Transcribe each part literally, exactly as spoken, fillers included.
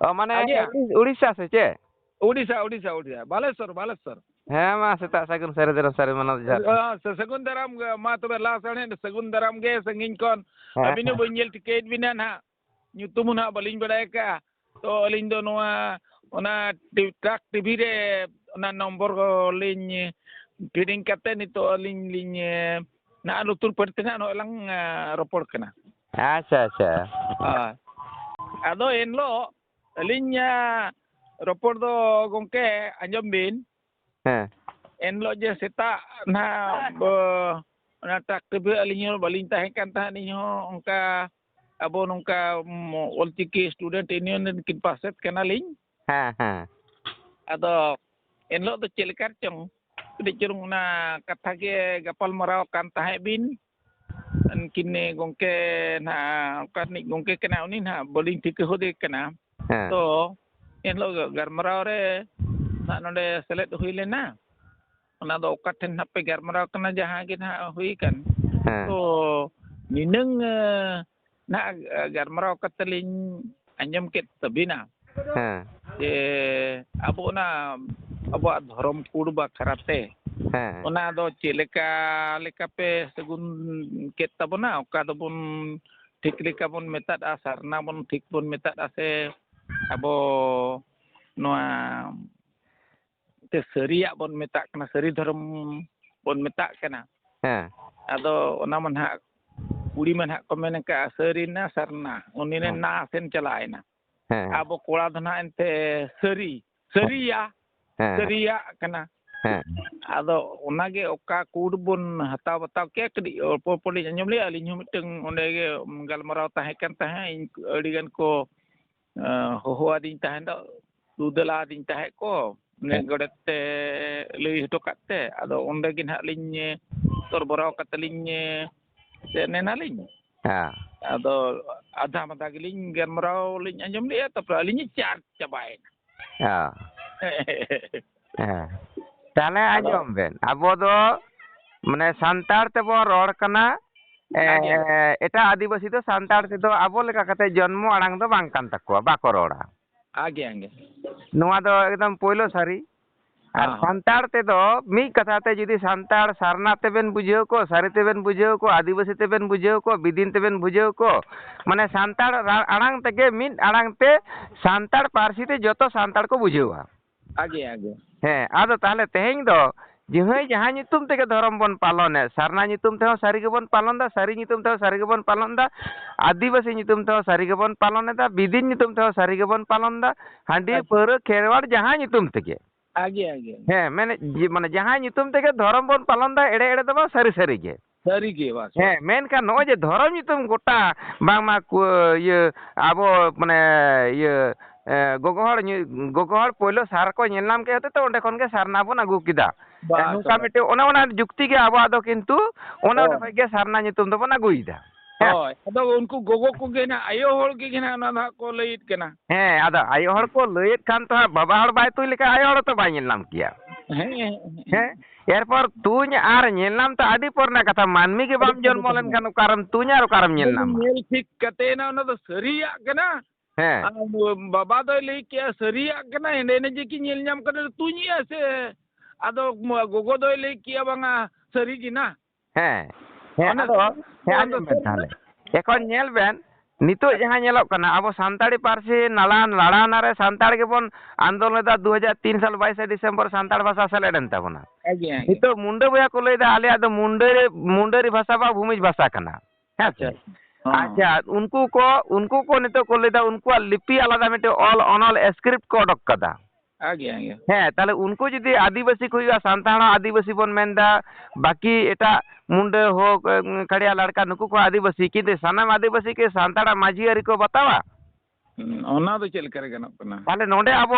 ᱚ, ᱢᱟᱱᱮ ᱟᱡᱟᱜ ᱩᱲᱤ-, ᱩᱲᱤᱥᱥᱟ ᱥᱮ ᱪᱮᱫ? ᱳᱰᱤᱥᱟ, ᱳᱰᱤᱥᱟ, ᱳᱰᱤᱥᱟ, ᱵᱟᱞᱮᱥᱚᱨ, ᱵᱟᱞᱮᱥᱚᱨ᱾ ᱦᱮᱸ, ᱢᱟ, ᱥᱮᱛᱟᱜ ᱥᱟᱹᱜᱩᱱ ᱥᱟᱹᱨᱤ ᱫᱟᱨᱟᱢ ᱥᱟᱹᱨᱤ ᱢᱟᱱᱟᱣ ᱡᱚᱦᱟᱨ᱾ ᱦᱮᱸ, ᱥᱮ-, ᱥᱟᱹᱜᱩᱱ ᱫᱟᱨᱟᱢ ᱜᱮ, ᱢᱟ ᱛᱚᱵᱮ ᱞᱟᱦᱟ ᱥᱮᱱ ᱥᱟᱹᱜᱩᱱ ᱫᱟᱨᱟᱢ ᱜᱮ, ᱥᱟᱺᱜᱤᱧ ᱠᱷᱚᱱ ᱦᱮᱸ, ᱟᱹᱵᱤᱱ ᱦᱚᱸ ᱦᱮᱸ᱾ ᱵᱟᱹᱧ ᱧᱮᱞ ᱴᱷᱤᱠᱟᱹᱭᱮᱫ ᱵᱤᱱᱟ ᱱᱟᱦᱟᱜ, ᱧᱩᱛᱩᱢ ᱦᱚᱸ ᱱᱟᱦᱟᱜ ᱵᱟᱹᱞᱤᱧ ᱵᱟᱲᱟᱭ ᱟᱠᱟᱫᱼᱟ᱾ ᱛᱚ, ᱟᱹᱞᱤᱧ ᱫᱚ ᱱᱚᱣᱟ, ᱚᱱᱟ ᱴᱤ-, ᱴᱨᱟᱠ ᱴᱤᱵᱷᱤ ᱨᱮ ᱚᱱᱟ ᱱᱚᱢᱵᱚᱨ ᱞᱤᱧ ᱯᱷᱤᱰᱤᱝ ᱠᱟᱛᱮ ᱱᱤᱛᱚᱜ ᱟᱹᱞᱤᱧ ᱞᱤᱧ, ᱮ, ᱱᱟᱦᱟᱜ ᱞᱩᱛᱩᱨ ᱯᱟᱹᱴᱤ ᱛᱮ ᱱᱟᱦᱟᱜ ᱱᱚᱜᱼᱚᱭ ᱞᱟᱝ, ᱮ, ᱨᱚᱯᱚᱲ ᱠᱟᱱᱟ᱾ ᱟᱪᱪᱷᱟ, ᱟᱪᱪᱷᱟ᱾ ᱦᱳᱭ᱾ ᱟᱫᱚ ᱮᱱᱦᱤᱞᱳᱜ ᱟᱹᱞᱤᱧ, ᱮ, ᱨᱚᱯᱚᱲ ᱫᱚ ᱜᱚᱢᱠᱮ ᱟᱸᱡᱚᱢ ᱵᱤᱱ, ᱦᱮᱸ᱾ ᱮᱱᱦᱤᱞᱳᱜ ᱡᱮ ᱥᱮᱛᱟᱜ ᱱᱟᱦᱟᱜ, ᱵᱚ-, ᱚᱱᱟ ᱴᱨᱟᱠ ᱴᱤᱵᱷᱤ ᱟᱹᱞᱤᱧ ᱦᱚᱸ ᱵᱟᱹᱞᱤᱧ ᱛᱟᱦᱮᱸ ᱠᱟᱱ ᱛᱟᱦᱮᱸᱫ, ᱤᱧ ᱦᱚᱸ ᱚᱱᱠᱟ ᱟᱵᱚ ᱱᱚᱝᱠᱟ, ᱩᱢ, ᱚᱞᱪᱤᱠᱤ ᱥᱴᱩᱰᱮᱱᱴ ᱤᱭᱩᱱᱤᱭᱚᱱ ᱨᱮᱱ ᱠᱤᱱ ᱯᱟᱨᱥᱮᱛ ᱠᱟᱱᱟᱞᱤᱧ᱾ ᱦᱮᱸ, ᱦᱮᱸ᱾ ᱟᱫᱚ ᱮᱱᱦᱤᱞᱳᱜ ᱫᱚ ᱪᱮᱫ ᱞᱮᱠᱟ ᱪᱚᱝ, ᱠᱟᱹᱴᱤᱡ ᱪᱩᱞᱩᱝ ᱚᱱᱟ ᱠᱟᱛᱷᱟ ᱜᱮ ᱜᱟᱯᱟᱞ ᱢᱟᱨᱟᱣ ᱠᱟᱱ ᱛᱟᱦᱮᱸᱫ ᱵᱤᱱ, ᱩᱱᱠᱤᱱ ᱜᱚᱢᱠᱮ ᱱᱟᱦᱟᱜ, ᱚᱠᱟ ᱨᱤᱱᱤᱡ ᱜᱚᱢᱠᱮ ᱠᱟᱱᱟᱭ ᱩᱱᱤ ᱱᱟᱦᱟᱜ ᱵᱟᱹᱞᱤᱧ ᱴᱷᱤᱠᱟᱹ ᱦᱚᱫᱮ ᱠᱟᱱᱟ᱾ ᱦᱮᱸ᱾ ᱛᱚ ᱮᱱᱦᱤᱞᱳᱜ ᱜᱟᱞᱢᱟᱨᱟᱣ ᱨᱮ ᱱᱟᱦᱟᱜ ᱱᱚᱰᱮ ᱥᱮᱞᱮᱫ ᱦᱩᱭ ᱞᱮᱱᱟ᱾ ᱚᱱᱟ ᱫᱚ ᱚᱠᱟ ᱴᱷᱮᱱ ᱱᱟᱦᱟᱜ ᱯᱮ ᱜᱟᱞᱢᱟᱨᱟᱣ ᱠᱟᱱᱟ, ᱡᱟᱦᱟᱸ ᱜᱮ ᱱᱟᱦᱟᱜ ᱦᱩᱭ ᱟᱠᱟᱱ᱾ ᱦᱮᱸ᱾ ᱛᱚ ᱱᱤᱱᱟᱹᱝ, ᱮ, ᱱᱟᱦᱟᱜ, ᱮ, ᱜᱟᱞᱢᱟᱨᱟᱣ ᱠᱟᱛᱮ ᱞᱤᱧ ᱟᱸᱡᱚᱢ ᱠᱮᱫ ᱛᱟᱹᱵᱤᱱᱟ᱾ ᱦᱮᱸ᱾ ᱡᱮ ᱟᱵᱚ ᱚᱱᱟ ᱟᱵᱚᱣᱟᱜ ᱫᱷᱚᱨᱚᱢ ᱠᱳᱰ ᱵᱟᱠᱷᱨᱟ ᱛᱮ, ᱦᱮᱸ᱾ ᱚᱱᱟ ᱫᱚ ᱪᱮᱫ ᱞᱮᱠᱟ ᱞᱮᱠᱟ ᱯᱮ ᱥᱟᱹᱜᱩᱱ ᱠᱮᱫ ᱛᱟᱵᱚᱱᱟ? ᱚᱠᱟ ᱫᱚᱵᱚᱱ ᱴᱷᱤᱠ ᱞᱮᱠᱟ ᱵᱚᱱ ᱢᱮᱛᱟᱫᱼᱟ, ᱥᱟᱨᱱᱟ ᱵᱚᱱ ᱴᱷᱤᱠ ᱵᱚᱱ ᱢᱮᱛᱟᱫᱼᱟ ᱥᱮ ᱟᱵᱚ ᱱᱚᱣᱟ ᱛᱮ ᱥᱟᱹᱨᱤᱭᱟᱜ ᱵᱚᱱ ᱢᱮᱛᱟᱜ ᱠᱟᱱᱟ, ᱥᱟᱹᱨᱤ ᱫᱷᱚᱨᱚᱢ ᱵᱚᱱ ᱢᱮᱛᱟᱜ ᱠᱟᱱᱟ᱾ ᱦᱮᱸ᱾ ᱟᱫᱚ ᱚᱱᱟ ᱢᱟ ᱱᱟᱦᱟᱜ ᱠᱩᱲᱤ ᱢᱟ ᱱᱟᱦᱟᱜ ᱠᱚ ᱢᱮᱱ ᱠᱟᱜᱼᱟ, ᱥᱟᱹᱨᱤᱱᱟ ᱥᱟᱨᱱᱟ, ᱩᱱᱤ ᱨᱮᱱ ᱦᱮᱸ᱾ ᱱᱟ ᱥᱮᱱ ᱪᱟᱞᱟᱣᱮᱱᱟ᱾ ᱦᱮᱸ, ᱦᱮᱸ᱾ ᱟᱵᱚ ᱠᱚᱲᱟ ᱫᱚ ᱱᱟᱦᱟᱜ ᱮᱱᱛᱮ ᱥᱟᱹᱨᱤ, ᱦᱮᱸ᱾ ᱥᱟᱹᱨᱤᱭᱟᱜ ᱠᱟᱱᱟ᱾ ᱦᱮᱸ᱾ ᱟᱫᱚ ᱚᱱᱟᱜᱮ ᱚᱠᱟ ᱠᱳᱰ ᱵᱚᱱ ᱦᱟᱛᱟᱣ ᱵᱟᱛᱟᱣ ᱠᱮᱭᱟ, ᱠᱟᱹᱴᱤᱡ ᱚᱞᱯᱚ ᱚᱞᱯᱚ ᱞᱤᱧ ᱟᱸᱡᱚᱢ ᱞᱮᱜᱼᱟ᱾ ᱟᱹᱞᱤᱧ ᱦᱚᱸ ᱢᱤᱫᱴᱟᱝ ᱚᱸᱰᱮ ᱜᱮ ᱜᱟᱞᱢᱟᱨᱟᱣ ᱛᱟᱦᱮᱸ ᱠᱟᱱ ᱛᱟᱦᱮᱸᱫ, ᱤᱧ ᱟᱹᱰᱤ ᱜᱟᱱ ᱠᱚ, ᱮ, ᱦᱚᱦᱚ ᱟᱹᱫᱤᱧ ᱛᱟᱦᱮᱸᱫ, ᱫᱩ ᱫᱮᱞᱟ ᱟᱹᱫᱤᱧ ᱛᱟᱦᱮᱸᱫ ᱠᱚ, ᱩᱱᱤ ᱦᱮᱸ᱾ ᱜᱚᱰᱮᱛ ᱛᱮ ᱞᱟᱹᱭ ᱦᱚᱴᱚ ᱠᱟᱫ ᱛᱮ, ᱟᱫᱚ ᱚᱸᱰᱮ ᱜᱮ ᱱᱟᱦᱟᱜ ᱞᱤᱧ, ᱮ, ᱥᱚᱨᱵᱚᱨᱟᱦᱚ ᱠᱟᱛᱮ ᱞᱤᱧ, ᱮ, ᱥᱮᱱ ᱮᱱᱟᱞᱤᱧ᱾ ᱦᱮᱸ᱾ ᱟᱫᱚ ᱟᱫᱷᱟ ᱢᱟᱫᱷᱟ ᱜᱮᱞᱤᱧ ᱜᱟᱞᱢᱟᱨᱟᱣ ᱞᱤᱧ ᱟᱸᱡᱚᱢ ᱞᱮᱜᱼᱟ, ᱛᱟᱨᱯᱚᱨᱮ ᱟᱹᱞᱤᱧ ᱞᱤᱧ ᱪᱟᱨᱡᱽ ᱪᱟᱵᱟᱭᱮᱱᱟ᱾ ᱦᱮᱸ᱾ ᱦᱮᱸ᱾ ᱛᱟᱦᱞᱮ ᱟᱫᱚ ᱟᱸᱡᱚᱢ ᱵᱮᱱ, ᱟᱵᱚ ᱫᱚ ᱢᱟᱱᱮ ᱥᱟᱱᱛᱟᱲ ᱛᱮᱵᱚᱱ ᱨᱚᱲ ᱠᱟᱱᱟ, ᱮ, ᱟᱹᱰᱤ ᱟᱸᱴ᱾ ᱮᱴᱟᱜ ᱟᱹᱫᱤᱵᱟᱹᱥᱤ ᱫᱚ ᱥᱟᱱᱛᱟᱲ ᱛᱮᱫᱚ ᱟᱵᱚ ᱞᱮᱠᱟ ᱠᱟᱛᱮ ᱡᱚᱱᱢᱚ ᱟᱲᱟᱝ ᱫᱚ ᱵᱟᱝ ᱠᱟᱱ ᱛᱟᱠᱚᱣᱟ, ᱵᱟᱠᱚ ᱨᱚᱲᱟ᱾ ᱟᱜᱮ ᱟᱜᱮ᱾ ᱱᱚᱣᱟ ᱫᱚ ᱮᱠᱫᱚᱢ ᱯᱳᱭᱞᱳ ᱥᱟᱹᱨᱤ᱾ ᱟᱨ ᱦᱮᱸ᱾ ᱥᱟᱱᱛᱟᱲ ᱛᱮᱫᱚ ᱢᱤᱫ ᱠᱟᱛᱷᱟ ᱛᱮ ᱡᱩᱫᱤ ᱥᱟᱱᱛᱟᱲ ᱥᱟᱨᱱᱟ ᱛᱮᱵᱮᱱ ᱵᱩᱡᱷᱟᱹᱣ ᱠᱚ, ᱥᱟᱹᱨᱤ ᱛᱮᱵᱮᱱ ᱵᱩᱡᱷᱟᱹᱣ ᱠᱚ, ᱟᱹᱫᱤᱵᱟᱹᱥᱤ ᱛᱮᱵᱮᱱ ᱵᱩᱡᱷᱟᱹᱣ ᱠᱚ, ᱵᱤᱫᱤᱱ ᱛᱮᱵᱮᱱ ᱵᱩᱡᱷᱟᱹᱣ ᱠᱚ, ᱢᱟᱱᱮ ᱥᱟᱱᱛᱟᱲ ᱨᱟ-, ᱟᱲᱟᱝ ᱛᱮᱜᱮ, ᱢᱤᱫ ᱟᱲᱟᱝ ᱛᱮ ᱥᱟᱱᱛᱟᱲ ᱯᱟᱹᱨᱥᱤ ᱛᱮ ᱡᱚᱛᱚ ᱥᱟᱱᱛᱟᱲ ᱠᱚ ᱵᱩᱡᱷᱟᱹᱣᱟ᱾ ᱟᱜᱮ ᱟᱜᱮ᱾ ᱦᱮᱸ, ᱟᱫᱚ ᱛᱟᱦᱞᱮ ᱛᱮᱦᱮᱧ ᱫᱚ ᱡᱟᱦᱟᱸᱭ ᱡᱟᱦᱟᱸ ᱧᱩᱛᱩᱢ ᱛᱮᱜᱮ ᱫᱷᱚᱨᱚᱢ ᱵᱚᱱ ᱯᱟᱞᱚᱱᱮᱫ, ᱥᱟᱨᱱᱟ ᱧᱩᱛᱩᱢ ᱛᱮᱦᱚᱸ ᱥᱟᱹᱨᱤ ᱜᱮᱵᱚᱱ ᱯᱟᱞᱚᱱ ᱮᱫᱟ, ᱥᱟᱹᱨᱤ ᱧᱩᱛᱩᱢ ᱛᱮᱦᱚᱸ ᱥᱟᱹᱨᱤ ᱜᱮᱵᱚᱱ ᱯᱟᱞᱚᱱ ᱮᱫᱟ, ᱟᱹᱫᱤᱵᱟᱹᱥᱤ ᱧᱩᱛᱩᱢ ᱛᱮᱦᱚᱸ ᱥᱟᱹᱨᱤ ᱜᱮᱵᱚᱱ ᱯᱟᱞᱚᱱ ᱮᱫᱟ, ᱵᱤᱫᱤᱱ ᱧᱩᱛᱩᱢ ᱛᱮᱦᱚᱸ ᱥᱟᱹᱨᱤ ᱜᱮᱵᱚᱱ ᱯᱟᱞᱚᱱ ᱮᱫᱟ, ᱦᱟᱺᱰᱤ ᱟᱪᱪᱷᱟ᱾ ᱯᱟᱹᱣᱨᱟᱹ ᱠᱷᱮᱨᱣᱟᱲ ᱡᱟᱦᱟᱸ ᱧᱩᱛᱩᱢ ᱛᱮᱜᱮ᱾ ᱟᱜᱮ ᱟᱜᱮ᱾ ᱦᱮᱸ, ᱢᱟᱱᱮ ᱡᱮ-, ᱢᱟᱱᱮ ᱡᱟᱦᱟᱸ ᱧᱩᱛᱩᱢ ᱛᱮᱜᱮ ᱫᱷᱚᱨᱚᱢ ᱵᱚᱱ ᱯᱟᱞᱚᱱ ᱮᱫᱟ, ᱮᱲᱮ ᱮᱲᱮ ᱫᱚ ᱵᱟᱝ, ᱥᱟᱹᱨᱤ ᱥᱟᱹᱨᱤ ᱜᱮ᱾ ᱥᱟᱹᱨᱤ ᱜᱮ, ᱵᱟᱥ, ᱵᱟᱥ᱾ ᱦᱮᱸ, ᱢᱮᱱᱠᱷᱟᱱ ᱱᱚᱜᱼᱚᱭ ᱡᱮ ᱫᱷᱚᱨᱚᱢ ᱧᱩᱛᱩᱢ ᱜᱚᱴᱟ ᱵᱟᱝᱢᱟ ᱠᱩ-, ᱤᱭᱟᱹ, ᱟᱵᱚ ᱢᱟᱱᱮ ᱤᱭᱟᱹ, ᱮ, ᱜᱚᱜᱚ ᱦᱚᱲ ᱧᱩ-, ᱜᱚᱜᱚ ᱦᱚᱲ ᱯᱳᱭᱞᱳ ᱥᱟᱨ ᱠᱚ ᱧᱮᱞ ᱧᱟᱢ ᱠᱮᱫ ᱦᱚᱛᱮ ᱛᱮ ᱚᱸᱰᱮ ᱠᱷᱚᱱ ᱜᱮ ᱥᱟᱨᱱᱟ ᱵᱚᱱ ᱟᱹᱜᱩ ᱠᱮᱫᱟ᱾ ᱵᱟᱥ, ᱱᱚᱝᱠᱟ ᱵᱟᱥ᱾ ᱢᱤᱫᱴᱮᱱ ᱚᱱᱮ ᱚᱱᱟ ᱡᱩᱠᱛᱤ ᱜᱮ ᱟᱵᱚᱣᱟᱜ ᱫᱚ ᱠᱤᱱᱛᱩ ᱚᱱᱮ ᱚᱸᱰᱮ ᱦᱳᱭ᱾ ᱠᱷᱚᱱ ᱜᱮ ᱥᱟᱨᱱᱟ ᱧᱩᱛᱩᱢ ᱫᱚᱵᱚᱱ ᱟᱹᱜᱩᱭᱮᱫᱟ᱾ ᱦᱮᱸ᱾ ᱦᱳᱭ, ᱟᱫᱚ ᱩᱱᱠᱩ ᱜᱚᱜᱚ ᱠᱚᱜᱮ ᱱᱟᱜ, ᱟᱭᱳ ᱦᱚᱲ ᱜᱮ ᱱᱟᱜ ᱚᱱᱟ ᱫᱚ ᱦᱟᱸᱜ ᱠᱚ ᱞᱟᱹᱭᱮᱫ ᱠᱟᱱᱟ᱾ ᱦᱮᱸ, ᱟᱫᱚ ᱟᱭᱳ ᱦᱚᱲ ᱠᱚ ᱞᱟᱹᱭᱮᱫ ᱠᱷᱟᱱ ᱛᱚ ᱦᱟᱸᱜ ᱵᱟᱵᱟ ᱦᱚᱲ ᱵᱟᱭ ᱛᱩᱧ ᱞᱮᱠᱷᱟᱱ ᱟᱭᱳ ᱦᱚᱲ ᱛᱚ ᱵᱟᱭ ᱧᱮᱞ ᱧᱟᱢ ᱠᱮᱭᱟ᱾ ᱦᱮᱸ, ᱦᱮᱸ, ᱦᱮᱸ᱾ ᱦᱮᱸ, ᱮᱨᱯᱚᱨ ᱛᱩᱧ ᱟᱨ ᱧᱮᱞ ᱧᱟᱢ ᱛᱚ ᱟᱹᱰᱤ ᱯᱚᱨ ᱨᱮᱱᱟᱜ ᱠᱟᱛᱷᱟ, ᱢᱟᱹᱱᱢᱤ ᱜᱮ ᱟᱹᱰᱤ ᱵᱟᱢ ᱯᱚᱨ ᱡᱚᱱᱢᱚ ᱨᱮᱱᱟᱜ ᱞᱮᱱᱠᱷᱟᱱ ᱠᱟᱛᱷᱟ᱾ ᱚᱠᱟᱨᱮᱢ ᱛᱩᱧᱟ ᱟᱨ ᱚᱠᱟᱨᱮᱢ ᱧᱮᱞ ᱚᱱᱟ ᱫᱚ ᱧᱟᱢᱟ? ᱧᱮᱞ ᱴᱷᱤᱠ ᱠᱟᱛᱮ ᱮᱱᱟ, ᱚᱱᱟ ᱫᱚ ᱥᱟᱹᱨᱤᱭᱟᱜ ᱠᱟᱱᱟ᱾ ᱦᱮᱸ᱾ ᱟᱨ ᱵᱟᱵᱟ ᱫᱚᱭ ᱞᱟᱹᱭ ᱠᱮᱜᱼᱟ ᱥᱟᱹᱨᱤᱭᱟᱜ ᱠᱟᱱᱟ, ᱮᱸᱰᱮ ᱮᱱᱮ ᱡᱮ ᱠᱤ ᱧᱮᱞ ᱧᱟᱢ ᱠᱟᱱᱟ, ᱛᱩᱧᱮᱜᱼᱟ ᱥᱮ? ᱟᱫᱚ ᱜᱚᱜᱚ ᱫᱚᱭ ᱞᱟᱹᱭ ᱠᱮᱜᱼᱟ ᱵᱟᱝᱟ ᱥᱟᱹᱨᱤ ᱜᱮ ᱱᱟ᱾ ᱦᱮᱸ, ᱦᱮᱸ, ᱚᱱᱟ ᱟᱫᱚ, ᱦᱮᱸ, ᱚᱱᱟ ᱟᱸᱡᱚᱢ ᱵᱮᱱ ᱛᱟᱦᱞᱮ᱾ ᱮᱠᱷᱚᱱ ᱧᱮᱞ ᱵᱮᱱ, ᱱᱤᱛᱚᱜ ᱡᱟᱦᱟᱸ ᱧᱮᱞᱚᱜ ᱠᱟᱱᱟ, ᱟᱵᱚ ᱥᱟᱱᱛᱟᱲᱤ ᱯᱟᱹᱨᱥᱤ ᱱᱟᱞᱟᱱ ᱞᱟᱲᱟᱣᱱᱟ ᱨᱮ ᱥᱟᱱᱛᱟᱲ ᱜᱮᱵᱚᱱ ᱟᱱᱫᱳᱞᱚᱱ ᱞᱮᱫᱟ, ᱫᱩ ᱦᱟᱡᱟᱨ ᱛᱤᱱ ᱥᱟᱞ ᱵᱟᱭᱤᱥᱮ ᱰᱤᱥᱮᱢᱵᱚᱨ ᱥᱟᱱᱛᱟᱲ ᱵᱷᱟᱥᱟ ᱥᱮᱞᱮᱫ ᱮᱱ ᱛᱟᱵᱚᱱᱟ᱾ ᱟᱜᱮ, ᱟᱜᱮ᱾ ᱱᱤᱛᱚᱜ ᱢᱩᱱᱰᱟᱹ ᱵᱚᱭᱦᱟ ᱠᱚ ᱞᱟᱹᱭᱫᱟ, ᱟᱞᱮᱭᱟᱜ ᱫᱚ ᱢᱩᱱᱰᱟᱹᱨᱤ, ᱢᱩᱱᱰᱟᱹᱨᱤ ᱵᱷᱟᱥᱟ ᱵᱟ ᱵᱷᱩᱢᱤᱡᱽ ᱵᱷᱟᱥᱟ ᱠᱟᱱᱟ᱾ ᱦᱮᱸ ᱥᱮ? ᱟᱪᱪᱷᱟ᱾ ᱦᱚᱸ᱾ ᱟᱪᱪᱷᱟ, ᱩᱱᱠᱩ ᱠᱚ, ᱩᱱᱠᱩ ᱠᱚ ᱱᱤᱛᱚᱜ ᱠᱚ ᱞᱟᱹᱭᱫᱟ ᱩᱱᱠᱩᱣᱟᱜ ᱞᱤᱯᱤ ᱟᱞᱟᱫᱟ ᱢᱤᱫᱴᱮᱱ ᱚᱞ ᱚᱱᱚᱞ script ᱠᱚ ᱚᱰᱚᱠ ᱠᱟᱫᱟ᱾ ᱟᱜᱮ, ᱟᱜᱮ᱾ ᱦᱮᱸ, ᱛᱟᱦᱞᱮ ᱩᱱᱠᱩ ᱡᱩᱫᱤ ᱟᱹᱫᱤᱵᱟᱹᱥᱤ ᱠᱚ ᱦᱩᱭᱩᱜᱼᱟ, ᱥᱟᱱᱛᱟᱲ ᱦᱚᱸ ᱟᱹᱫᱤᱵᱟᱹᱥᱤ ᱵᱚᱱ ᱢᱮᱱᱫᱟ, ᱵᱟᱹᱠᱤ ᱮᱴᱟᱜ ᱢᱩᱱᱰᱟᱹ ᱦᱳᱠ, ᱠᱟᱲᱤᱭᱟ ᱞᱟᱲᱠᱟ, ᱱᱩᱠᱩ ᱠᱚ ᱟᱹᱫᱤᱵᱟᱹᱥᱤ, ᱠᱤᱱᱛᱩ ᱥᱟᱱᱟᱢ ᱟᱹᱫᱤᱵᱟᱹᱥᱤ ᱠᱤ ᱥᱟᱱᱛᱟᱲᱟᱜ ᱢᱟᱹᱡᱷᱤ ᱟᱹᱨᱤ ᱠᱚ ᱵᱟᱛᱟᱣᱟ? ᱦᱩᱸ, ᱚᱱᱟ ᱫᱚ ᱪᱮᱫ ᱞᱮᱠᱟ ᱨᱮ ᱜᱟᱱᱚᱜ ᱠᱟᱱᱟ? ᱛᱟᱦᱞᱮ ᱱᱚᱰᱮ ᱟᱵᱚ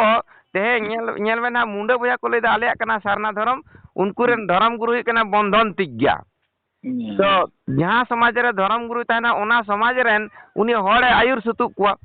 ᱛᱮᱦᱮᱧ ᱧᱮᱞ, ᱧᱮᱞ ᱢᱮ ᱱᱟᱦᱟᱜ, ᱢᱩᱱᱰᱟᱹ ᱵᱚᱭᱦᱟ ᱠᱚ ᱞᱟᱹᱭᱫᱟ ᱟᱞᱮᱭᱟᱜ ᱠᱟᱱᱟ ᱥᱟᱨᱱᱟ ᱫᱷᱚᱨᱚᱢ, ᱩᱱᱠᱩ ᱨᱮᱱ ᱦᱩᱸ᱾ ᱫᱷᱚᱨᱚᱢ ᱜᱩᱨᱩ ᱦᱩᱭᱩᱜ ᱠᱟᱱᱟ ᱵᱚᱱᱫᱷᱚᱱ ᱛᱤᱡᱽᱜᱟ᱾ ᱦᱩᱸ᱾ ᱛᱚ ᱡᱟᱦᱟᱸ ᱥᱚᱢᱟᱡᱽ ᱨᱮ ᱫᱷᱚᱨᱚᱢ ᱜᱩᱨᱩᱭ ᱛᱟᱦᱮᱱᱟ, ᱚᱱᱟ ᱥᱚᱢᱟᱡᱽ ᱨᱮᱱ ᱩᱱᱤ ᱦᱚᱲᱮ ᱟᱹᱭᱩᱨ ᱥᱩᱛᱩᱜ ᱠᱚᱣᱟ᱾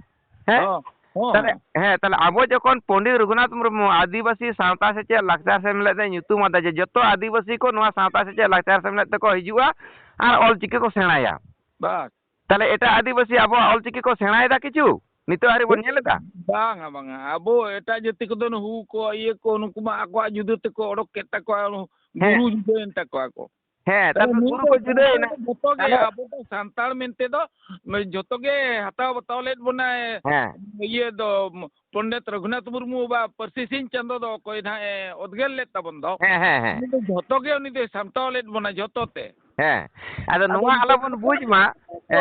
ᱦᱮᱸ? ᱦᱚᱸ, ᱦᱚᱸ, ᱛᱟᱦᱞᱮ, ᱦᱚᱸ᱾ ᱦᱮᱸ, ᱛᱟᱦᱞᱮ ᱟᱵᱚ ᱡᱚᱠᱷᱚᱱ ᱯᱚᱱᱰᱤᱛ ᱨᱚᱜᱷᱩᱱᱟᱛᱷ ᱢᱩᱨᱢᱩ ᱟᱹᱫᱤᱵᱟᱹᱥᱤ ᱥᱟᱶᱛᱟ ᱥᱮᱪᱮᱫ ᱞᱟᱠᱪᱟᱨ ᱥᱮᱢᱞᱮᱫ ᱮ ᱧᱩᱛᱩᱢ ᱟᱫᱟ ᱡᱮ ᱡᱚᱛᱚ ᱟᱹᱫᱤᱵᱟᱹᱥᱤ ᱠᱚ ᱱᱚᱣᱟ ᱥᱟᱶᱛᱟ ᱥᱮᱪᱮᱫ ᱞᱟᱠᱪᱟᱨ ᱥᱮᱢᱞᱮᱫ ᱛᱮᱠᱚ ᱦᱤᱡᱩᱜᱼᱟ ᱟᱨ ᱚᱞᱪᱤᱠᱤ ᱠᱚ ᱥᱮᱬᱟᱭᱟ᱾ ᱵᱟᱥ᱾ ᱛᱟᱦᱞᱮ ᱮᱴᱟᱜ ᱟᱹᱫᱤᱵᱟᱹᱥᱤ ᱟᱵᱚᱣᱟᱜ ᱚᱞᱪᱤᱠᱤ ᱠᱚ ᱥᱮᱬᱟᱭᱮᱫᱟ ᱠᱤᱪᱷᱩ? ᱱᱤᱛᱚᱜ ᱦᱟᱹᱨᱤ ᱵᱚᱱ ᱧᱮᱞ ᱮᱫᱟ? ᱵᱟᱝᱟ, ᱵᱟᱝᱟ᱾ ᱟᱵᱚ ᱮᱴᱟᱜ ᱡᱟᱹᱛᱤ ᱠᱚᱫᱚ ᱱᱩᱠᱩ ᱠᱚ ᱤᱭᱟᱹ ᱠᱚ, ᱱᱩᱠᱩ ᱢᱟ ᱟᱠᱚᱣᱟᱜ ᱡᱩᱫᱟᱹ ᱛᱮᱠᱚ ᱚᱰᱚᱠ ᱠᱮᱫ ᱛᱟᱠᱚᱣᱟ, ᱦᱮᱸ᱾ ᱜᱩᱨᱩ ᱡᱩᱫᱟᱹᱭᱮᱱ ᱛᱟᱠᱚᱣᱟ ᱠᱚ᱾ ᱦᱮᱸ, ᱛᱟᱦᱞᱮ ᱛᱟᱨᱯᱚᱨᱮ ᱱᱩᱭ ᱜᱩᱨᱩ ᱫᱚ ᱠᱚ ᱡᱩᱫᱟᱹᱭᱮᱱᱟ᱾ ᱡᱚᱛᱚ ᱜᱮ ᱛᱟᱦᱞᱮ ᱟᱵᱚ ᱫᱚ ᱥᱟᱱᱛᱟᱲ ᱢᱮᱱᱛᱮ ᱫᱚ ᱡᱚᱛᱚ ᱜᱮ ᱦᱟᱛᱟᱣ ᱵᱟᱛᱟᱣ ᱞᱮᱫ ᱵᱚᱱᱟᱭ᱾ ᱦᱮᱸ᱾ ᱤᱭᱟᱹ ᱫᱚ ᱯᱚᱱᱰᱤᱛ ᱨᱚᱜᱷᱩᱱᱟᱛᱷ ᱢᱩᱨᱢᱩ ᱵᱟ ᱯᱟᱹᱨᱥᱤ ᱥᱤᱧ ᱪᱟᱸᱫᱚ ᱫᱚ ᱚᱠᱚᱭ ᱱᱟᱦᱟᱜ ᱮ ᱚᱫᱽᱜᱮᱞ ᱞᱮᱫ ᱛᱟᱵᱚᱱ ᱫᱚ, ᱦᱮᱸ, ᱦᱮᱸ, ᱦᱮᱸ᱾ ᱩᱱᱤ ᱫᱚ ᱡᱷᱚᱛᱚ ᱜᱮ ᱩᱱᱤ ᱫᱚᱭ ᱥᱟᱢᱴᱟᱣ ᱞᱮᱫ ᱵᱚᱱᱟ ᱡᱷᱚᱛᱚ ᱛᱮ᱾ ᱦᱮᱸ, ᱟᱫᱚ ᱟᱫᱚ ᱱᱚᱣᱟ ᱟᱞᱚ ᱱᱤᱛᱚᱜ ᱵᱚᱱ ᱫᱚ ᱵᱩᱡᱽ ᱢᱟ, ᱮ,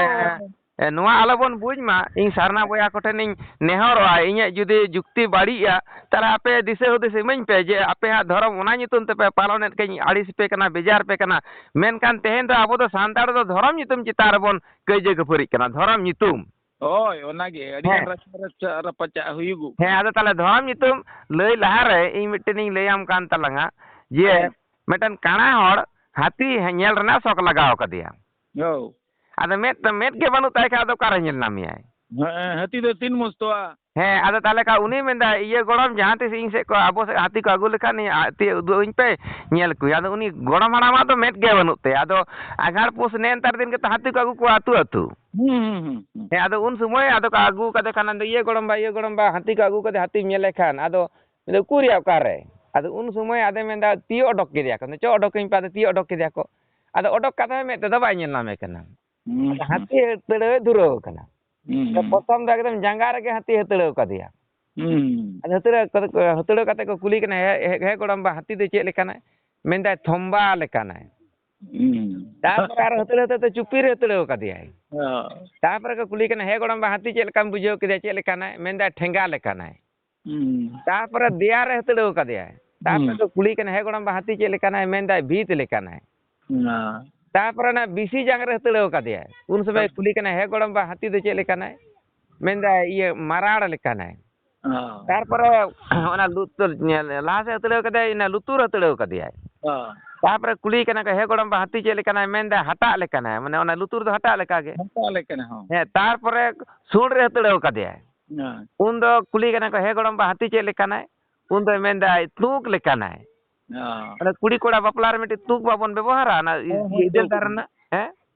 ᱮ, ᱱᱚᱣᱟ ᱟᱞᱚ ᱵᱚᱱ ᱵᱩᱡᱽ ᱢᱟ, ᱤᱧ ᱥᱟᱨᱱᱟ ᱵᱚᱭᱦᱟ ᱠᱚᱴᱷᱮᱱᱤᱧ ᱱᱮᱦᱚᱨᱚᱜᱼᱟ, ᱤᱧᱟᱹᱜ ᱡᱩᱫᱤ ᱡᱩᱠᱛᱤ ᱵᱟᱹᱲᱤᱡᱼᱟ, ᱛᱟᱦᱞᱮ ᱟᱯᱮ ᱫᱤᱥᱟᱹ ᱦᱩᱫᱤᱥ ᱤᱢᱟᱹᱧ ᱯᱮ ᱡᱮ ᱟᱯᱮᱭᱟᱜ ᱫᱷᱚᱨᱚᱢ ᱚᱱᱟ ᱧᱩᱛᱩᱢ ᱛᱮᱯᱮ ᱯᱟᱞᱚᱱᱮᱫ ᱠᱷᱟᱱ ᱟᱹᱲᱤᱥ ᱯᱮ ᱠᱟᱱᱟ, ᱵᱮᱡᱟᱨ ᱯᱮ ᱠᱟᱱᱟ᱾ ᱢᱮᱱᱠᱷᱟᱱ ᱛᱮᱦᱮᱧ ᱫᱚ ᱟᱵᱚ ᱫᱚ ᱥᱟᱱᱛᱟᱲ ᱫᱚ ᱫᱷᱚᱨᱚᱢ ᱧᱩᱛᱩᱢ ᱪᱮᱛᱟᱱ ᱨᱮᱵᱚᱱ ᱠᱟᱹᱭᱡᱟᱹ ᱠᱷᱟᱹᱯᱟᱹᱨᱤᱜ ᱠᱟᱱᱟ, ᱫᱷᱚᱨᱚᱢ ᱧᱩᱛᱩᱢ᱾ ᱦᱳᱭ, ᱚᱱᱟᱜᱮ ᱟᱹᱰᱤ ᱜᱟᱱ ᱦᱮᱸ᱾ ᱨᱟᱪᱟ ᱨᱟᱪᱟ ᱨᱟᱯᱟᱪᱟᱜ ᱦᱩᱭᱩᱜᱚᱜ ᱦᱮᱸ, ᱠᱟᱱᱟ᱾ ᱟᱫᱚ ᱛᱟᱦᱞᱮ ᱫᱷᱚᱨᱚᱢ ᱧᱩᱛᱩᱢ ᱞᱟᱹᱭ ᱞᱟᱦᱟᱨᱮ ᱤᱧ ᱢᱤᱫᱴᱮᱱᱤᱧ ᱞᱟᱹᱭᱟᱢ ᱠᱟᱱ ᱛᱟᱞᱟᱝᱟ ᱡᱮ ᱦᱮᱸ᱾ ᱢᱤᱫᱴᱮᱱ ᱠᱟᱬᱟ ᱦᱚᱲ ᱦᱟᱹᱛᱤ ᱧᱮᱞ ᱨᱮᱱᱟᱜ ᱥᱚᱠ ᱞᱟᱜᱟᱣ ᱠᱟᱫᱮᱭᱟ᱾ ᱦᱳᱭ᱾ ᱟᱫᱚ ᱢᱮᱫ, ᱢᱮᱫ ᱜᱮ ᱵᱟᱹᱱᱩᱜ ᱛᱟᱭ ᱠᱷᱟᱡ ᱟᱫᱚ ᱚᱠᱟᱨᱮ ᱧᱮᱞ ᱧᱟᱢᱮᱭᱟᱭ? ᱦᱮᱸ, ᱦᱟᱹᱛᱤ ᱫᱚ ᱛᱤᱱ ᱢᱚᱥᱛᱚᱜᱼᱟ? ᱦᱮᱸ, ᱟᱫᱚ ᱛᱟᱦᱞᱮ ᱠᱷᱟᱱ ᱩᱱᱤ ᱢᱮᱱᱫᱟ, "ᱤᱭᱟᱹ ᱜᱚᱲᱚᱢ, ᱡᱟᱦᱟᱸ ᱛᱤᱥ ᱤᱧ ᱥᱮᱫ ᱠᱚ, ᱟᱵᱚ ᱥᱮᱫ ᱦᱟᱹᱛᱤ ᱠᱚ ᱟᱹᱜᱩ ᱞᱮᱠᱷᱟᱱ ᱤᱧ ᱦᱟᱹᱛᱤ ᱩᱫᱩᱜ ᱟᱹᱧ ᱯᱮ, ᱧᱮᱞ ᱠᱚᱣᱟᱧ᱾" ᱟᱫᱚ ᱩᱱᱤ ᱜᱚᱲᱚᱢ ᱦᱟᱲᱟᱢᱟᱜ ᱫᱚ ᱢᱮᱫ ᱜᱮ ᱵᱟᱹᱱᱩᱜ ᱛᱟᱭᱟ᱾ ᱟᱫᱚ ᱟᱸᱜᱷᱟᱲ ᱯᱩᱥ ᱱᱮ ᱱᱮᱛᱟᱨ ᱫᱤᱱ ᱜᱮᱛᱚ ᱦᱟᱹᱛᱤ ᱠᱚ ᱟᱹᱜᱩ ᱠᱚᱣᱟ ᱟᱹᱛᱩ ᱟᱹᱛᱩ᱾ ᱦᱩᱸ, ᱦᱩᱸ, ᱦᱩᱸ, ᱦᱩᱸ᱾ ᱦᱮᱸ, ᱟᱫᱚ ᱩᱱ ᱥᱚᱢᱚᱭ ᱟᱫᱚ ᱠᱚ ᱟᱹᱜᱩ ᱠᱟᱫᱮ ᱠᱷᱟᱱ, ᱟᱫᱚ, "ᱤᱭᱟᱹ ᱜᱚᱲᱚᱢ ᱵᱟ, ᱤᱭᱟᱹ ᱜᱚᱲᱚᱢ ᱵᱟ, ᱦᱟᱹᱛᱤ ᱠᱚ ᱟᱹᱜᱩ ᱠᱟᱫᱮ, ᱦᱟᱹᱛᱤᱢ ᱧᱮᱞᱮ ᱠᱷᱟᱱ?" ᱟᱫᱚ ᱢᱮᱱᱫᱟ, "ᱩᱠᱩᱨᱭᱟ ᱚᱠᱟᱨᱮ?" ᱟᱫᱚ ᱩᱱ ᱥᱚᱢᱚᱭ ᱟᱫᱚᱭ ᱢᱮᱱᱫᱟ, "ᱛᱤᱭᱳᱜ ᱚᱰᱚᱠ ᱠᱮᱫᱮᱭᱟ ᱠᱚ, ᱪᱚ ᱚᱰᱚᱠᱟᱹᱧ ᱯᱮ", ᱟᱫᱚ ᱛᱤᱭᱳᱜ ᱚᱰᱚᱠ ᱠᱮᱫᱮᱭᱟ ᱠᱚ᱾ ᱟᱫᱚ ᱚᱰᱚᱠ ᱠᱟᱛᱮ ᱦᱚᱸ ᱢᱮᱫ ᱛᱮᱫᱚ ᱵᱟᱭ ᱧᱮᱞ ᱧᱟᱢᱮ ᱠᱟᱱᱟ᱾ ᱦᱩᱸ, ᱟᱫᱚ ᱦᱩᱸ᱾ ᱦᱟᱹᱛᱤ ᱦᱟᱹᱛᱲᱟᱹᱣᱮ ᱫᱷᱩᱨᱟᱹᱣ ᱠᱟᱱᱟ᱾ ᱦᱩᱸ, ᱟᱫᱚ ᱦᱩᱸ᱾ ᱯᱨᱚᱛᱷᱚᱢ ᱫᱚ ᱮᱠᱫᱚᱢ ᱡᱟᱸᱜᱟ ᱨᱮᱜᱮ ᱦᱟᱹᱛᱤ ᱦᱟᱹᱛᱲᱟᱹᱣ ᱠᱟᱫᱮᱭᱟ᱾ ᱦᱩᱸ᱾ ᱟᱫᱚ ᱦᱟᱹᱛᱲᱟᱹᱣ ᱠᱟᱛᱮ, ᱦᱟᱹᱛᱲᱟᱹᱣ ᱠᱟᱛᱮ ᱠᱚ ᱠᱩᱞᱤ ᱠᱟᱱᱟ, "ᱦᱮ, ᱦᱮ, ᱦᱮ ᱜᱚᱲᱚᱢ ᱵᱟ, ᱦᱟᱹᱛᱤ ᱫᱚ ᱪᱮᱫ ᱞᱮᱠᱟᱱᱟᱭ?" ᱢᱮᱱᱫᱟᱭ, "ᱛᱷᱚᱢᱵᱟ ᱞᱮᱠᱟᱱᱟᱭ᱾" ᱦᱩᱸ᱾ ᱛᱟᱨᱯᱚᱨᱮ ᱟᱨᱚ ᱦᱟᱹᱛᱲᱟᱹᱣ ᱦᱟᱹᱛᱲᱟᱹᱣ ᱛᱮ ᱪᱩᱯᱤ ᱨᱮ ᱦᱟᱹᱛᱲᱟᱹᱣ ᱠᱟᱫᱮᱭᱟᱭ᱾ ᱚ᱾ ᱛᱟᱨᱯᱚᱨᱮ ᱠᱚ ᱠᱩᱞᱤ ᱠᱟᱱᱟ, "ᱦᱮ ᱜᱚᱲᱚᱢ ᱵᱟ, ᱦᱟᱹᱛᱤ ᱪᱮᱫ ᱞᱮᱠᱟᱢ ᱵᱩᱡᱷᱟᱹᱣ ᱠᱮᱫᱮᱭᱟ, ᱪᱮᱫ ᱞᱮᱠᱟᱱᱟᱭ?" ᱢᱮᱱᱫᱟᱭ, "ᱴᱷᱮᱸᱜᱟ ᱞᱮᱠᱟᱱᱟᱭ᱾" ᱦᱩᱸ᱾ ᱛᱟᱨᱯᱚᱨᱮ ᱫᱮᱭᱟ ᱨᱮ ᱦᱟᱹᱛᱲᱟᱹᱣ ᱠᱟᱫᱮᱭᱟᱭ᱾ ᱛᱟᱨᱯᱚᱨᱮ ᱦᱩᱸ᱾ ᱠᱚ ᱠᱩᱞᱤ ᱠᱟᱱᱟ, "ᱦᱮ ᱜᱚᱲᱚᱢ ᱵᱟ, ᱦᱟᱹᱛᱤ ᱪᱮᱫ ᱞᱮᱠᱟᱱᱟᱭ?" ᱢᱮᱱᱫᱟᱭ, "ᱵᱷᱤᱛ ᱞᱮᱠᱟᱱᱟᱭ᱾" ᱦᱩᱸ᱾ ᱛᱟᱨᱯᱚᱨᱮ ᱚᱱᱟ ᱵᱤᱥᱤ ᱡᱟᱝ ᱨᱮ ᱦᱟᱹᱛᱲᱟᱹᱣ ᱠᱟᱫᱮᱭᱟᱭ᱾ ᱩᱱ ᱥᱚᱢᱚᱭ ᱦᱩᱸ᱾ ᱠᱩᱞᱤ ᱠᱟᱱᱟ, "ᱦᱮ ᱜᱚᱲᱚᱢ ᱵᱟ, ᱦᱟᱹᱛᱤ ᱫᱚ ᱪᱮᱫ ᱞᱮᱠᱟᱱᱟᱭ?" ᱢᱮᱱᱫᱟᱭ, "ᱤᱭᱟᱹ, ᱢᱟᱨᱟᱲ ᱞᱮᱠᱟᱱᱟᱭ᱾" ᱚ᱾ ᱛᱟᱨᱯᱚᱨᱮ ᱚᱱᱟ ᱞᱩᱛᱩᱨ, ᱞᱟᱦᱟ ᱥᱮᱫ ᱦᱟᱹᱛᱲᱟᱹᱣ ᱠᱟᱫᱮᱭᱟᱭ, ᱤᱱᱟᱹ ᱞᱩᱛᱩᱨ ᱦᱟᱹᱛᱲᱟᱹᱣ ᱠᱟᱫᱮᱭᱟᱭ᱾ ᱚ᱾ ᱛᱟᱨᱯᱚᱨᱮ ᱠᱩᱞᱤ ᱠᱟᱱᱟ ᱠᱚ, "ᱦᱮ ᱜᱚᱲᱚᱢ ᱵᱟ, ᱦᱟᱹᱛᱤ ᱪᱮᱫ ᱞᱮᱠᱟᱱᱟᱭ?" ᱢᱮᱱᱫᱟᱭ, "ᱦᱟᱴᱟᱜ ᱞᱮᱠᱟᱱᱟᱭ", ᱢᱟᱱᱮ ᱚᱱᱟ ᱞᱩᱛᱩᱨ ᱫᱚ ᱦᱟᱴᱟᱜ ᱞᱮᱠᱟᱜᱮ᱾ ᱦᱟᱴᱟᱜ ᱞᱮᱠᱟᱱᱟᱭ, ᱦᱚᱸ᱾ ᱦᱮᱸ, ᱛᱟᱨᱯᱚᱨᱮ ᱥᱩᱲ ᱨᱮ ᱦᱟᱹᱛᱲᱟᱹᱣ ᱠᱟᱫᱮᱭᱟᱭ᱾ ᱦᱮᱸ᱾ ᱩᱱ ᱫᱚ ᱠᱩᱞᱤ ᱠᱟᱱᱟ ᱠᱚ, "ᱦᱮ ᱜᱚᱲᱚᱢ ᱵᱟ, ᱦᱟᱹᱛᱤ ᱪᱮᱫ ᱞᱮᱠᱟᱱᱟᱭ?" ᱩᱱ ᱫᱚᱭ ᱢᱮᱱᱫᱟᱭ, "ᱛᱩᱠ ᱞᱮᱠᱟᱱᱟᱭ᱾" ᱚ᱾ ᱚᱱᱟ ᱠᱩᱲᱤ ᱠᱚᱲᱟ ᱵᱟᱯᱞᱟ ᱨᱮ ᱢᱤᱫᱴᱤᱡ ᱛᱩᱠ ᱵᱟᱵᱚᱱ ᱵᱮᱵᱚᱦᱟᱨᱟ, ᱚᱱᱟ ᱤ-, ᱦᱚᱸ, ᱦᱚᱸ, ᱤᱫᱮᱞ ᱛᱩᱠ᱾ ᱫᱟᱨᱮ ᱨᱮᱱᱟᱜ, ᱦᱮᱸ?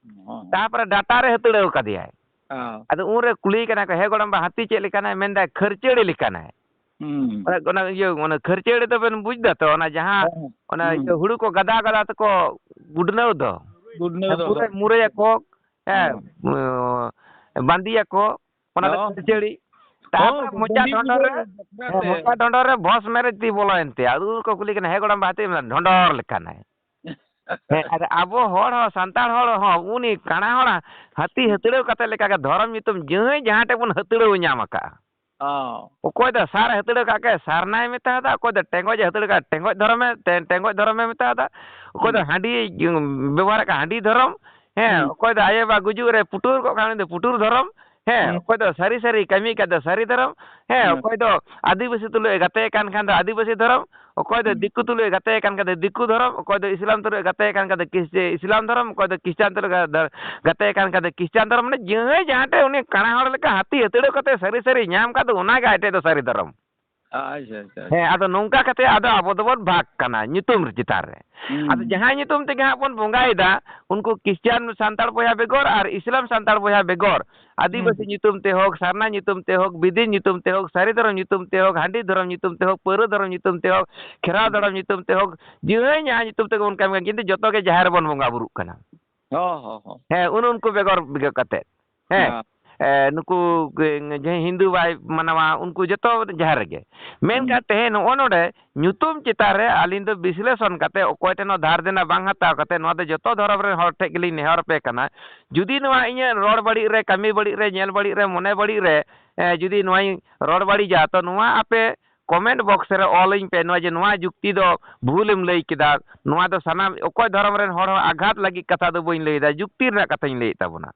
ᱦᱚᱸ, ᱦᱚᱸ᱾ ᱛᱟᱨᱯᱚᱨᱮ ᱰᱟᱴᱟ ᱨᱮ ᱦᱟᱹᱛᱲᱟᱹᱣ ᱠᱟᱫᱮᱭᱟᱭ᱾ ᱟᱫᱚ ᱩᱱᱨᱮ ᱠᱩᱞᱤᱭᱮ ᱠᱟᱱᱟ ᱠᱚ, "ᱦᱮᱸ ᱜᱚᱲᱚᱢᱵᱟ, ᱦᱟᱹᱛᱤ ᱪᱮᱫ ᱞᱮᱠᱟᱱᱟᱭ?" ᱢᱮᱱᱫᱟᱭ, "ᱠᱷᱟᱹᱨᱪᱟᱹᱲᱤ ᱞᱮᱠᱟᱱᱟᱭ᱾" ᱦᱩᱸ᱾ ᱚᱱᱟ, ᱚᱱᱟ ᱤᱭᱟᱹ, ᱚᱱᱟ ᱠᱷᱟᱹᱨᱪᱟᱹᱲᱤ ᱫᱚᱵᱮᱱ ᱵᱩᱡᱽ ᱫᱟ ᱛᱚ? ᱚᱱᱟ ᱡᱟᱦᱟᱸ, ᱦᱮᱸ᱾ ᱚᱱᱟ ᱦᱩᱸ᱾ ᱤᱭᱟᱹ ᱦᱩᱲᱩ ᱠᱚ ᱜᱟᱫᱟ ᱜᱟᱫᱟ ᱛᱮᱠᱚ ᱜᱩᱰᱱᱟᱹᱣ ᱫᱚ᱾ ᱜᱩᱰᱱᱟᱹᱣ ᱦᱮᱸ, ᱫᱚ᱾ ᱢᱩᱨᱟᱹᱭ, ᱢᱩᱨᱟᱹᱭᱟᱠᱚ, ᱦᱮᱸ, ᱦᱮᱸ᱾ ᱩᱸ, ᱵᱟᱸᱫᱤᱭᱟᱠᱚ, ᱚᱱᱟ ᱫᱚ ᱦᱚᱸ᱾ ᱠᱷᱟᱹᱨᱪᱟᱹᱲᱤ᱾ ᱦᱚᱸ, ᱛᱟᱨᱯᱚᱨᱮ ᱢᱚᱪᱟ ᱵᱟᱸᱫᱤ ᱰᱷᱚᱸᱰᱚᱨ ᱨᱮ, ᱜᱩᱰᱱᱟᱹᱣ ᱵᱟᱠᱷᱨᱟ ᱦᱮᱸ, ᱛᱮ᱾ ᱢᱚᱪᱟ ᱰᱷᱚᱸᱰᱚᱨ ᱨᱮ ᱵᱷᱚᱥ ᱢᱮᱨᱮᱡ ᱛᱤ ᱵᱚᱞᱚᱭᱮᱱ ᱛᱟᱭᱟ᱾ ᱟᱫᱚ ᱩᱱ ᱠᱚ ᱠᱩᱞᱤ ᱠᱟᱱᱟ, "ᱦᱮᱸ ᱜᱚᱲᱚᱢ ᱵᱟ, ᱦᱟᱹᱛᱤ ᱢᱮᱱᱟᱜ ᱰᱷᱚᱸᱰᱚᱨ ᱞᱮᱠᱟᱱᱟᱭ?" ᱦᱮᱸ, ᱟᱨ ᱟᱵᱚ ᱦᱚᱲ ᱦᱚᱸ, ᱥᱟᱱᱛᱟᱲ ᱦᱚᱲ ᱦᱚᱸ ᱩᱱᱤ ᱠᱟᱬᱟ ᱦᱚᱲ ᱦᱟᱹᱛᱤ ᱦᱟᱹᱛᱲᱟᱹᱣ ᱠᱟᱛᱮ ᱞᱮᱠᱟᱜᱮ ᱫᱷᱚᱨᱚᱢ ᱧᱩᱛᱩᱢ ᱡᱟᱹᱭ ᱡᱟᱦᱟᱸ ᱴᱷᱮᱱ ᱵᱚᱱ ᱦᱟᱹᱛᱲᱟᱹᱣ ᱧᱟᱢ ᱟᱠᱟᱜᱼᱟ᱾ ᱚ᱾ ᱚᱠᱚᱭ ᱫᱚ ᱥᱟᱨ ᱦᱟᱹᱛᱲᱟᱹᱣ ᱠᱟᱜ ᱜᱮ ᱥᱟᱨᱱᱟᱭ ᱢᱮᱛᱟᱣᱫᱟ, ᱚᱠᱚᱭ ᱫᱚ ᱴᱮᱸᱜᱚᱡ ᱮ ᱦᱟᱹᱛᱲᱟᱹᱣ ᱠᱟᱜ ᱴᱮᱸᱜᱚᱡ ᱫᱷᱚᱨᱚᱢᱮ, ᱴᱮ-, ᱴᱮᱸᱜᱚᱡ ᱫᱷᱚᱨᱚᱢᱮ ᱢᱮᱛᱟᱣᱫᱟ, ᱚᱠᱚᱭ ᱫᱚ ᱦᱩᱸ᱾ ᱦᱟᱺᱰᱤ, ᱩᱸ, ᱵᱮᱵᱚᱦᱟᱨ ᱠᱟᱜ ᱦᱟᱺᱰᱤ ᱫᱷᱚᱨᱚᱢ, ᱦᱮᱸ, ᱦᱩᱸ᱾ ᱚᱠᱚᱭ ᱫᱚ ᱟᱭᱳ ᱵᱟᱵᱟ ᱜᱩᱡᱩᱜ ᱨᱮ ᱯᱩᱴᱩᱨ ᱠᱚᱜ ᱠᱷᱟᱱ ᱩᱱᱤ ᱫᱚ ᱯᱩᱴᱩᱨ ᱫᱷᱚᱨᱚᱢ, ᱦᱮᱸ, ᱦᱩᱸ᱾ ᱚᱠᱚᱭ ᱫᱚ ᱥᱟᱹᱨᱤ ᱥᱟᱹᱨᱤ ᱠᱟᱹᱢᱤ ᱠᱟᱜ ᱫᱚ ᱥᱟᱹᱨᱤ ᱫᱷᱚᱨᱚᱢ, ᱦᱮᱸ, ᱦᱩᱸ᱾ ᱚᱠᱚᱭ ᱫᱚ ᱟᱹᱫᱤᱵᱟᱹᱥᱤ ᱛᱩᱞᱩᱡ ᱮ ᱜᱟᱛᱮ ᱠᱟᱱ ᱠᱷᱟᱱ ᱫᱚ ᱟᱹᱫᱤᱵᱟᱹᱥᱤ ᱫᱷᱚᱨᱚᱢ, ᱚᱠᱚᱭ ᱫᱚ ᱦᱩᱸ᱾ ᱫᱤᱠᱩ ᱛᱩᱞᱩᱡ ᱮ ᱜᱟᱛᱮ ᱠᱟᱱ ᱠᱷᱟᱱ ᱫᱚ ᱫᱤᱠᱩ ᱫᱷᱚᱨᱚᱢ, ᱚᱠᱚᱭ ᱫᱚ ᱤᱥᱞᱟᱢ ᱛᱩᱞᱩᱡ ᱮ ᱜᱟᱛᱮ ᱠᱟᱱ ᱠᱷᱟᱱ ᱫᱚ ᱠᱤᱥ-, ᱤᱥᱞᱟᱢ ᱫᱷᱚᱨᱚᱢ, ᱚᱠᱚᱭ ᱫᱚ ᱠᱷᱨᱤᱥᱴᱟᱱ ᱛᱩᱞᱩᱡ ᱜᱟ-, ᱫᱟ-, ᱜᱟᱛᱮ ᱠᱟᱱ ᱠᱷᱟᱱ ᱫᱚ ᱠᱷᱨᱤᱥᱴᱟᱱ ᱫᱷᱚᱨᱚᱢ, ᱢᱟᱱᱮ ᱡᱟᱦᱟᱸᱭ ᱡᱟᱦᱟᱸ ᱴᱷᱮᱡ ᱩᱱᱤ ᱠᱟᱬᱟ ᱦᱚᱲ ᱞᱮᱠᱟ ᱦᱟᱹᱛᱤ ᱦᱟᱹᱛᱲᱟᱹᱣ ᱠᱟᱛᱮ ᱥᱟᱹᱨᱤ ᱥᱟᱹᱨᱤ ᱧᱟᱢ ᱠᱟᱫ ᱫᱚ ᱚᱱᱟᱜᱮ ᱟᱡ ᱴᱷᱮᱡ ᱫᱚ ᱥᱟᱹᱨᱤ ᱫᱷᱚᱨᱚᱢ᱾ ᱟᱪᱪᱷᱟ, ᱟᱪᱪᱷᱟ, ᱦᱮᱸ, ᱟᱪᱪᱷᱟ᱾ ᱟᱫᱚ ᱱᱚᱝᱠᱟ ᱠᱟᱛᱮ ᱟᱫᱚ ᱟᱵᱚ ᱫᱚᱵᱚᱱ ᱵᱷᱟᱜᱽ ᱠᱟᱱᱟ ᱧᱩᱛᱩᱢ ᱪᱮᱛᱟᱱ ᱨᱮ᱾ ᱦᱩᱸ᱾ ᱟᱫᱚ ᱡᱟᱦᱟᱸᱭ ᱧᱩᱛᱩᱢ ᱛᱮᱜᱮ ᱦᱟᱸᱜ ᱵᱚᱱ ᱵᱚᱸᱜᱟᱭᱮᱫᱟ, ᱩᱱᱠᱩ ᱠᱷᱨᱤᱥᱴᱟᱱ ᱥᱟᱱᱛᱟᱲ ᱵᱚᱭᱦᱟ ᱵᱮᱜᱚᱨ ᱟᱨ ᱤᱥᱞᱟᱢ ᱥᱟᱱᱛᱟᱲ ᱵᱚᱭᱦᱟ ᱵᱮᱜᱚᱨ, ᱦᱩᱸ᱾ ᱟᱹᱫᱤᱵᱟᱹᱥᱤ ᱧᱩᱛᱩᱢ ᱛᱮ ᱦᱳᱠ, ᱥᱟᱨᱱᱟ ᱧᱩᱛᱩᱢ ᱛᱮ ᱦᱳᱠ, ᱵᱤᱫᱤᱱ ᱧᱩᱛᱩᱢ ᱛᱮ ᱦᱳᱠ, ᱥᱟᱹᱨᱤ ᱫᱷᱚᱨᱚᱢ ᱧᱩᱛᱩᱢ ᱛᱮ ᱦᱳᱠ, ᱦᱟᱺᱰᱤ ᱫᱷᱚᱨᱚᱢ ᱧᱩᱛᱩᱢ ᱛᱮ ᱦᱳᱠ, ᱯᱟᱹᱣᱨᱟᱹ ᱫᱷᱚᱨᱚᱢ ᱧᱩᱛᱩᱢ ᱛᱮ ᱦᱳᱠ, ᱠᱷᱮᱨᱣᱟᱲ ᱦᱩᱸ᱾ ᱫᱷᱚᱨᱚᱢ ᱧᱩᱛᱩᱢ ᱛᱮ ᱦᱳᱠ, ᱡᱟᱦᱟᱸᱭ ᱡᱟᱦᱟᱸ ᱧᱩᱛᱩᱢ ᱛᱮᱜᱮ ᱵᱚᱱ ᱠᱟᱹᱢᱤ ᱠᱟᱱᱟ, ᱠᱤᱱᱛᱩ ᱡᱚᱛᱚ ᱜᱮ ᱡᱟᱦᱮᱨ ᱨᱮᱵᱚᱱ ᱵᱚᱸᱜᱟ ᱵᱩᱨᱩᱜ ᱠᱟᱱᱟ᱾ ᱦᱚᱸ, ᱦᱚᱸ, ᱦᱚᱸ᱾ ᱦᱮᱸ, ᱩᱱ ᱩᱱᱠᱩ ᱵᱮᱜᱚᱨ ᱵᱮᱜᱚᱨ ᱠᱟᱛᱮ᱾ ᱦᱮᱸ᱾ ᱦᱮᱸ᱾ ᱮ, ᱱᱩᱠᱩ ᱜᱮ, ᱡᱟᱦᱟᱸᱭ ᱦᱤᱱᱫᱩ ᱵᱟᱭ ᱢᱟᱱᱟᱣᱟ, ᱩᱱᱠᱩ ᱡᱚᱛᱚ ᱡᱟᱦᱮᱨ ᱨᱮᱜᱮ᱾ ᱦᱩᱸ᱾ ᱢᱮᱱᱠᱷᱟᱱ ᱛᱮᱦᱮᱧ ᱱᱚᱜᱼᱚ ᱱᱚᱰᱮ ᱧᱩᱛᱩᱢ ᱪᱮᱛᱟᱱ ᱨᱮ ᱟᱹᱞᱤᱧ ᱫᱚ ᱵᱤᱥᱞᱮᱥᱚᱱ ᱠᱟᱛᱮ ᱚᱠᱚᱭ ᱴᱷᱮᱱ ᱦᱚᱸ ᱫᱷᱟᱨ ᱫᱮᱱᱟ ᱵᱟᱝ ᱦᱟᱛᱟᱣ ᱠᱟᱛᱮ ᱱᱚᱣᱟ ᱫᱚ ᱡᱚᱛᱚ ᱫᱷᱚᱨᱚᱢ ᱨᱮᱱ ᱦᱚᱲ ᱴᱷᱮᱱ ᱜᱮᱞᱤᱧ ᱱᱮᱦᱚᱨ ᱟᱯᱮ ᱠᱟᱱᱟ᱾ ᱡᱩᱫᱤ ᱱᱚᱣᱟ ᱤᱧᱟᱹᱜ ᱨᱚᱲ ᱵᱟᱹᱲᱤᱡ ᱨᱮ, ᱠᱟᱹᱢᱤ ᱵᱟᱹᱲᱤᱡ ᱨᱮ, ᱧᱮᱞ ᱵᱟᱹᱲᱤᱡ ᱨᱮ, ᱢᱚᱱᱮ ᱵᱟᱹᱲᱤᱡ ᱨᱮ, ᱮ, ᱡᱩᱫᱤ ᱱᱚᱣᱟᱧ ᱨᱚᱲ ᱵᱟᱹᱲᱤᱡᱟ, ᱛᱚ ᱱᱚᱣᱟ ᱟᱯᱮ comment box ᱨᱮ ᱚᱞᱟᱹᱧ ᱯᱮ, ᱱᱚᱣᱟ ᱡᱮ ᱱᱚᱣᱟ ᱡᱩᱠᱛᱤ ᱫᱚ ᱵᱷᱩᱞᱮᱢ ᱞᱟᱹᱭ ᱠᱮᱫᱟ, ᱱᱚᱣᱟ ᱫᱚ ᱥᱟᱱᱟᱢ ᱚᱠᱚᱭ ᱫᱷᱚᱨᱚᱢ ᱨᱮᱱ ᱦᱚᱲ ᱦᱚᱸ ᱟᱜᱷᱟᱛ ᱞᱟᱹᱜᱤᱫ ᱠᱟᱛᱷᱟ ᱫᱚ ᱵᱟᱹᱧ ᱞᱟᱹᱭᱫᱟ, ᱡᱩᱠᱛᱤ ᱨᱮᱱᱟᱜ ᱠᱟᱛᱷᱟᱧ ᱞᱟᱹᱭᱮᱫ ᱛᱟᱵᱚᱱᱟ᱾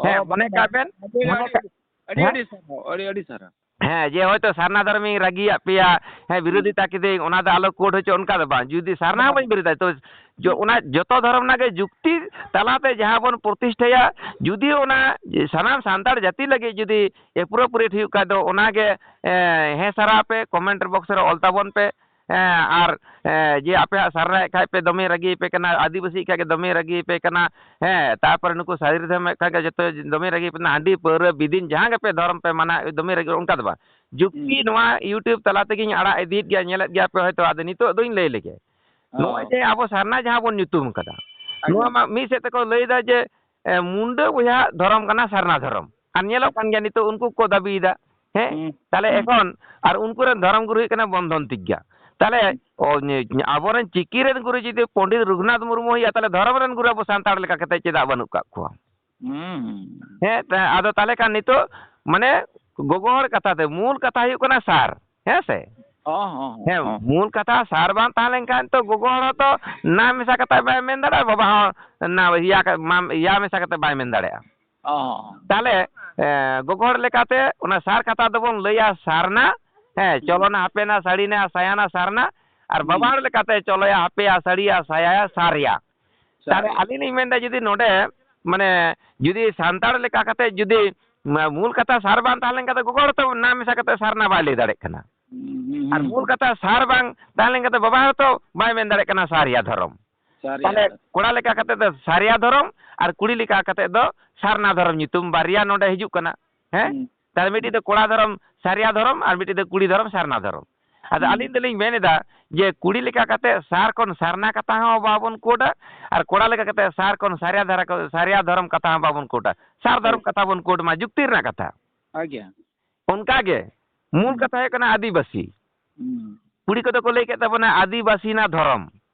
ᱦᱮᱸ, ᱚ, ᱢᱚᱱᱮ ᱠᱟᱜ ᱵᱮᱱ, ᱟᱹᱰᱤ, ᱢᱚᱱᱮ ᱟᱹᱰᱤ, ᱠᱟᱜ, ᱟᱹᱰᱤ, ᱦᱮᱸ? ᱟᱹᱰᱤ ᱥᱟᱨᱦᱟᱣ, ᱟᱹᱰᱤ, ᱟᱹᱰᱤ ᱥᱟᱨᱦᱟᱣ᱾ ᱦᱮᱸ, ᱡᱮ ᱦᱚᱭᱛᱳ ᱥᱟᱨᱱᱟ ᱫᱷᱚᱨᱚᱢᱤᱧ ᱨᱟᱹᱜᱤᱭᱟᱜ ᱯᱮᱭᱟ, ᱦᱮᱸ, ᱦᱩᱸ᱾ ᱵᱤᱨᱳᱫᱷᱤᱛᱟ ᱠᱤᱫᱟᱹᱧ, ᱚᱱᱟ ᱫᱚ ᱟᱞᱚ quote ᱦᱚᱪᱚ, ᱚᱱᱠᱟ ᱫᱚ ᱵᱟᱝ᱾ ᱡᱩᱫᱤ ᱥᱟᱨᱱᱟ ᱦᱚᱸ ᱵᱟᱝ᱾ ᱵᱟᱹᱧ ᱵᱤᱨᱳᱫᱷᱟ, ᱛᱚ ᱡᱚ-, ᱦᱩᱸ᱾ ᱚᱱᱟ ᱡᱚᱛᱚ ᱫᱷᱚᱨᱚᱢ ᱨᱮᱱᱟᱜ ᱜᱮ ᱡᱩᱠᱛᱤ ᱛᱟᱞᱟᱛᱮ ᱡᱟᱦᱟᱸ ᱵᱚᱱ ᱯᱨᱚᱛᱤᱥᱴᱷᱟᱭᱟ, ᱡᱩᱫᱤ ᱚᱱᱟ ᱥᱟᱱᱟᱢ ᱥᱟᱱᱛᱟᱲ ᱡᱟᱹᱛᱤ ᱞᱟᱹᱜᱤᱫ ᱡᱩᱫᱤ appropriate ᱦᱩᱭᱩᱜ ᱠᱷᱟᱡ ᱫᱚ ᱚᱱᱟᱜᱮ, ᱮ, ᱦᱮᱸ ᱥᱟᱨᱦᱟᱣ ᱯᱮ, comment box ᱨᱮ ᱚᱞ ᱛᱟᱵᱚᱱ ᱯᱮ᱾ ᱦᱮᱸ, ᱟᱨ, ᱦᱮᱸ, ᱡᱮ ᱟᱯᱮᱭᱟᱜ ᱥᱟᱨᱱᱟᱭᱮᱫ ᱠᱷᱟᱡ ᱯᱮ ᱫᱚᱢᱮ ᱨᱟᱹᱜᱤ ᱯᱮ ᱠᱟᱱᱟ, ᱟᱹᱫᱤᱵᱟᱹᱥᱤᱭᱮᱫ ᱠᱷᱟᱡ ᱜᱮ ᱫᱚᱢᱮ ᱨᱟᱹᱜᱤ ᱯᱮ ᱠᱟᱱᱟ, ᱦᱮᱸ, ᱛᱟᱨᱯᱚᱨᱮ ᱱᱩᱠᱩ ᱥᱟᱹᱨᱤ ᱫᱷᱚᱨᱚᱢᱮᱫ ᱠᱷᱟᱡ ᱜᱮ ᱡᱚᱛᱚ ᱫᱚᱢᱮ ᱨᱟᱹᱜᱤ ᱯᱮ ᱠᱟᱱᱟ, ᱦᱟᱺᱰᱤ ᱯᱟᱹᱣᱨᱟᱹ ᱵᱤᱫᱤᱱ ᱡᱟᱦᱟᱸ ᱜᱮᱯᱮ ᱫᱷᱚᱨᱚᱢ ᱯᱮ ᱢᱟᱱᱟᱣ ᱫᱚᱢᱮ ᱨᱟᱹᱜᱤ, ᱚᱱᱠᱟ ᱫᱚ ᱵᱟᱝ᱾ ᱡᱩᱠᱛᱤ ᱦᱩᱸ᱾ ᱱᱚᱣᱟ YouTube ᱛᱟᱞᱟ ᱛᱮᱜᱮᱧ ᱟᱲᱟᱜ ᱤᱫᱤᱭᱮᱫ ᱜᱮᱭᱟ, ᱧᱮᱞᱮᱫ ᱜᱮᱭᱟ ᱯᱮ ᱦᱚᱭᱛᱳ, ᱟᱫᱚ ᱱᱤᱛᱚᱜ ᱫᱚᱧ ᱞᱟᱹᱭ ᱞᱮᱜᱮ᱾ ᱦᱚᱸ᱾ ᱱᱚᱜᱼᱚᱭ ᱡᱮ ᱟᱵᱚ ᱥᱟᱨᱱᱟ ᱡᱟᱦᱟᱸ ᱵᱚᱱ ᱧᱩᱛᱩᱢ ᱠᱟᱫᱟ, ᱟᱪᱪᱷᱟ᱾ ᱱᱚᱣᱟ ᱢᱟ ᱢᱤᱫ ᱥᱮᱫ ᱛᱮᱠᱚ ᱞᱟᱹᱭᱫᱟ ᱡᱮ, ᱮ, ᱢᱩᱱᱰᱟᱹ ᱵᱚᱭᱦᱟ ᱫᱷᱚᱨᱚᱢ ᱠᱟᱱᱟ ᱥᱟᱨᱱᱟ ᱫᱷᱚᱨᱚᱢ᱾ ᱟᱨ ᱧᱮᱞᱚᱜ ᱠᱟᱱ ᱜᱮᱭᱟ ᱱᱤᱛᱚᱜ ᱩᱱᱠᱩ ᱠᱚ ᱫᱟᱹᱵᱤᱭᱮᱫᱟ᱾ ᱦᱮᱸ? ᱦᱩᱸ᱾ ᱛᱟᱦᱞᱮ ᱦᱩᱸ᱾ ᱮᱠᱷᱚᱱ ᱟᱨ ᱩᱱᱠᱩ ᱨᱮᱱ ᱫᱷᱚᱨᱚᱢ ᱜᱩᱨᱩ ᱦᱩᱭᱩᱜ ᱠᱟᱱᱟ ᱵᱚᱱᱫᱷᱚᱱ ᱛᱤᱠᱭᱟ᱾ ᱛᱟᱦᱞᱮ, ᱦᱩᱸ᱾ ᱚ, ᱧᱮ-, ᱧᱮ-, ᱟᱵᱚᱨᱮᱱ ᱪᱤᱠᱤ ᱨᱮᱱ ᱜᱩᱨᱩ ᱡᱩᱫᱤ ᱯᱚᱱᱰᱤᱛ ᱨᱚᱜᱷᱩᱱᱟᱛᱷ ᱢᱩᱨᱢᱩ ᱦᱩᱭᱩᱜᱼᱟ, ᱛᱟᱦᱞᱮ ᱫᱷᱚᱨᱚᱢ ᱨᱮᱱ ᱜᱩᱨᱩ ᱟᱵᱚ ᱥᱟᱱᱛᱟᱲ ᱞᱮᱠᱟ ᱠᱟᱛᱮ ᱪᱮᱫᱟᱜ ᱵᱟᱹᱱᱩᱜ ᱠᱟᱜ ᱠᱚᱣᱟ? ᱦᱩᱸ᱾ ᱦᱮᱸ, ᱛᱟ-, ᱟᱫᱚ ᱛᱟᱦᱞᱮ ᱠᱷᱟᱱ ᱱᱤᱛᱚᱜ, ᱢᱟᱱᱮ, ᱜᱚᱜᱚ ᱦᱚᱲ ᱠᱟᱛᱷᱟ ᱛᱮ, ᱢᱩᱞ ᱠᱟᱛᱷᱟ ᱦᱩᱭᱩᱜ ᱠᱟᱱᱟ ᱥᱟᱨ, ᱦᱮᱸ ᱥᱮ? ᱦᱚᱸ, ᱦᱚᱸ, ᱦᱮᱸ, ᱦᱚᱸ᱾ ᱢᱩᱞ ᱠᱟᱛᱷᱟ ᱥᱟᱨ ᱵᱟᱝ ᱛᱟᱦᱮᱸ ᱞᱮᱱᱠᱷᱟᱱ ᱛᱚ ᱜᱚᱜᱚ ᱦᱚᱲ ᱦᱚᱸᱛᱚ ᱱᱟ ᱢᱮᱥᱟ ᱠᱟᱛᱮ ᱵᱟᱭ ᱢᱮᱱ ᱫᱟᱲᱮᱭᱟᱜᱼᱟ, ᱵᱟᱵᱟ ᱦᱚᱸ ᱱᱟ ᱤᱭᱟ ᱠᱟ-, ᱢᱟ-, ᱤᱭᱟ ᱢᱮᱥᱟ ᱠᱟᱛᱮ ᱵᱟᱭ ᱢᱮᱱ ᱫᱟᱲᱮᱭᱟᱜᱼᱟ᱾ ᱦᱚᱸ, ᱦᱚᱸ, ᱦᱚᱸ᱾ ᱛᱟᱦᱞᱮ, ᱮ, ᱜᱚᱜᱚ ᱦᱚᱲ ᱞᱮᱠᱟᱛᱮ ᱚᱱᱟ ᱥᱟᱨ ᱠᱟᱛᱷᱟ ᱫᱚᱵᱚᱱ ᱞᱟᱹᱭᱟ ᱥᱟᱨᱱᱟ, ᱦᱮᱸ, ᱦᱩᱸ᱾ ᱪᱚᱞᱚᱱᱟ ᱦᱟᱯᱮᱱᱟ, ᱥᱟᱹᱲᱤᱱᱟ, ᱥᱟᱭᱟᱱᱟ, ᱥᱟᱨᱱᱟ, ᱟᱨ ᱦᱩᱸ᱾ ᱵᱟᱵᱟ ᱦᱚᱲ ᱞᱮᱠᱟᱛᱮ ᱪᱚᱞᱚᱭᱟ ᱦᱟᱯᱮᱭᱟ, ᱥᱟᱹᱲᱤᱭᱟ, ᱥᱟᱭᱟᱭᱟ, ᱥᱟᱨᱭᱟ᱾ ᱛᱟᱦᱞᱮ ᱥᱟᱨᱭᱟ᱾ ᱟᱹᱞᱤᱧ ᱞᱤᱧ ᱢᱮᱱᱫᱟ ᱡᱩᱫᱤ ᱱᱚᱰᱮ, ᱢᱟᱱᱮ, ᱡᱩᱫᱤ ᱥᱟᱱᱛᱟᱲ ᱞᱮᱠᱟ ᱠᱟᱛᱮ ᱡᱩᱫᱤ ᱢᱟ-, ᱢᱩᱞ ᱠᱟᱛᱷᱟ ᱥᱟᱨ ᱵᱟᱝ ᱛᱟᱦᱮᱸ ᱞᱮᱱᱠᱷᱟᱱ ᱫᱚ ᱜᱚᱜᱚ ᱦᱚᱲ ᱛᱚ ᱱᱟ ᱢᱮᱥᱟ ᱠᱟᱛᱮ ᱥᱟᱨᱱᱟ ᱵᱟᱭ ᱞᱟᱹᱭ ᱫᱟᱲᱮᱭᱟᱜ ᱠᱟᱱᱟ᱾ ᱦᱩᱸ, ᱦᱩᱸ, ᱟᱨ ᱦᱩᱸ, ᱢᱩᱞ ᱦᱩᱸ᱾ ᱠᱟᱛᱷᱟ ᱥᱟᱨ ᱵᱟᱝ ᱛᱟᱦᱮᱸ ᱞᱮᱱᱠᱷᱟᱱ ᱫᱚ ᱵᱟᱵᱟ ᱦᱚᱲ ᱛᱚ ᱵᱟᱭ ᱢᱮᱱ ᱫᱟᱲᱮᱭᱟᱜ ᱠᱟᱱᱟ ᱥᱟᱨᱭᱟ ᱫᱷᱚᱨᱚᱢ᱾ ᱥᱟᱨᱭᱟ ᱛᱟᱦᱞᱮ ᱫᱷᱚᱨᱚᱢ᱾ ᱠᱚᱲᱟ ᱞᱮᱠᱟ ᱠᱟᱛᱮ ᱫᱚ ᱥᱟᱨᱭᱟ ᱫᱷᱚᱨᱚᱢ ᱟᱨ ᱠᱩᱲᱤ ᱞᱮᱠᱟ ᱠᱟᱛᱮ ᱫᱚ ᱥᱟᱨᱱᱟ ᱫᱷᱚᱨᱚᱢ ᱧᱩᱛᱩᱢ ᱵᱟᱨᱭᱟ ᱱᱚᱰᱮ ᱦᱤᱡᱩᱜ ᱠᱟᱱᱟ᱾ ᱦᱮᱸ? ᱦᱩᱸ᱾ ᱛᱟᱦᱞᱮ ᱢᱤᱫᱴᱤᱡ ᱦᱩᱸ᱾ ᱫᱚ ᱠᱚᱲᱟ ᱫᱷᱚᱨᱚᱢ ᱥᱟᱨᱭᱟ ᱫᱷᱚᱨᱚᱢ ᱟᱨ ᱢᱤᱫᱴᱤᱡ ᱫᱚ ᱠᱩᱲᱤ ᱫᱷᱚᱨᱚᱢ ᱥᱟᱨᱱᱟ ᱫᱷᱚᱨᱚᱢ᱾ ᱟᱫᱚ ᱦᱩᱸ᱾ ᱟᱹᱞᱤᱧ ᱫᱚᱞᱤᱧ ᱢᱮᱱ ᱮᱫᱟ ᱡᱮ ᱠᱩᱲᱤ ᱞᱮᱠᱟ ᱠᱟᱛᱮ ᱥᱟᱨ ᱠᱷᱚᱱ ᱥᱟᱨᱱᱟ ᱠᱟᱛᱷᱟ ᱦᱚᱸ ᱵᱟᱵᱚᱱ ᱠᱳᱰᱟ ᱟᱨ ᱠᱚᱲᱟ ᱞᱮᱠᱟ ᱠᱟᱛᱮ ᱥᱟᱨ ᱠᱷᱚᱱ ᱥᱟᱨᱭᱟ ᱫᱷᱟᱨᱟ ᱠᱚ, ᱥᱟᱨᱭᱟ ᱫᱷᱚᱨᱚᱢ ᱠᱟᱛᱷᱟ ᱦᱚᱸ ᱵᱟᱵᱚᱱ ᱠᱳᱰᱟ᱾ ᱥᱟᱨ ᱫᱷᱚᱨᱚᱢ ᱦᱳᱭ᱾ ᱠᱟᱛᱷᱟ ᱵᱚᱱ ᱠᱳᱰ ᱢᱟ, ᱡᱩᱠᱛᱤ ᱨᱮᱱᱟᱜ ᱠᱟᱛᱷᱟ᱾ ᱟᱪᱪᱷᱟ᱾ ᱚᱱᱠᱟ ᱜᱮ ᱢᱩᱞ ᱦᱩᱸ᱾ ᱠᱟᱛᱷᱟ ᱦᱩᱭᱩᱜ ᱠᱟᱱᱟ ᱟᱹᱫᱤᱵᱟᱹᱥᱤ᱾ ᱦᱩᱸ᱾ ᱠᱩᱲᱤ ᱠᱚᱫᱚ ᱠᱚ ᱞᱟᱹᱭ ᱠᱮᱫ ᱛᱟᱵᱚᱱᱟ ᱟᱹᱫᱤᱵᱟᱹᱥᱤᱱᱟ ᱫᱷᱚᱨᱚᱢ,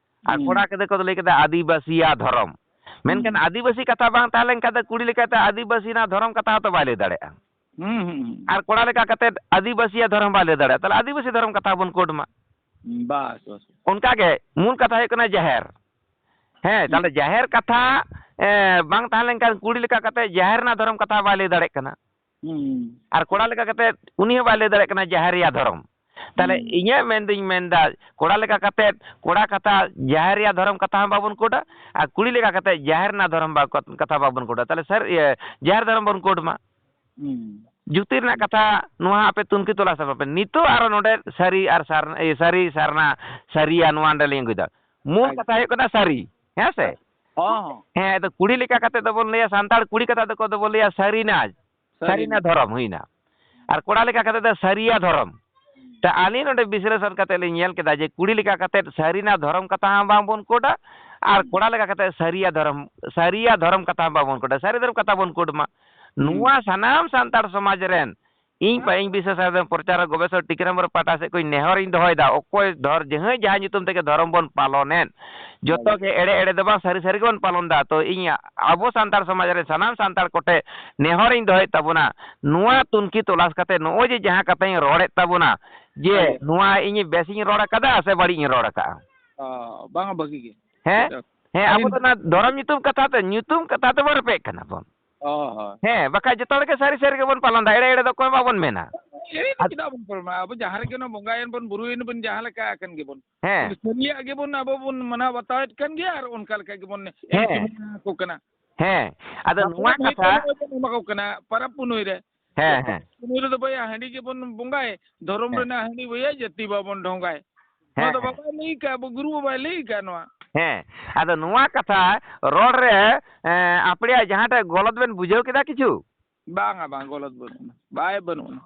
ᱟᱨ ᱦᱩᱸ᱾ ᱠᱚᱲᱟ ᱠᱚᱫᱚ ᱠᱚ ᱞᱟᱹᱭ ᱠᱮᱫᱟ ᱟᱹᱫᱤᱵᱟᱹᱥᱤᱭᱟ ᱫᱷᱚᱨᱚᱢ᱾ ᱦᱩᱸ᱾ ᱢᱮᱱᱠᱷᱟᱱ ᱟᱹᱫᱤᱵᱟᱹᱥᱤ ᱠᱟᱛᱷᱟ ᱵᱟᱝ ᱛᱟᱦᱮᱸ ᱞᱮᱱᱠᱷᱟᱱ ᱫᱚ ᱠᱩᱲᱤ ᱞᱮᱠᱟᱛᱮ ᱟᱹᱫᱤᱵᱟᱹᱥᱤᱱᱟ ᱫᱷᱚᱨᱚᱢ ᱠᱟᱛᱷᱟ ᱦᱚᱸᱛᱚ ᱵᱟᱭ ᱞᱟᱹᱭ ᱫᱟᱲᱮᱭᱟᱜᱼᱟ᱾ ᱦᱩᱸ, ᱦᱩᱸ, ᱦᱩᱸ᱾ ᱟᱨ ᱠᱚᱲᱟ ᱞᱮᱠᱟ ᱠᱟᱛᱮ ᱟᱹᱫᱤᱵᱟᱹᱥᱤᱭᱟ ᱫᱷᱚᱨᱚᱢ ᱵᱟᱭ ᱞᱟᱹᱭ ᱫᱟᱲᱮᱭᱟᱜᱼᱟ, ᱛᱟᱦᱞᱮ ᱟᱹᱫᱤᱵᱟᱹᱥᱤ ᱫᱷᱚᱨᱚᱢ ᱠᱟᱛᱷᱟ ᱵᱚᱱ ᱠᱳᱰ ᱢᱟ᱾ ᱵᱟᱥ, ᱵᱟᱥ᱾ ᱚᱱᱠᱟ ᱜᱮ ᱢᱩᱞ ᱠᱟᱛᱷᱟ ᱦᱩᱭᱩᱜ ᱠᱟᱱᱟ ᱡᱟᱦᱮᱨ᱾ ᱦᱮᱸ, ᱦᱩᱸ᱾ ᱛᱟᱦᱞᱮ ᱡᱟᱦᱮᱨ ᱠᱟᱛᱷᱟ, ᱮ, ᱵᱟᱝ ᱛᱟᱦᱮᱸ ᱞᱮᱱᱠᱷᱟᱱ ᱠᱩᱲᱤ ᱞᱮᱠᱟ ᱠᱟᱛᱮ ᱡᱟᱦᱮᱨ ᱨᱮᱱᱟᱜ ᱫᱷᱚᱨᱚᱢ ᱠᱟᱛᱷᱟ ᱵᱟᱭ ᱞᱟᱹᱭ ᱫᱟᱲᱮᱭᱟᱜ ᱠᱟᱱᱟ᱾ ᱦᱩᱸ᱾ ᱟᱨ ᱠᱚᱲᱟ ᱞᱮᱠᱟ ᱠᱟᱛᱮ ᱩᱱᱤ ᱦᱚᱸ ᱵᱟᱭ ᱞᱟᱹᱭ ᱫᱟᱲᱮᱭᱟᱜ ᱠᱟᱱᱟ ᱡᱟᱦᱮᱨᱤᱭᱟ ᱫᱷᱚᱨᱚᱢ᱾ ᱛᱟᱦᱞᱮ ᱦᱩᱸ᱾ ᱤᱧᱟᱹᱜ ᱢᱮᱱᱫᱚᱧ ᱢᱮᱱᱫᱟ, ᱠᱚᱲᱟ ᱞᱮᱠᱟ ᱠᱟᱛᱮ ᱠᱚᱲᱟ ᱠᱟᱛᱷᱟ, ᱡᱟᱦᱮᱨᱤᱭᱟ ᱫᱷᱚᱨᱚᱢ ᱠᱟᱛᱷᱟ ᱦᱚᱸ ᱵᱟᱵᱚᱱ ᱠᱳᱰᱟ, ᱟᱨ ᱠᱩᱲᱤ ᱞᱮᱠᱟ ᱠᱟᱛᱮ ᱡᱟᱦᱮᱨ ᱨᱮᱱᱟᱜ ᱫᱷᱚᱨᱚᱢ ᱵᱟ-, ᱠᱟᱛᱷᱟ ᱵᱟᱵᱚᱱ ᱠᱳᱰᱟ᱾ ᱛᱟᱦᱞᱮ ᱥᱟᱨ, ᱤᱭᱟᱹ, ᱡᱟᱦᱮᱨ ᱫᱷᱚᱨᱚᱢ ᱵᱚᱱ ᱠᱳᱰ ᱢᱟ᱾ ᱦᱩᱸ᱾ ᱡᱩᱠᱛᱤ ᱨᱮᱱᱟᱜ ᱠᱟᱛᱷᱟ ᱱᱚᱣᱟ ᱟᱯᱮ ᱛᱩᱱᱠᱷᱤ ᱛᱚᱞᱟᱥ ᱛᱟᱵᱚᱱ ᱯᱮ᱾ ᱱᱤᱛᱚᱜ ᱟᱨᱚ ᱱᱚᱰᱮ ᱥᱟᱹᱨᱤ ᱟᱨ ᱥᱟᱨ-, ᱮ, ᱥᱟᱹᱨᱤ ᱥᱟᱨᱱᱟ, ᱥᱟᱹᱨᱤᱭᱟ ᱱᱚᱣᱟ ᱱᱚᱰᱮ ᱞᱤᱧ ᱟᱹᱜᱩᱭᱮᱫᱟ᱾ ᱢᱩᱞ ᱟᱪᱪᱷᱟ᱾ ᱠᱟᱛᱷᱟ ᱦᱩᱭᱩᱜ ᱠᱟᱱᱟ ᱥᱟᱹᱨᱤ, ᱦᱮᱸ ᱥᱮ? ᱦᱚᱸ, ᱦᱚᱸ᱾ ᱦᱮᱸ, ᱟᱫᱚ ᱠᱩᱲᱤ ᱞᱮᱠᱟ ᱠᱟᱛᱮ ᱫᱚᱵᱚᱱ ᱞᱟᱹᱭᱟ, ᱥᱟᱱᱛᱟᱲ ᱠᱩᱲᱤ ᱠᱟᱛᱷᱟ ᱫᱚᱠᱚ ᱫᱚᱵᱚᱱ ᱞᱟᱹᱭᱟ ᱥᱟᱹᱨᱤᱱᱟ, ᱥᱟᱹᱨᱤᱱᱟ᱾ ᱥᱟᱹᱨᱤᱱᱟ ᱫᱷᱚᱨᱚᱢ ᱦᱩᱭᱱᱟ᱾ ᱟᱨ ᱠᱚᱲᱟ ᱞᱮᱠᱟ ᱠᱟᱛᱮ ᱫᱚ ᱥᱟᱹᱨᱤᱭᱟ ᱫᱷᱚᱨᱚᱢ᱾ ᱛᱚ ᱟᱹᱞᱤᱧ ᱱᱚᱰᱮ ᱵᱤᱥᱞᱮᱥᱚᱱ ᱠᱟᱛᱮ ᱞᱤᱧ ᱧᱮᱞ ᱠᱮᱫᱟ ᱡᱮ ᱠᱩᱲᱤ ᱞᱮᱠᱟ ᱠᱟᱛᱮ ᱥᱟᱹᱨᱤᱱᱟ ᱫᱷᱚᱨᱚᱢ ᱠᱟᱛᱷᱟ ᱦᱚᱸ ᱵᱟᱝᱵᱚᱱ ᱠᱳᱰᱟ, ᱟᱨ ᱦᱩᱸ᱾ ᱠᱚᱲᱟ ᱞᱮᱠᱟ ᱠᱟᱛᱮ ᱥᱟᱹᱨᱤᱭᱟ ᱫᱷᱚᱨᱚᱢ, ᱥᱟᱹᱨᱤᱭᱟ ᱫᱷᱚᱨᱚᱢ ᱠᱟᱛᱷᱟ ᱦᱚᱸ ᱵᱟᱵᱚᱱ ᱠᱳᱰᱟ, ᱥᱟᱹᱨᱤ ᱫᱷᱚᱨᱚᱢ ᱠᱟᱛᱷᱟ ᱵᱚᱱ ᱠᱳᱰ ᱢᱟ᱾ ᱦᱩᱸ᱾ ᱱᱚᱣᱟ ᱥᱟᱱᱟᱢ ᱥᱟᱱᱛᱟᱲ ᱥᱚᱢᱟᱡᱽ ᱨᱮᱱ ᱤᱧ ᱯᱟ-, ᱤᱧ ᱵᱤᱥᱥᱚ ᱥᱟᱨᱱᱟ ᱯᱨᱚᱪᱟᱨ ᱜᱚᱵᱮᱥᱚᱠ ᱴᱤᱠᱟᱹᱨᱟᱢ ᱦᱮᱢᱵᱨᱚᱢ ᱯᱟᱦᱴᱟ ᱥᱮᱫ ᱠᱷᱚᱱ ᱱᱮᱦᱚᱨ ᱤᱧ ᱫᱚᱦᱚᱭᱮᱫᱟ, ᱚᱠᱚᱭ ᱫᱷᱚᱨ-, ᱡᱟᱦᱟᱸᱭ ᱡᱟᱦᱟᱸ ᱧᱩᱛᱩᱢ ᱛᱮᱜᱮ ᱫᱷᱚᱨᱚᱢ ᱵᱚᱱ ᱯᱟᱞᱚᱱᱮᱫ, ᱡᱚᱛᱚ ᱦᱳᱭ᱾ ᱜᱮ ᱮᱲᱮ ᱮᱲᱮ ᱫᱚ ᱵᱟᱝ, ᱥᱟᱹᱨᱤ ᱥᱟᱹᱨᱤ ᱜᱮᱵᱚᱱ ᱯᱟᱞᱚᱱ ᱮᱫᱟ᱾ ᱛᱚ ᱤᱧ ᱟᱵᱚ ᱥᱟᱱᱛᱟᱲ ᱥᱚᱢᱟᱡᱽ ᱨᱮ ᱥᱟᱱᱟᱢ ᱥᱟᱱᱛᱟᱲ ᱠᱚᱴᱷᱮᱱ ᱱᱮᱦᱚᱨᱤᱧ ᱫᱚᱦᱚᱭᱮᱫ ᱛᱟᱵᱚᱱᱟ, ᱱᱚᱣᱟ ᱛᱩᱱᱠᱷᱤ ᱛᱚᱞᱟᱥ ᱠᱟᱛᱮ ᱱᱚᱜᱼᱚᱭ ᱡᱮ ᱡᱟᱦᱟᱸ ᱠᱟᱛᱷᱟᱧ ᱨᱚᱲᱮᱫ ᱛᱟᱵᱚᱱᱟ, ᱡᱮ ᱦᱳᱭ᱾ ᱱᱚᱣᱟ ᱤᱧ ᱵᱮᱥᱤᱧ ᱨᱚᱲ ᱟᱠᱟᱫᱟ ᱥᱮ ᱵᱟᱹᱲᱤᱡ ᱤᱧ ᱨᱚᱲ ᱟᱠᱟᱫᱼᱟ? ᱚ, ᱵᱟᱝᱟ, ᱵᱷᱟᱹᱜᱤ ᱜᱮ᱾ ᱦᱮᱸ? ᱟᱪᱪᱷᱟ᱾ ᱦᱮᱸ, ᱟᱹᱰᱤ ᱟᱵᱚ ᱫᱚ ᱚᱱᱟ ᱫᱷᱚᱨᱚᱢ ᱧᱩᱛᱩᱢ ᱠᱟᱛᱷᱟ ᱛᱮ, ᱧᱩᱛᱩᱢ ᱠᱟᱛᱷᱟ ᱛᱮᱵᱚᱱ ᱨᱮᱯᱮᱡ ᱠᱟᱱᱟ ᱵᱚᱱ᱾ ᱚ, ᱦᱳᱭ᱾ ᱦᱮᱸ, ᱵᱟᱠᱷᱟᱡ ᱡᱚᱛᱚ ᱦᱚᱲ ᱜᱮ ᱥᱟᱹᱨᱤ ᱥᱟᱹᱨᱤ ᱜᱮᱵᱚᱱ ᱯᱟᱞᱚᱱ ᱮᱫᱟ, ᱮᱲᱮ ᱮᱲᱮ ᱫᱚ ᱚᱠᱚᱭ ᱵᱟᱵᱚᱱ ᱢᱮᱱᱟ᱾ ᱮᱲᱮ ᱫᱚ ᱟᱫ- ᱪᱮᱫᱟᱜ ᱵᱚᱱ ᱯᱟᱞᱚᱱᱟ? ᱟᱵᱚ ᱡᱟᱦᱟᱸ ᱨᱮᱜᱮ ᱵᱚᱱ ᱵᱚᱸᱜᱟᱭᱮᱱ ᱵᱚᱱ, ᱵᱩᱨᱩᱭᱮᱱ ᱵᱚᱱ, ᱡᱟᱦᱟᱸ ᱞᱮᱠᱟ ᱟᱠᱟᱱ ᱜᱮᱵᱚᱱ᱾ ᱦᱮᱸ᱾ ᱥᱟᱹᱨᱤᱭᱟᱜ ᱜᱮᱵᱚᱱ ᱟᱵᱚ ᱵᱚᱱ ᱢᱟᱱᱟᱣ ᱵᱟᱛᱟᱣᱮᱫ ᱠᱟᱱ ᱜᱮᱭᱟ ᱟᱨ ᱚᱱᱠᱟ ᱞᱮᱠᱟ ᱜᱮᱵᱚᱱ ᱮᱢ ᱦᱮᱸ᱾ ᱪᱩᱢᱟᱹᱲᱟ ᱟᱠᱚ ᱠᱟᱱᱟ᱾ ᱦᱮᱸ᱾ ᱟᱫᱚ ᱵᱟᱯᱞᱟ ᱱᱚᱣᱟ ᱵᱤᱦᱟᱹ ᱠᱟᱛᱷᱟ ᱠᱚᱨᱮ ᱵᱚᱱ ᱮᱢᱟ ᱠᱚ ᱠᱟᱱᱟ, ᱯᱟᱨᱟᱵᱽ ᱯᱩᱱᱟᱹᱭ ᱨᱮ᱾ ᱦᱮᱸ, ᱯᱟᱨᱟᱵᱽ ᱦᱮᱸ᱾ ᱯᱩᱱᱟᱹᱭ ᱨᱮᱫᱚ ᱵᱚᱭᱦᱟ ᱦᱟᱺᱰᱤ ᱜᱮᱵᱚᱱ ᱵᱚᱸᱜᱟᱭ, ᱫᱷᱚᱨᱚᱢ ᱦᱮᱸ᱾ ᱨᱮᱱᱟᱜ ᱦᱟᱺᱰᱤ ᱵᱚᱭᱦᱟ ᱡᱟᱹᱛᱤ ᱵᱟᱵᱚᱱ ᱰᱷᱚᱝᱜᱟᱭ᱾ ᱱᱚᱣᱟ ᱦᱮᱸ, ᱫᱚ ᱦᱮᱸ᱾ ᱵᱟᱵᱟᱭ ᱞᱟᱹᱭ ᱠᱟᱜ, ᱟᱵᱚ ᱜᱩᱨᱩ ᱵᱟᱵᱟᱭ ᱞᱟᱹᱭ ᱠᱟᱜ ᱱᱚᱣᱟ᱾ ᱦᱮᱸ, ᱟᱫᱚ ᱱᱚᱣᱟ ᱠᱟᱛᱷᱟ ᱨᱚᱲ ᱨᱮ, ᱮᱸ, ᱟᱯᱲᱮᱭᱟᱜ ᱡᱟᱦᱟᱸᱴᱟᱜ ᱜᱚᱞᱚᱛ ᱵᱮᱱ ᱵᱩᱡᱷᱟᱹᱣ ᱠᱮᱫᱟ ᱠᱤᱪᱷᱩ? ᱵᱟᱝᱟ, ᱵᱟᱝ, ᱜᱚᱞᱚᱛ ᱵᱟᱹᱱᱩᱜᱼᱟ, ᱵᱟᱭ ᱵᱟᱹᱱᱩᱜᱼᱟ᱾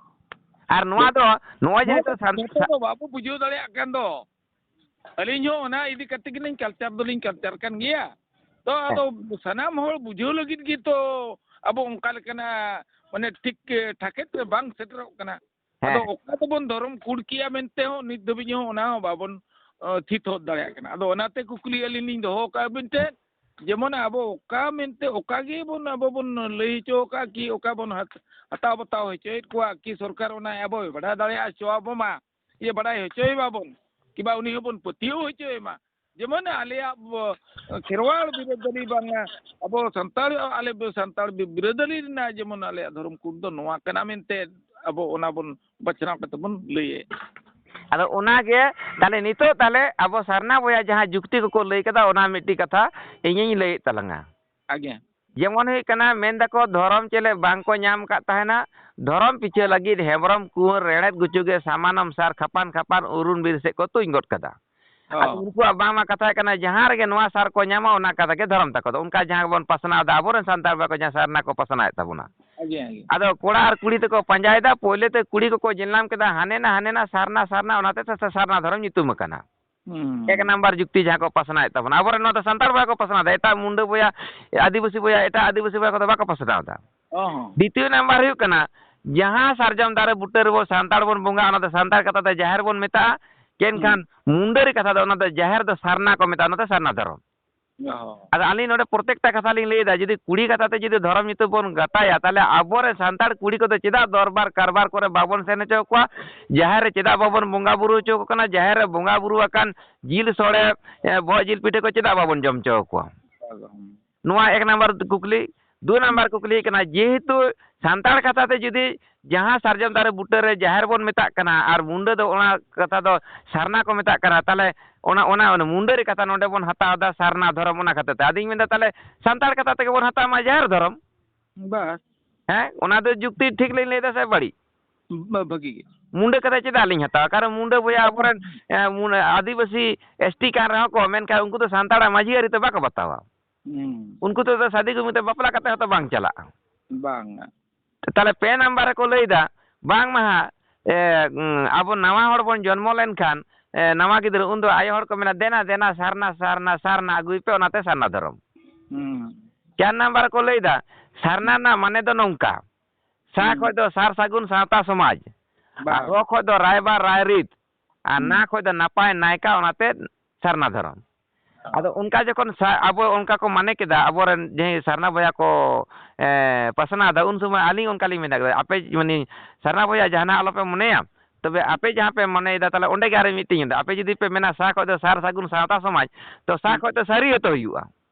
ᱟᱨ ᱱᱚᱣᱟ ᱫᱚ, ᱱᱚᱜᱼᱚᱭ ᱡᱮ ᱱᱚᱣᱟ ᱱᱤᱛᱚᱜ ᱥᱟᱱ-, ᱡᱚᱛᱚ ᱥᱟ- ᱫᱚ ᱵᱟᱵᱚ ᱵᱩᱡᱷᱟᱹᱣ ᱫᱟᱲᱮᱭᱟᱜ ᱠᱟᱱ ᱫᱚ᱾ ᱟᱹᱞᱤᱧ ᱦᱚᱸ ᱚᱱᱟ ᱤᱫᱤ ᱠᱟᱛᱮ ᱜᱮᱞᱤᱧ ᱠᱟᱞᱪᱟᱨ ᱫᱚᱞᱤᱧ ᱠᱟᱞᱪᱟᱨ ᱠᱟᱱ ᱜᱮᱭᱟ᱾ ᱛᱚ ᱦᱮᱸ᱾ ᱟᱫᱚ ᱥᱟᱱᱟᱢ ᱦᱚᱲ ᱵᱩᱡᱷᱟᱹᱣ ᱞᱟᱹᱜᱤᱫ ᱜᱮᱛᱚ ᱟᱵᱚ ᱚᱱᱠᱟ ᱞᱮᱠᱟᱱᱟᱜ ᱢᱟᱱᱮ ᱴᱷᱤᱠ ᱴᱷᱟᱠᱮᱛ ᱨᱮ ᱵᱟᱝ ᱥᱮᱴᱮᱨᱚᱜ ᱠᱟᱱᱟ᱾ ᱟᱫᱚ ᱦᱮᱸ᱾ ᱚᱠᱟ ᱫᱚᱵᱚᱱ ᱫᱷᱚᱨᱚᱢ ᱠᱳᱰ ᱠᱮᱜᱼᱟ ᱢᱮᱱᱛᱮ ᱦᱚᱸ ᱱᱤᱛ ᱫᱷᱟᱹᱵᱤᱡ ᱦᱚᱸ ᱚᱱᱟ ᱦᱚᱸ ᱵᱟᱵᱚᱱ, ᱚ, ᱛᱷᱤᱛ ᱦᱚᱫ ᱫᱟᱲᱮᱭᱟᱜ ᱠᱟᱱᱟ᱾ ᱟᱫᱚ ᱚᱱᱟᱛᱮ ᱠᱩᱠᱞᱤ ᱟᱹᱞᱤᱧ ᱞᱤᱧ ᱫᱚᱦᱚ ᱠᱟᱜᱼᱟ ᱟᱹᱵᱤᱱ ᱴᱷᱮᱱ, ᱡᱮᱢᱚᱱ ᱟᱵᱚ ᱚᱠᱟ ᱢᱮᱱᱛᱮ ᱚᱠᱟ ᱜᱮᱵᱚᱱ ᱟᱵᱚ ᱵᱚᱱ ᱞᱟᱹᱭ ᱦᱚᱪᱚ ᱟᱠᱟᱫ ᱠᱤ ᱚᱠᱟ ᱵᱚᱱ ᱦᱟᱛ-, ᱦᱟᱛᱟᱣ ᱵᱟᱛᱟᱣ ᱦᱚᱪᱚᱭᱮᱫ ᱠᱚᱣᱟ ᱠᱤ ᱥᱚᱨᱠᱟᱨ ᱚᱱᱟ ᱟᱵᱚᱭ ᱵᱟᱰᱟᱭ ᱫᱟᱲᱮᱭᱟᱜ ᱦᱚᱪᱚ ᱟᱵᱚ ᱢᱟ, ᱤᱭᱟᱹ ᱵᱟᱰᱟᱭ ᱦᱚᱪᱚᱭ ᱢᱟᱵᱚᱱ, ᱠᱤᱵᱟ ᱩᱱᱤ ᱦᱚᱸᱵᱚᱱ ᱯᱟᱹᱛᱭᱟᱹᱣ ᱦᱚᱪᱚᱭ ᱢᱟ᱾ ᱡᱮᱢᱚᱱ ᱟᱞᱮᱭᱟᱜ ᱵᱚ-, ᱠᱷᱮᱨᱣᱟᱲ ᱵᱤᱨᱟᱹᱫᱟᱹᱞᱤ ᱵᱟᱝᱟ, ᱟᱵᱚ ᱥᱟᱱᱛᱟᱲ, ᱟᱞᱮ ᱵᱚ-, ᱥᱟᱱᱛᱟᱲ ᱵᱤ-, ᱵᱤᱨᱟᱹᱫᱟᱹᱞᱤ ᱨᱮᱱᱟᱜ ᱡᱮᱢᱚᱱ ᱟᱞᱮᱭᱟᱜ ᱫᱷᱚᱨᱚᱢ ᱠᱳᱰ ᱫᱚ ᱱᱚᱣᱟ ᱠᱟᱱᱟ ᱢᱮᱱᱛᱮ ᱟᱵᱚ ᱚᱱᱟ ᱵᱚᱱ ᱵᱟᱪᱷᱱᱟᱣ ᱠᱟᱛᱮ ᱵᱚᱱ ᱞᱟᱹᱭᱮᱫ᱾ ᱟᱫᱚ ᱚᱱᱟᱜᱮ ᱛᱟᱦᱞᱮ ᱱᱤᱛᱚᱜ ᱛᱟᱦᱞᱮ ᱟᱵᱚ ᱥᱟᱨᱱᱟ ᱵᱚᱭᱦᱟ ᱡᱟᱦᱟᱸ ᱡᱩᱠᱛᱤ ᱠᱚᱠᱚ ᱞᱟᱹᱭ ᱠᱟᱫᱟ, ᱚᱱᱟ ᱢᱤᱫᱴᱤᱡ ᱠᱟᱛᱷᱟ ᱤᱧᱤᱧ ᱞᱟᱹᱭᱮᱫ ᱛᱟᱞᱟᱝᱟ᱾ ᱟᱜᱮ᱾ ᱡᱮᱢᱚᱱ ᱦᱩᱭᱩᱜ ᱠᱟᱱᱟ, ᱢᱮᱱ ᱫᱟᱠᱚ ᱫᱷᱚᱨᱚᱢ ᱪᱮᱞᱮ ᱵᱟᱝ ᱠᱚ ᱧᱟᱢ ᱟᱠᱟᱫ ᱛᱟᱦᱮᱱᱟ, ᱫᱷᱚᱨᱚᱢ ᱯᱤᱪᱷᱟᱹ ᱞᱟᱹᱜᱤᱫ ᱦᱮᱢᱵᱨᱚᱢ ᱠᱩᱸᱣᱟᱨ ᱨᱮᱲᱮᱫ ᱜᱩᱪᱩ ᱜᱮ ᱥᱟᱢᱟᱱᱚᱢ ᱥᱟᱨ ᱠᱷᱟᱯᱟᱱ ᱠᱷᱟᱯᱟᱱ ᱩᱨᱩᱱ ᱵᱤᱨ ᱥᱮᱫ ᱠᱚ ᱛᱩᱧ ᱜᱚᱫ ᱠᱟᱫᱟ᱾ ᱟᱫᱚ ᱦᱚᱸ᱾ ᱩᱱᱠᱩᱣᱟᱜ ᱵᱟᱝᱢᱟ ᱠᱟᱛᱷᱟ ᱦᱩᱭᱩᱜ ᱠᱟᱱᱟ, ᱡᱟᱦᱟᱸ ᱨᱮᱜᱮ ᱱᱚᱣᱟ ᱥᱟᱨ ᱠᱚ ᱧᱟᱢᱟ, ᱚᱱᱟ ᱠᱟᱛᱷᱟ ᱜᱮ ᱫᱷᱚᱨᱚᱢ ᱛᱟᱠᱚ ᱫᱚ᱾ ᱚᱱᱠᱟ ᱡᱟᱦᱟᱸ ᱵᱚᱱ ᱯᱟᱥᱱᱟᱣ ᱮᱫᱟ, ᱟᱵᱚᱨᱮᱱ ᱥᱟᱱᱛᱟᱲ ᱵᱚᱭᱦᱟ ᱠᱚ ᱡᱟᱦᱟᱸ ᱥᱟᱨᱱᱟ ᱠᱚ ᱯᱟᱥᱱᱟᱣᱮᱫ ᱛᱟᱵᱚᱱᱟ᱾ ᱟᱹᱜᱮ, ᱟᱹᱜᱮ᱾ ᱟᱫᱚ ᱠᱚᱲᱟ ᱟᱨ ᱠᱩᱲᱤ ᱛᱮᱠᱚ ᱯᱟᱸᱡᱟᱭᱮᱫᱟ, ᱯᱳᱭᱞᱳ ᱛᱮ ᱠᱩᱲᱤ ᱠᱚᱠᱚ ᱧᱮᱞ ᱧᱟᱢ ᱠᱮᱫᱟ, ᱦᱟᱱᱮ ᱱᱟ, ᱦᱟᱱᱮ ᱱᱟ, ᱥᱟᱨᱱᱟ, ᱥᱟᱨᱱᱟ, ᱚᱱᱟᱛᱮ ᱥᱟ-, ᱥᱟ-, ᱥᱟᱨᱱᱟ ᱫᱷᱚᱨᱚᱢ ᱧᱩᱛᱩᱢ ᱟᱠᱟᱱᱟ᱾ ᱦᱩᱸ᱾ ᱮᱠ ᱱᱟᱢᱵᱟᱨ ᱡᱩᱠᱛᱤ ᱡᱟᱦᱟᱸ ᱠᱚ ᱯᱟᱥᱱᱟᱣᱮᱫ ᱛᱟᱵᱚᱱᱟ, ᱟᱵᱚᱨᱮᱱ ᱱᱚᱣᱟ ᱫᱚ ᱥᱟᱱᱛᱟᱲ ᱵᱚᱭᱦᱟ ᱠᱚ ᱯᱟᱥᱱᱟᱣ ᱮᱫᱟ, ᱮᱴᱟᱜ ᱢᱩᱱᱰᱟᱹ ᱵᱚᱭᱦᱟ, ᱟᱹᱫᱤᱵᱟᱹᱥᱤ ᱵᱚᱭᱦᱟ, ᱮᱴᱟᱜ ᱟᱹᱫᱤᱵᱟᱹᱥᱤ ᱵᱚᱭᱦᱟ ᱠᱚᱫᱚ ᱵᱟᱠᱚ ᱯᱟᱥᱱᱟᱣ ᱮᱫᱟ᱾ ᱚ ᱦᱚᱸ᱾ ᱫᱤᱛᱤᱭᱚ ᱱᱟᱢᱵᱟᱨ ᱦᱩᱭᱩᱜ ᱠᱟᱱᱟ, ᱡᱟᱦᱟᱸ ᱥᱟᱨᱡᱚᱢ ᱫᱟᱨᱮ ᱵᱩᱴᱟᱹ ᱨᱮᱵᱚ ᱥᱟᱱᱛᱟᱲ ᱵᱚᱱ ᱵᱚᱸᱜᱟᱜᱼᱟ, ᱚᱱᱟ ᱫᱚ ᱥᱟᱱᱛᱟᱲ ᱠᱟᱛᱷᱟ ᱛᱮ ᱡᱟᱦᱮᱨ ᱵᱚᱱ ᱢᱮᱛᱟᱜᱼᱟ, ᱦᱩᱸ᱾ ᱮᱱᱠᱷᱟᱱ ᱢᱩᱱᱰᱟᱹᱨᱤ ᱠᱟᱛᱷᱟ ᱫᱚ ᱚᱱᱟ ᱫᱚ ᱡᱟᱦᱮᱨ ᱫᱚ ᱥᱟᱨᱱᱟ ᱠᱚ ᱢᱮᱛᱟᱜᱼᱟ, ᱚᱱᱟ ᱫᱚ ᱥᱟᱨᱱᱟ ᱫᱷᱚᱨᱚᱢ᱾ ᱚ᱾ ᱟᱫᱚ ᱟᱹᱞᱤᱧ ᱱᱚᱰᱮ ᱯᱨᱚᱛᱮᱠᱴᱟ ᱠᱟᱛᱷᱟ ᱞᱤᱧ ᱞᱟᱹᱭ ᱮᱫᱟ, ᱡᱩᱫᱤ ᱠᱩᱲᱤ ᱠᱟᱛᱷᱟ ᱛᱮ ᱡᱩᱫᱤ ᱫᱷᱚᱨᱚᱢ ᱧᱩᱛᱩᱢ ᱵᱚᱱ ᱜᱟᱛᱟᱭᱟ, ᱛᱟᱦᱞᱮ ᱟᱵᱚᱨᱮᱱ ᱥᱟᱱᱛᱟᱲ ᱠᱩᱲᱤ ᱠᱚᱫᱚ ᱪᱮᱫᱟᱜ ᱫᱚᱨᱵᱟᱨ ᱠᱟᱨᱵᱟᱨ ᱠᱚᱨᱮ ᱵᱟᱵᱚᱱ ᱥᱮᱱ ᱦᱚᱪᱚ ᱠᱚᱣᱟ? ᱡᱟᱦᱮᱨ ᱨᱮ ᱪᱮᱫᱟᱜ ᱵᱟᱵᱚᱱ ᱵᱚᱸᱜᱟ ᱵᱩᱨᱩ ᱦᱚᱪᱚ ᱠᱚ ᱠᱟᱱᱟ? ᱡᱟᱦᱮᱨ ᱨᱮ ᱵᱚᱸᱜᱟ ᱵᱩᱨᱩ ᱟᱠᱟᱱ ᱡᱤᱞ ᱥᱚᱲᱮ, ᱮ, ᱵᱚᱦᱚᱜ ᱡᱤᱞ ᱯᱤᱴᱷᱟᱹ ᱠᱚ ᱪᱮᱫᱟᱜ ᱵᱟᱵᱚᱱ ᱡᱚᱢ ᱦᱚᱪᱚ ᱠᱚᱣᱟ? ᱱᱚᱣᱟ ᱮᱠ ᱱᱟᱢᱵᱟᱨ ᱠᱩᱠᱞᱤ᱾ ᱫᱩ ᱱᱟᱢᱵᱟᱨ ᱠᱩᱠᱞᱤ ᱦᱩᱭᱩᱜ ᱠᱟᱱᱟ, ᱡᱮᱦᱮᱛᱩ ᱥᱟᱱᱛᱟᱲ ᱠᱟᱛᱷᱟ ᱛᱮ ᱡᱩᱫᱤ ᱡᱟᱦᱟᱸ ᱥᱟᱨᱡᱚᱢ ᱫᱟᱨᱮ ᱵᱩᱴᱟᱹ ᱨᱮ ᱡᱟᱦᱮᱨ ᱵᱚᱱ ᱢᱮᱛᱟᱜ ᱠᱟᱱᱟ ᱟᱨ ᱢᱩᱱᱰᱟᱹ ᱫᱚ ᱚᱱᱟ ᱠᱟᱛᱷᱟ ᱫᱚ ᱥᱟᱨᱱᱟ ᱠᱚ ᱢᱮᱛᱟᱜ ᱠᱟᱱᱟ, ᱛᱟᱦᱞᱮ ᱚᱱᱟ, ᱚᱱᱟ, ᱚᱱᱟ ᱢᱩᱱᱰᱟᱹᱨᱤ ᱠᱟᱛᱷᱟ ᱱᱚᱰᱮ ᱵᱚᱱ ᱦᱟᱛᱟᱣ ᱮᱫᱟ ᱥᱟᱨᱱᱟ ᱫᱷᱚᱨᱚᱢ, ᱚᱱᱟ ᱠᱷᱟᱹᱛᱤᱨ ᱛᱮ᱾ ᱟᱫᱚᱧ ᱢᱮᱱᱫᱟ, ᱛᱟᱦᱞᱮ ᱥᱟᱱᱛᱟᱲ ᱠᱟᱛᱷᱟ ᱛᱮᱜᱮ ᱵᱚᱱ ᱦᱟᱛᱟᱣ ᱢᱟ ᱡᱟᱦᱮᱨ ᱫᱷᱚᱨᱚᱢ᱾ ᱵᱟᱥ᱾ ᱦᱮᱸ, ᱚᱱᱟ ᱫᱚ ᱡᱩᱠᱛᱤ ᱴᱷᱤᱠ ᱞᱤᱧ ᱞᱟᱹᱭ ᱮᱫᱟ ᱥᱮ ᱵᱟᱹᱲᱤᱡ? ᱵᱟ-, ᱵᱷᱟᱹᱜᱤ ᱜᱮ᱾ ᱢᱩᱱᱰᱟᱹ ᱠᱟᱛᱷᱟ ᱪᱮᱫᱟᱜ ᱞᱤᱧ ᱦᱟᱛᱟᱣᱟ? ᱠᱟᱨᱚᱱ ᱢᱩᱱᱰᱟᱹ ᱵᱚᱭᱦᱟ ᱟᱵᱚᱨᱮᱱ, ᱮ, ᱢᱩᱱ-, ᱟᱹᱫᱤᱵᱟᱹᱥᱤ ᱮᱥ ᱴᱤ ᱠᱟᱱ ᱨᱮᱦᱚᱸ ᱠᱚ, ᱢᱮᱱᱠᱷᱟᱱ ᱩᱱᱠᱩ ᱫᱚ ᱥᱟᱱᱛᱟᱲᱟᱜ ᱢᱟᱹᱡᱷᱤ ᱟᱹᱨᱤ ᱫᱚ ᱵᱟᱠᱚ ᱵᱟᱛᱟᱣᱟ᱾ ᱦᱩᱸ᱾ ᱩᱱᱠᱩ ᱫᱚ ᱥᱟᱫᱤ ᱜᱩᱢᱤ ᱛᱮ ᱵᱟᱯᱞᱟ ᱠᱟᱛᱮ ᱦᱚᱸᱛᱚ ᱵᱟᱝ ᱪᱟᱞᱟᱜᱼᱟ᱾ ᱵᱟᱝᱟ᱾ ᱛᱟᱦᱞᱮ ᱯᱮ ᱱᱟᱢᱵᱟᱨ ᱨᱮᱠᱚ ᱞᱟᱹᱭᱫᱟ, ᱵᱟᱝᱢᱟ ᱦᱟᱸᱜ, ᱮ, ᱩᱸ, ᱟᱵᱚ ᱱᱟᱣᱟ ᱦᱚᱲ ᱵᱚᱱ ᱡᱚᱱᱢᱚ ᱞᱮᱱᱠᱷᱟᱱ, ᱮ, ᱱᱟᱣᱟ ᱜᱤᱫᱽᱨᱟᱹ, ᱩᱱᱫᱚ ᱟᱭᱳ ᱦᱚᱲ ᱠᱚ ᱢᱮᱱᱟ, "ᱫᱮᱱᱟ, ᱫᱮᱱᱟ, ᱥᱟᱨᱱᱟ, ᱥᱟᱨᱱᱟ, ᱥᱟᱨᱱᱟ ᱟᱹᱜᱩᱭ ᱯᱮ, ᱚᱱᱟᱛᱮ ᱥᱟᱨᱱᱟ ᱫᱷᱚᱨᱚᱢ᱾" ᱦᱩᱸ᱾ ᱪᱟᱨ ᱱᱟᱢᱵᱟᱨ ᱨᱮᱠᱚ ᱞᱟᱹᱭᱫᱟ, ᱥᱟᱨᱱᱟ ᱨᱮᱱᱟᱜ ᱢᱟᱱᱮ ᱫᱚ ᱱᱚᱝᱠᱟ, ᱥᱟ ᱦᱩᱸ᱾ ᱠᱷᱚᱡ ᱫᱚ ᱥᱟᱨ ᱥᱟᱹᱜᱩᱱ ᱥᱟᱶᱛᱟ ᱥᱚᱢᱟᱡᱽ, ᱟᱨ ᱵᱟᱝ᱾ ᱨᱚ ᱠᱷᱚᱡ ᱫᱚ ᱨᱟᱭᱵᱟᱨ ᱨᱟᱭᱨᱤᱛ, ᱟᱨ ᱦᱩᱸ᱾ ᱱᱟ ᱠᱷᱚᱡ ᱫᱚ ᱱᱟᱯᱟᱭ ᱱᱟᱭᱠᱟ, ᱚᱱᱟᱛᱮ ᱥᱟᱨᱱᱟ ᱫᱷᱚᱨᱚᱢ᱾ ᱟᱫᱚ ᱚᱱᱠᱟ ᱡᱚᱠᱷᱚᱱ ᱥᱟ-, ᱟᱵᱚ ᱚᱱᱠᱟ ᱠᱚ ᱢᱟᱱᱮ ᱠᱮᱫᱟ, ᱟᱵᱚᱨᱮᱱ ᱡᱟᱦᱟᱸᱭ ᱥᱟᱨᱱᱟ ᱵᱚᱭᱦᱟ ᱠᱚ, ᱮ, ᱯᱟᱥᱱᱟᱣ ᱮᱫᱟ, ᱩᱱ ᱥᱚᱢᱚᱭ ᱟᱹᱞᱤᱧ ᱚᱱᱠᱟ ᱞᱤᱧ ᱢᱮᱱ ᱠᱮᱫᱟ, ᱟᱯᱮ, ᱢᱟᱱᱮ, ᱥᱟᱨᱱᱟ ᱵᱚᱭᱦᱟ ᱡᱟᱦᱟᱱᱟᱜ ᱟᱞᱚᱯᱮ ᱢᱚᱱᱮᱭᱟ, ᱛᱚᱵᱮ ᱟᱯᱮ ᱡᱟᱦᱟᱸ ᱯᱮ ᱢᱚᱱᱮᱭᱮᱫᱟ, ᱛᱟᱦᱞᱮ ᱚᱸᱰᱮ ᱜᱮ ᱟᱨ ᱢᱤᱫᱴᱮᱱ ᱮᱫᱟ᱾ ᱟᱯᱮ ᱡᱩᱫᱤ ᱯᱮ ᱢᱮᱱᱟ, ᱥᱟ ᱠᱷᱚᱡ ᱫᱚ ᱥᱟᱨ ᱥᱟᱹᱜᱩᱱ ᱥᱟᱶᱛᱟ ᱥᱚᱢᱟᱡᱽ, ᱛᱚ ᱥᱟ ᱦᱩᱸ᱾ ᱠᱷᱚᱡ ᱫᱚ ᱥᱟᱹᱨᱤ ᱦᱚᱸᱛᱚ ᱦᱩᱭᱩᱜᱼᱟ᱾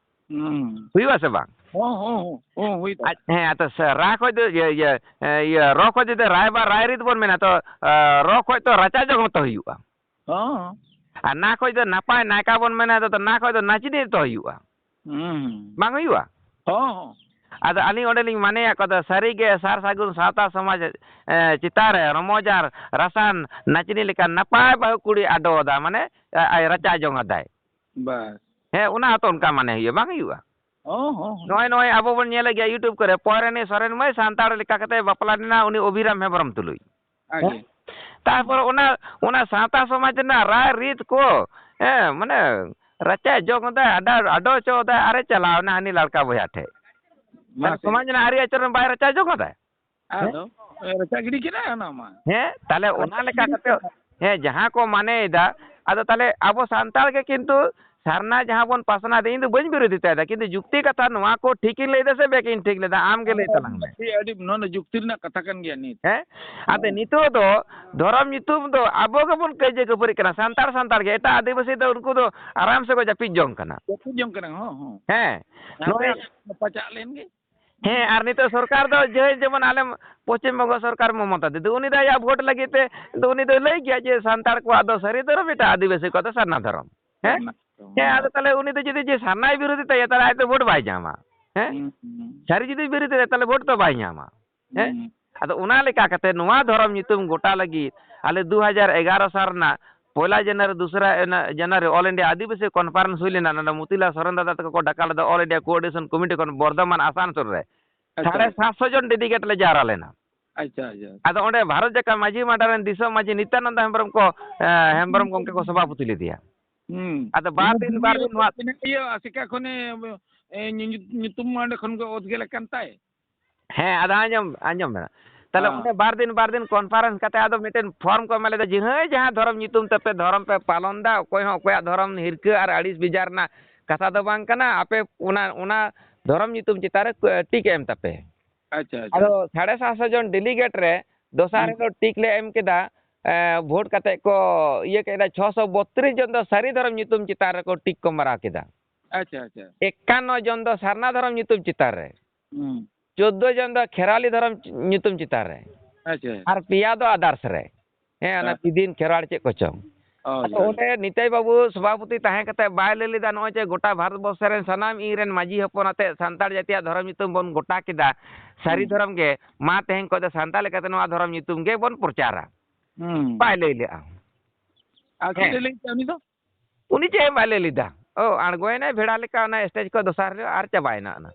ᱦᱩᱸ᱾ ᱦᱩᱭᱩᱜᱼᱟ ᱥᱮ ᱵᱟᱝ? ᱦᱚᱸ, ᱦᱚᱸ, ᱦᱚᱸ, ᱦᱚᱸ, ᱦᱩᱭ ᱫᱟᱲᱮᱭᱟᱜᱼᱟ᱾ ᱟᱡ-, ᱦᱮᱸ, ᱛᱚ ᱥᱟ-, ᱨᱟ ᱠᱷᱚᱡ ᱫᱚ, ᱤᱭᱟᱹ, ᱤᱭᱟᱹ, ᱮ, ᱤᱭᱟᱹ, ᱨᱚ ᱠᱷᱚᱡ ᱡᱩᱫᱤ ᱨᱟᱭᱵᱟᱨ ᱨᱟᱭᱨᱤᱛ ᱵᱚᱱ ᱢᱮᱱᱟ, ᱛᱚ, ᱮ, ᱨᱚ ᱠᱷᱚᱡ ᱛᱚ ᱨᱟᱪᱟ ᱡᱚᱝ ᱦᱚᱸᱛᱚ ᱦᱩᱭᱩᱜᱼᱟ᱾ ᱦᱚᱸ᱾ ᱟᱨ ᱱᱟ ᱠᱷᱚᱡ ᱫᱚ ᱱᱟᱯᱟᱭ ᱱᱟᱭᱠᱟ ᱵᱚᱱ ᱢᱮᱱᱟ, ᱛᱚ, ᱛᱚ ᱱᱟ ᱠᱷᱚᱡ ᱫᱚ ᱱᱟᱪᱱᱤ ᱛᱚ ᱦᱩᱭᱩᱜᱼᱟ᱾ ᱦᱩᱸ᱾ ᱵᱟᱝ ᱦᱩᱭᱩᱜᱼᱟ? ᱦᱚᱸ, ᱦᱚᱸ᱾ ᱟᱫᱚ ᱟᱹᱞᱤᱧ ᱚᱸᱰᱮ ᱞᱤᱧ ᱢᱟᱱᱮᱭᱟ ᱠᱚᱫᱚ ᱥᱟᱹᱨᱤ ᱜᱮ ᱥᱟᱨ ᱥᱟᱹᱜᱩᱱ ᱥᱟᱶᱛᱟ ᱥᱚᱢᱟᱡᱽ, ᱮ, ᱪᱮᱛᱟᱱ ᱨᱮ ᱨᱚᱢᱚᱡᱽ ᱟᱨ ᱨᱟᱥᱟᱱ ᱱᱟᱪᱱᱤ ᱞᱮᱠᱟᱱ ᱱᱟᱯᱟᱭ ᱵᱟᱹᱦᱩ ᱠᱩᱲᱤ ᱟᱰᱚ ᱫᱟ, ᱢᱟᱱᱮ, ᱮ, ᱟᱡ ᱨᱟᱪᱟ ᱡᱚᱝ ᱟᱫᱟᱭ᱾ ᱵᱟᱥ᱾ ᱦᱮᱸ, ᱚᱱᱟ ᱦᱚᱸᱛᱚ ᱚᱱᱠᱟ ᱢᱟᱱᱮ ᱦᱩᱭᱩᱜᱼᱟ, ᱵᱟᱝ ᱦᱩᱭᱩᱜᱼᱟ? ᱦᱚᱸ, ᱦᱚᱸ, ᱦᱚᱸ᱾ ᱱᱚᱜᱼᱚᱭ, ᱱᱚᱜᱼᱚᱭ ᱟᱵᱚ ᱵᱚᱱ ᱧᱮᱞᱮᱫ ᱜᱮᱭᱟ YouTube ᱠᱚᱨᱮ, ᱯᱚᱨᱮᱱᱤᱡ ᱥᱚᱨᱮᱱ ᱢᱟᱹᱭ ᱥᱟᱱᱛᱟᱲ ᱞᱮᱠᱟ ᱠᱟᱛᱮ ᱵᱟᱯᱞᱟ ᱞᱮᱱᱟ ᱩᱱᱤ ᱚᱵᱷᱤᱨᱟᱢ ᱦᱮᱢᱵᱨᱚᱢ ᱛᱩᱞᱩᱡ᱾ ᱟᱜᱮ᱾ ᱦᱮᱸ? ᱛᱟᱨᱯᱚᱨ ᱚᱱᱟ, ᱚᱱᱟ ᱥᱟᱶᱛᱟ ᱥᱚᱢᱟᱡᱽ ᱨᱮᱱᱟᱜ ᱨᱟᱭ ᱨᱤᱛ ᱠᱚ, ᱦᱮᱸ, ᱢᱟᱱᱮ ᱨᱟᱪᱟᱭ ᱡᱚᱝ ᱮᱫᱟ, ᱟᱰᱟ-, ᱟᱰᱚ ᱦᱚᱪᱚ ᱮᱫᱟ, ᱟᱨᱮ ᱪᱟᱞᱟᱣ ᱮᱱᱟ ᱦᱟᱹᱱᱤ ᱞᱟᱲᱠᱟ ᱵᱚᱭᱦᱟ ᱴᱷᱮᱡ᱾ ᱢᱟ ᱛᱟᱦᱞᱮ ᱥᱮ᱾ ᱥᱚᱢᱟᱡᱽ ᱨᱮᱱᱟᱜ ᱟᱹᱨᱤ ᱟᱪᱟᱨ ᱨᱮ ᱵᱟᱭ ᱨᱟᱪᱟ ᱡᱚᱝ ᱮᱫᱟ? ᱦᱮᱸ? ᱟᱫᱚ, ᱮ, ᱨᱟᱪᱟ ᱜᱤᱰᱤ ᱠᱮᱫᱟᱭ ᱚᱱᱟ ᱢᱟ᱾ ᱦᱮᱸ, ᱛᱟᱦᱞᱮ ᱚᱱᱟ ᱨᱟᱪᱟ ᱞᱮᱠᱟ ᱜᱤᱰᱤ ᱠᱟᱛᱮ, ᱠᱮᱫᱟᱭ᱾ ᱦᱮᱸ, ᱡᱟᱦᱟᱸ ᱠᱚ ᱢᱟᱱᱮᱭᱮᱫᱟ, ᱟᱫᱚ ᱛᱟᱦᱞᱮ ᱟᱵᱚ ᱥᱟᱱᱛᱟᱲ ᱜᱮ ᱠᱤᱱᱛᱩ ᱥᱟᱨᱱᱟ ᱡᱟᱦᱟᱸ ᱵᱚᱱ ᱯᱟᱥᱱᱟᱣ ᱮᱫᱟ, ᱤᱧ ᱫᱚ ᱵᱟᱹᱧ ᱵᱤᱨᱳᱫᱷᱤᱛᱟᱭ ᱮᱫᱟ, ᱠᱤᱱᱛᱩ ᱡᱩᱠᱛᱤ ᱠᱟᱛᱷᱟ ᱱᱚᱣᱟ ᱠᱚ ᱴᱷᱤᱠ ᱤᱧ ᱞᱟᱹᱭ ᱮᱫᱟ ᱥᱮ ᱵᱮᱠ ᱤᱧ ᱴᱷᱤᱠ ᱞᱮᱫᱟ, ᱟᱢ ᱜᱮ ᱞᱟᱹᱭ ᱛᱟᱞᱟᱝ ᱢᱮ᱾ ᱟᱹᱰᱤ, ᱟᱹᱰᱤ ᱱᱚᱣᱟ ᱫᱚ ᱡᱩᱠᱛᱤ ᱨᱮᱱᱟᱜ ᱠᱟᱛᱷᱟ ᱠᱟᱱ ᱜᱮᱭᱟ ᱱᱤᱛ᱾ ᱦᱮᱸ? ᱟᱫᱚ ᱦᱮᱸ᱾ ᱱᱤᱛᱚᱜ ᱫᱚ ᱫᱷᱚᱨᱚᱢ ᱧᱩᱛᱩᱢ ᱫᱚ ᱟᱵᱚ ᱜᱮᱵᱚᱱ ᱠᱟᱹᱭᱡᱟᱹ ᱠᱷᱟᱹᱯᱟᱹᱨᱤᱜ ᱠᱟᱱᱟ, ᱥᱟᱱᱛᱟᱲ ᱥᱟᱱᱛᱟᱲ ᱜᱮ, ᱮᱴᱟᱜ ᱟᱹᱫᱤᱵᱟᱹᱥᱤ ᱫᱚ ᱩᱱᱠᱩ ᱫᱚ ᱟᱨᱟᱢ ᱥᱮ ᱠᱚ ᱡᱟᱹᱯᱤᱫ ᱡᱚᱝ ᱠᱟᱱᱟ᱾ ᱡᱟᱹᱯᱤᱫ ᱡᱚᱝ ᱠᱟᱱᱟ, ᱦᱚᱸ, ᱦᱚᱸ᱾ ᱦᱮᱸ, ᱟᱯᱮ ᱱᱚᱜᱼᱚᱭ ᱯᱟᱪᱟᱜ ᱞᱮᱱ ᱜᱮ᱾ ᱦᱮᱸ, ᱟᱨ ᱱᱤᱛᱚᱜ ᱥᱚᱨᱠᱟᱨ ᱫᱚ ᱡᱮ ᱡᱮᱢᱚᱱ ᱟᱞᱮ ᱯᱚᱪᱷᱤᱢ ᱵᱚᱝᱜᱚ ᱥᱚᱨᱠᱟᱨ ᱢᱚᱢᱚᱛᱟ ᱫᱤᱫᱤ, ᱩᱱᱤ ᱫᱚ ᱟᱭᱟᱜ ᱵᱷᱳᱴ ᱞᱟᱹᱜᱤᱫ ᱛᱮ ᱫᱚ ᱩᱱᱤ ᱫᱚᱭ ᱞᱟᱹᱭ ᱜᱮᱭᱟ ᱡᱮ ᱥᱟᱱᱛᱟᱲ ᱠᱚᱣᱟᱜ ᱫᱚ ᱥᱟᱹᱨᱤ ᱫᱷᱚᱨᱚᱢ, ᱮᱴᱟᱜ ᱟᱹᱫᱤᱵᱟᱹᱥᱤ ᱠᱚᱣᱟᱜ ᱫᱚ ᱥᱟᱨᱱᱟ ᱫᱷᱚᱨᱚᱢ᱾ ᱦᱮᱸ? ᱥᱟᱨᱱᱟ ᱫᱷᱚᱨᱚᱢ, ᱦᱮᱸ, ᱦᱮᱸ᱾ ᱟᱫᱚ ᱛᱟᱦᱞᱮ ᱩᱱᱤ ᱫᱚ ᱡᱩᱫᱤ ᱡᱮ ᱥᱟᱨᱱᱟᱭ ᱵᱤᱨᱳᱫᱷᱤ ᱛᱟᱭᱟ, ᱛᱟᱦᱞᱮ ᱟᱡ ᱫᱚ ᱵᱷᱳᱴ ᱵᱟᱭ ᱧᱟᱢᱟ᱾ ᱦᱮᱸ? ᱦᱩᱸ, ᱦᱩᱸ᱾ ᱥᱟᱹᱨᱤ ᱡᱩᱫᱤ ᱵᱤᱨᱳᱫᱷᱤ ᱛᱟᱭᱟ, ᱛᱟᱦᱞᱮ ᱵᱷᱳᱴ ᱫᱚ ᱵᱟᱭ ᱧᱟᱢᱟ᱾ ᱦᱮᱸ? ᱦᱩᱸ᱾ ᱟᱫᱚ ᱚᱱᱟ ᱞᱮᱠᱟ ᱠᱟᱛᱮ ᱱᱚᱣᱟ ᱫᱷᱚᱨᱚᱢ ᱧᱩᱛᱩᱢ ᱜᱚᱴᱟ ᱞᱟᱹᱜᱤᱫ ᱟᱞᱮ ᱫᱩ ᱦᱟᱡᱟᱨ ᱮᱜᱟᱨᱚ ᱥᱟᱞ ᱨᱮᱱᱟᱜ ᱯᱚᱭᱞᱟ ᱡᱟᱱᱩᱣᱟᱨᱤ, ᱫᱩᱥᱨᱟ ᱮᱱ-, ᱡᱟᱱᱩᱣᱟᱨᱤ All India ᱟᱹᱫᱤᱵᱟᱹᱥᱤ conference ᱦᱩᱭ ᱞᱮᱱᱟ᱾ ᱱᱚᱰᱮ ᱢᱚᱛᱤᱞᱟᱞ ᱥᱚᱨᱮᱱ ᱫᱟᱫᱟ ᱛᱟᱠᱚ ᱠᱚ ᱰᱟᱠᱟ ᱞᱮᱫᱟ, All India Coordination Committee ᱠᱷᱚᱱ ᱵᱚᱨᱫᱷᱚᱢᱟᱱ ᱟᱥᱟᱱᱥᱳᱞ ᱨᱮ᱾ ᱟᱪᱪᱷᱟ᱾ ᱥᱟᱲᱮ ᱥᱟᱛᱥᱚ ᱡᱚᱱ delegate ᱞᱮ ᱡᱟᱣᱨᱟ ᱞᱮᱱᱟ᱾ ᱟᱪᱪᱷᱟ, ᱟᱪᱪᱷᱟ᱾ ᱟᱫᱚ ᱚᱸᱰᱮ ᱵᱷᱟᱨᱚᱛ ᱡᱟᱠᱟᱛ ᱢᱟᱹᱡᱷᱤ ᱢᱟᱰᱟ ᱨᱮᱱ ᱫᱤᱥᱚᱢ ᱢᱟᱹᱡᱷᱤ ᱱᱤᱛᱭᱟᱱᱚᱱᱫᱟ ᱦᱮᱢᱵᱨᱚᱢ ᱠᱚ, ᱮ, ᱦᱮᱢᱵᱨᱚᱢ ᱜᱚᱢᱠᱮ ᱠᱚ ᱥᱚᱵᱷᱟᱯᱚᱛᱤ ᱞᱮᱫᱮᱭᱟ᱾ ᱦᱩᱸ᱾ ᱟᱫᱚ ᱵᱟᱨ ᱫᱤᱱ, ᱵᱟᱨ ᱫᱤᱱ ᱱᱚᱣᱟ ᱤᱭᱟᱹ ᱟᱥᱮᱠᱟ ᱠᱷᱚᱱᱮ, ᱮ, ᱧᱩ-, ᱧᱩᱛᱩᱢ ᱢᱟ ᱚᱸᱰᱮ ᱠᱷᱚᱱ ᱜᱮ ᱚᱛ ᱜᱮᱞᱮ ᱠᱟᱱ ᱛᱟᱭ᱾ ᱦᱮᱸ, ᱟᱫᱚ ᱟᱸᱡᱚᱢ, ᱟᱸᱡᱚᱢ ᱢᱮ᱾ ᱛᱟᱦᱞᱮ ᱦᱮᱸ᱾ ᱚᱸᱰᱮ ᱵᱟᱨ ᱫᱤᱱ, ᱵᱟᱨ ᱫᱤᱱ conference ᱠᱟᱛᱮ ᱟᱫᱚ ᱢᱤᱫᱴᱮᱱ form ᱠᱚ ᱮᱢᱟ ᱞᱮᱫᱟ ᱡᱮ, ᱦᱟᱹᱭ, ᱡᱟᱦᱟᱸ ᱫᱷᱚᱨᱚᱢ ᱧᱩᱛᱩᱢ ᱛᱮᱯᱮ ᱫᱷᱚᱨᱚᱢ ᱯᱮ ᱯᱟᱞᱚᱱ ᱫᱟ, ᱚᱠᱚᱭ ᱦᱚᱸ ᱚᱠᱚᱭᱟᱜ ᱫᱷᱚᱨᱚᱢ ᱦᱤᱨᱠᱟᱹ ᱟᱨ ᱟᱹᱲᱤᱥ ᱵᱮᱡᱟᱨ ᱨᱮᱱᱟᱜ ᱠᱟᱛᱷᱟ ᱫᱚ ᱵᱟᱝ ᱠᱟᱱᱟ᱾ ᱟᱯᱮ ᱚᱱᱟ, ᱚᱱᱟ ᱫᱷᱚᱨᱚᱢ ᱧᱩᱛᱩᱢ ᱪᱮᱛᱟᱱ ᱨᱮ ᱠᱚ-, tick ᱮᱢ ᱛᱟᱯᱮ᱾ ᱟᱪᱪᱷᱟ, ᱟᱪᱪᱷᱟ᱾ ᱟᱫᱚ ᱥᱟᱲᱮ ᱥᱟᱛᱥᱚ ᱡᱚᱱ delegate ᱨᱮ ᱫᱚᱥᱟᱨ ᱦᱩᱸ᱾ ᱦᱤᱞᱳᱜ tick ᱞᱮ ᱮᱢ ᱠᱮᱫᱟ, ᱮ, vote ᱠᱟᱛᱮ ᱠᱚ ᱤᱭᱟᱹ ᱠᱮᱫᱟ, ᱪᱷᱚᱥᱚ ᱵᱚᱛᱨᱤᱥ ᱡᱚᱱ ᱫᱚ ᱥᱟᱹᱨᱤ ᱫᱷᱚᱨᱚᱢ ᱧᱩᱛᱩᱢ ᱪᱮᱛᱟᱱ ᱨᱮᱠᱚ tick ᱠᱚ ᱢᱟᱨᱟᱣ ᱠᱮᱫᱟ᱾ ᱟᱪᱪᱷᱟ, ᱟᱪᱪᱷᱟ᱾ ᱮᱠᱟᱱᱱᱚ ᱡᱚᱱ ᱫᱚ ᱥᱟᱨᱱᱟ ᱫᱷᱚᱨᱚᱢ ᱧᱩᱛᱩᱢ ᱪᱮᱛᱟᱱ ᱨᱮ᱾ ᱦᱩᱸ᱾ ᱪᱳᱫᱽᱫᱳ ᱡᱚᱱ ᱫᱚ ᱠᱷᱮᱨᱣᱟᱞᱤ ᱫᱷᱚᱨᱚᱢ ᱧᱩᱛᱩᱢ ᱪᱮᱛᱟᱱ ᱨᱮ᱾ ᱟᱪᱪᱷᱟ᱾ ᱟᱨ ᱯᱮᱭᱟ ᱫᱚ others ᱨᱮ᱾ ᱦᱮᱸ, ᱚᱱᱟ ᱦᱮᱸ᱾ ᱯᱤᱫᱤᱱ ᱠᱷᱮᱨᱣᱟᱲ ᱪᱮᱫ ᱠᱚᱪᱚᱝ᱾ ᱦᱳᱭ, ᱟᱫᱚ ᱦᱳᱭ᱾ ᱚᱸᱰᱮ ᱱᱤᱛᱟᱹᱭ ᱵᱟᱹᱵᱩ ᱥᱚᱵᱷᱟᱯᱚᱛᱤ ᱛᱟᱦᱮᱸ ᱠᱟᱛᱮ ᱵᱟᱭ ᱞᱟᱹᱭ ᱞᱮᱫᱟ, ᱱᱚᱜᱼᱚᱭ ᱡᱮ ᱜᱚᱴᱟ ᱵᱷᱟᱨᱚᱛ ᱵᱚᱨᱥᱚ ᱨᱮᱱ ᱥᱟᱱᱟᱢ ᱤᱧ ᱨᱮᱱ ᱢᱟᱹᱡᱷᱤ ᱦᱚᱯᱚᱱ ᱟᱛᱮ ᱥᱟᱱᱛᱟᱲ ᱡᱟᱹᱛᱤᱭᱟᱜ ᱫᱷᱚᱨᱚᱢ ᱧᱩᱛᱩᱢ ᱵᱚᱱ ᱜᱚᱴᱟ ᱠᱮᱫᱟ, ᱥᱟᱹᱨᱤ ᱦᱩᱸ᱾ ᱫᱷᱚᱨᱚᱢ ᱜᱮ, ᱢᱟ ᱛᱮᱦᱮᱧ ᱠᱷᱚᱱ ᱫᱚ ᱥᱟᱱᱛᱟᱲ ᱞᱮᱠᱟᱛᱮ ᱱᱚᱣᱟ ᱫᱷᱚᱨᱚᱢ ᱧᱩᱛᱩᱢ ᱜᱮ ᱵᱚᱱ ᱯᱨᱚᱪᱟᱨᱟ᱾ ᱦᱩᱸ᱾ ᱵᱟᱭ ᱞᱟᱹᱭ ᱞᱮᱫᱼᱟ᱾ ᱟᱨ ᱪᱮᱫ ᱦᱮᱸ᱾ ᱮ ᱞᱟᱹᱭ ᱠᱮᱫᱟ ᱩᱱᱤ ᱫᱚ? ᱩᱱᱤ ᱪᱮᱫ ᱦᱚᱸ ᱵᱟᱭ ᱞᱟᱹᱭ ᱞᱮᱫᱟ᱾ ᱚ, ᱟᱬᱜᱚᱭᱮᱱᱟᱭ ᱵᱷᱮᱲᱟ ᱞᱮᱠᱟ ᱚᱱᱟ ᱥᱴᱮᱡᱽ ᱠᱷᱚᱱ ᱫᱚᱥᱟᱨ ᱦᱤᱞᱳᱜ ᱟᱨ ᱪᱟᱵᱟᱭᱮᱱᱟ ᱚᱱᱟ᱾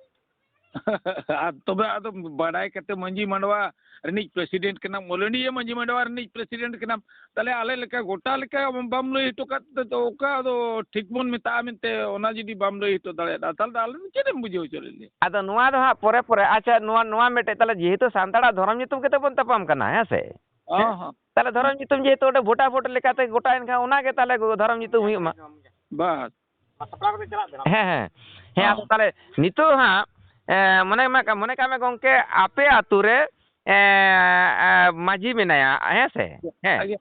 ᱟᱨ ᱛᱚᱵᱮ ᱟᱫᱚ ᱵᱟᱰᱟᱭ ᱠᱟᱛᱮ ᱢᱟᱹᱡᱷᱤ ᱢᱟᱰᱣᱟ ᱨᱤᱱᱤᱡ ᱯᱨᱮᱥᱤᱰᱮᱱᱴ ᱠᱟᱱᱟᱢ, ᱚᱞ ᱤᱱᱰᱤᱭᱟ ᱢᱟᱹᱡᱷᱤ ᱢᱟᱰᱣᱟ ᱨᱤᱱᱤᱡ ᱯᱨᱮᱥᱤᱰᱮᱱᱴ ᱠᱟᱱᱟᱢ, ᱛᱟᱦᱞᱮ ᱟᱞᱮ ᱞᱮᱠᱟ ᱜᱚᱴᱟ ᱞᱮᱠᱟ ᱵᱟᱢ ᱞᱟᱹᱭ ᱦᱚᱴᱚ ᱠᱟᱫ ᱛᱮ ᱫᱚ ᱚᱠᱟ ᱫᱚ ᱴᱷᱤᱠ ᱵᱚᱱ ᱢᱮᱛᱟᱜᱼᱟ ᱢᱮᱱᱛᱮ ᱚᱱᱟ ᱡᱩᱫᱤ ᱵᱟᱢ ᱞᱟᱹᱭ ᱦᱚᱴᱚ ᱫᱟᱲᱮᱭᱟᱫᱟ, ᱛᱟᱦᱞᱮ ᱫᱚ ᱟᱞᱮ ᱫᱚ ᱪᱮᱫ ᱮᱢ ᱵᱩᱡᱷᱟᱹᱣ ᱦᱚᱪᱚ ᱞᱮᱫ ᱞᱮᱭᱟ? ᱟᱫᱚ ᱱᱚᱣᱟ ᱫᱚ ᱦᱟᱸᱜ ᱯᱚᱨᱮ ᱯᱚᱨᱮ, ᱟᱪᱪᱷᱟ, ᱱᱚᱣᱟ, ᱱᱚᱣᱟ ᱢᱤᱫᱴᱮᱡ ᱛᱟᱦᱞᱮ ᱡᱮᱦᱮᱛᱩ ᱥᱟᱱᱛᱟᱲᱟᱜ ᱫᱷᱚᱨᱚᱢ ᱧᱩᱛᱩᱢ ᱠᱟᱛᱮ ᱵᱚᱱ ᱛᱟᱯᱟᱢ ᱠᱟᱱᱟ, ᱦᱮᱸ ᱥᱮ? ᱦᱚᱸ, ᱦᱮᱸ? ᱦᱚᱸ᱾ ᱛᱟᱦᱞᱮ ᱫᱷᱚᱨᱚᱢ ᱧᱩᱛᱩᱢ ᱡᱮᱦᱮᱛᱩ ᱚᱸᱰᱮ ᱵᱷᱳᱴᱟ ᱵᱷᱳᱴ ᱞᱮᱠᱟᱛᱮ ᱜᱚᱴᱟᱭᱮᱱ ᱠᱷᱟᱱ ᱚᱱᱟ ᱜᱮ ᱛᱟᱦᱞᱮ ᱫᱷᱚᱨᱚᱢ ᱧᱩᱛᱩᱢ ᱦᱩᱭᱩᱜ ᱢᱟ᱾ ᱵᱟᱥ᱾ ᱦᱮᱸ, ᱦᱮᱸ᱾ ᱦᱮᱸ, ᱦᱚᱸ᱾ ᱟᱫᱚ ᱛᱟᱦᱞᱮ ᱱᱤᱛᱚᱜ ᱦᱟᱸᱜ, ᱮ, ᱢᱚᱱᱮ ᱢᱟ-, ᱢᱚᱱᱮ ᱠᱟᱜ ᱢᱮ ᱜᱚᱝᱠᱮ, ᱟᱯᱮ ᱟᱹᱛᱩ ᱨᱮ, ᱮ, ᱮ, ᱢᱟᱹᱡᱷᱤ ᱢᱮᱱᱟᱭᱟ, ᱦᱮᱸ ᱥᱮ? ᱦᱮᱸ᱾ ᱟᱜᱮ᱾